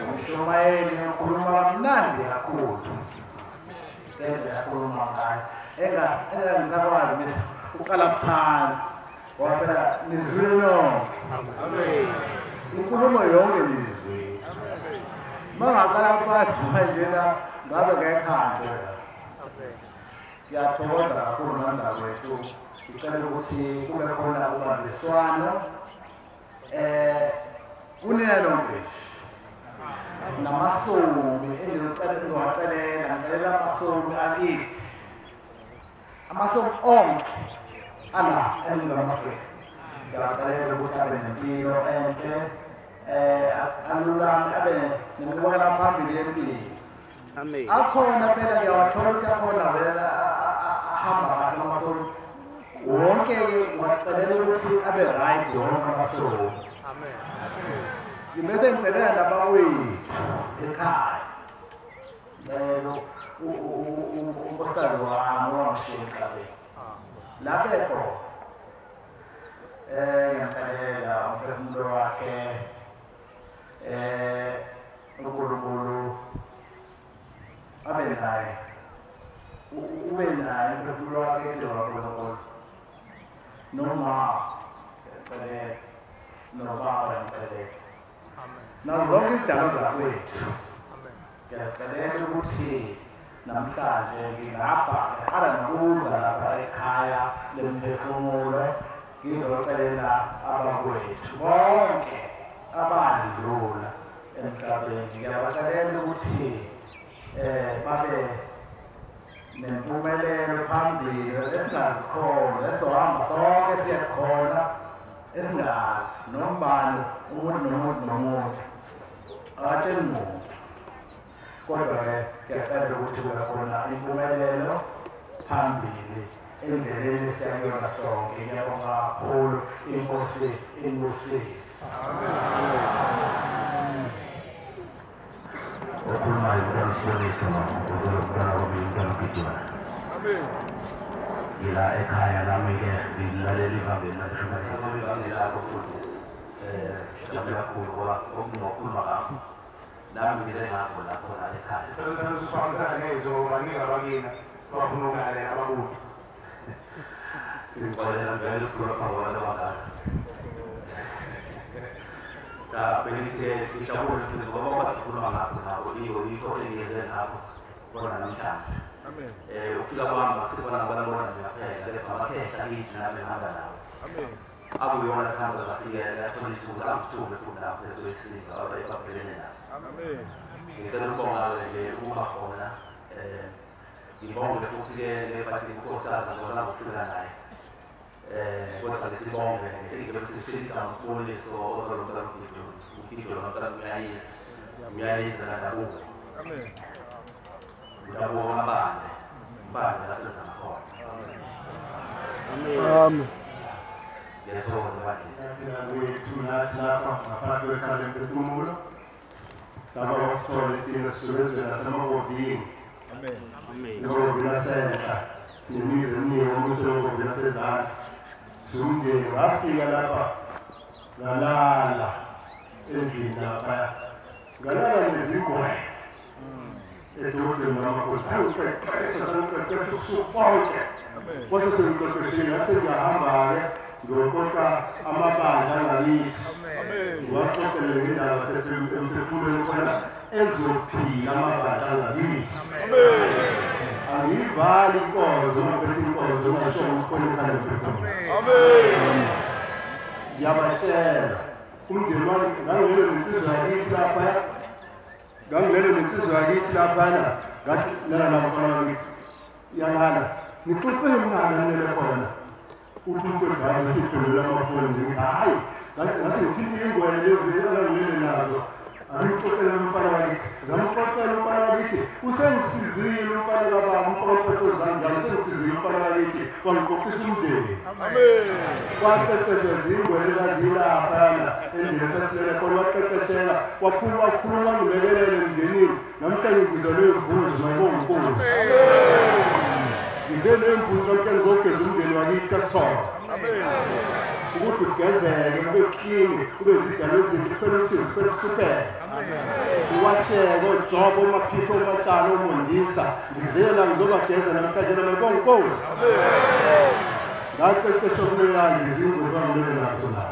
Umshumayeli ukhuluma kamnandi kakhulu. Ngendlela akhuluma ngayo engangisakwazi mina uqala phansi ngoba phela nizwile nonke. Inkulumo yonke nizwile. Uma ngaqala phansi manjena ngabe ngekhanjwe. Ngiyathokoza kakhulu mandla wethu. Ngicela ukuthi kube khona ubambiswano kunina nonke namasomi engiwacelela, ngicelela amasomi akithi, amasomi onke ala eNingizimu Afrika. Ngiyawacelela ukuthi abe nempilo enhle, alulame, abe nenqubekela phambili yempilo. Akhona phela ngiyawathola ukuthi akhona vele ahamba kahle amasomi wonke-ke, ngiwacelela ukuthi abe right wonke amasomi. Ngibese ngicelela nabakwethu ekhaya. Ngicela unkosikazi wami owangishiya emhlabeni lapho ekhona, ngiyamcelela umphefumulo wakhe uNkulunkulu abe naye, ube naye umphefumulo wakhe empilo kaNkulunkulu. Noma ngiyacelela, nobaba ngiyacelela, nazo zonke izidalwa zakwethu ngiyacelela ukuthi namhlanje ngingapha ngiqala nokuza lapha ekhaya lemphefumulo ngizocelela abakwethu bonke abandlula emhlabeni. Ngiyabacelela ukuthi babe nempumelelo phambili esingazikhona, esohamba sonke siye khona esingazi nombani umuntu nomuntu nomuntu akatsheli muntu. Kodwa-ke ngiyacela ukuthi kube khona impumelelo phambili endleleni esiya kuyona sonke. Ngiyabonga kakhulu, inkosi inibusise. Okhulumayo uyanisibonisa umntwana wami, umntwana uGideon. Ngila ekhaya nami-ke ngilalela ivangeli lakho, ivangeli lakho futhi sijabule kakhulu ngoba okungokhuluma ngakho nami ngile ngakho lapho la ekhaya. Sifambisana nezwi ngoba baningi abakina abafuna ukulalela abakude. Ngixolela vele ukukhuluma phambi kwabantu abangaka. Cha, bengithi-ke ngijabule futhi ngoba bakhuluma ngakho nabo yikho engiyenze ngakho kona namhlanje. Ufika kwami asikubona abantu bona mina kuphela, kepha amakhehla kithi nami ngihamba nawo. Akuyona sihamba safika yathola ithuba angithume futhi lapho phezu kwesizwe ababhekene naso. Ngicela ukubonga-ke ukuba khona, ngibonge futhi-ke ngebhathi unkosikazi ngoba ngifika naye. Kodwa sibonge njengoba sifike igama siboniso ozalwa umntwana uGideon, umntwana uMyayiza, uMyayiza kaNdabuko. Ndabuko kaMbande, Mbande laseZamkhona. Amen. Ngiyathokoza bandla. Wethu nathi lapha ngaphansi kwekhaya lemphefumulo saba wasithole thina sisebenzela nasemahovini. Amen. Ehovini lasenhla sinemizi eminingi omusehovini lasezansi. Siwumndeni ngafika lapha ngalala endlini laphaya ngalala nezigwele edolobheni lamakhosi. Sangiqeqesha sangiqeqesha ubusuku bonke. Kwase sengiqeqeshile ngathi ngiyahamba-ke ngiyoqoqa amabandla angakithi ngiwaxoxele ngendaba emphefumulweni khona ezophila amabandla angakithi. Angiyivali inkonzo ngaphethe inkonzo ngasho ukukhona ekhaya lemphefumulo. Ngiyabatshela umndeni wami ngangilele nensizwa yakithi laphaya ngangilele nensizwa yakithi laphana ngathi lala namfana wakithi yalala nixoxele mnana nilele khona. Uthi umfowethu hayi siphendula amafoni nje hayi ngase ngithinta ingwele lezi engangilele nazo angixoxele umfana wakithi zamxoxela umfana wakithi usengisizile umfana kababa umfana waphethe njalo usengisizile umfana wakithi wangiqoqisa umndeni. Kwaqeqeshwa zingwele kazilaphana endlini esasilele khona waqeqeshela waphuma wakhuluma wangilekelele emndenini. Namhlanje ngiza ney'mbuzi mayibonga inkosi. Ngize ney'mbuzi namhlanje ngizogeza umndeni wakithi kaSithole ukuthi ugezeke ube clean ube zidalo ezinto kuphela usizi kuphela ukuhlupheka uwasheke ojobo omaphitho omatshalo omondisa. Ngizela ngizobageza namhlanje namayibonga inkosi. Ngaqeqeshwa kuleyani izingwele bangilele nazo la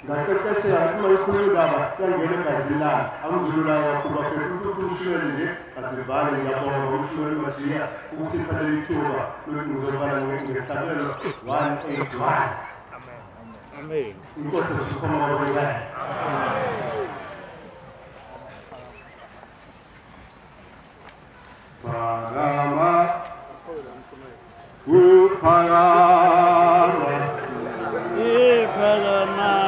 ngaqeqesheka uma ikhuluma indaba yangena egazini lami angizululayo kakhulu bafethu ukuthi umshumeli nje asivale. Ngiyabonga umshumeli Majiya ukusipha leli thuba lokuthi ngizobala ngesihlabelelo 181. Amen. Inkosi esikhoma kwabekela. Phakama uphakama iphakama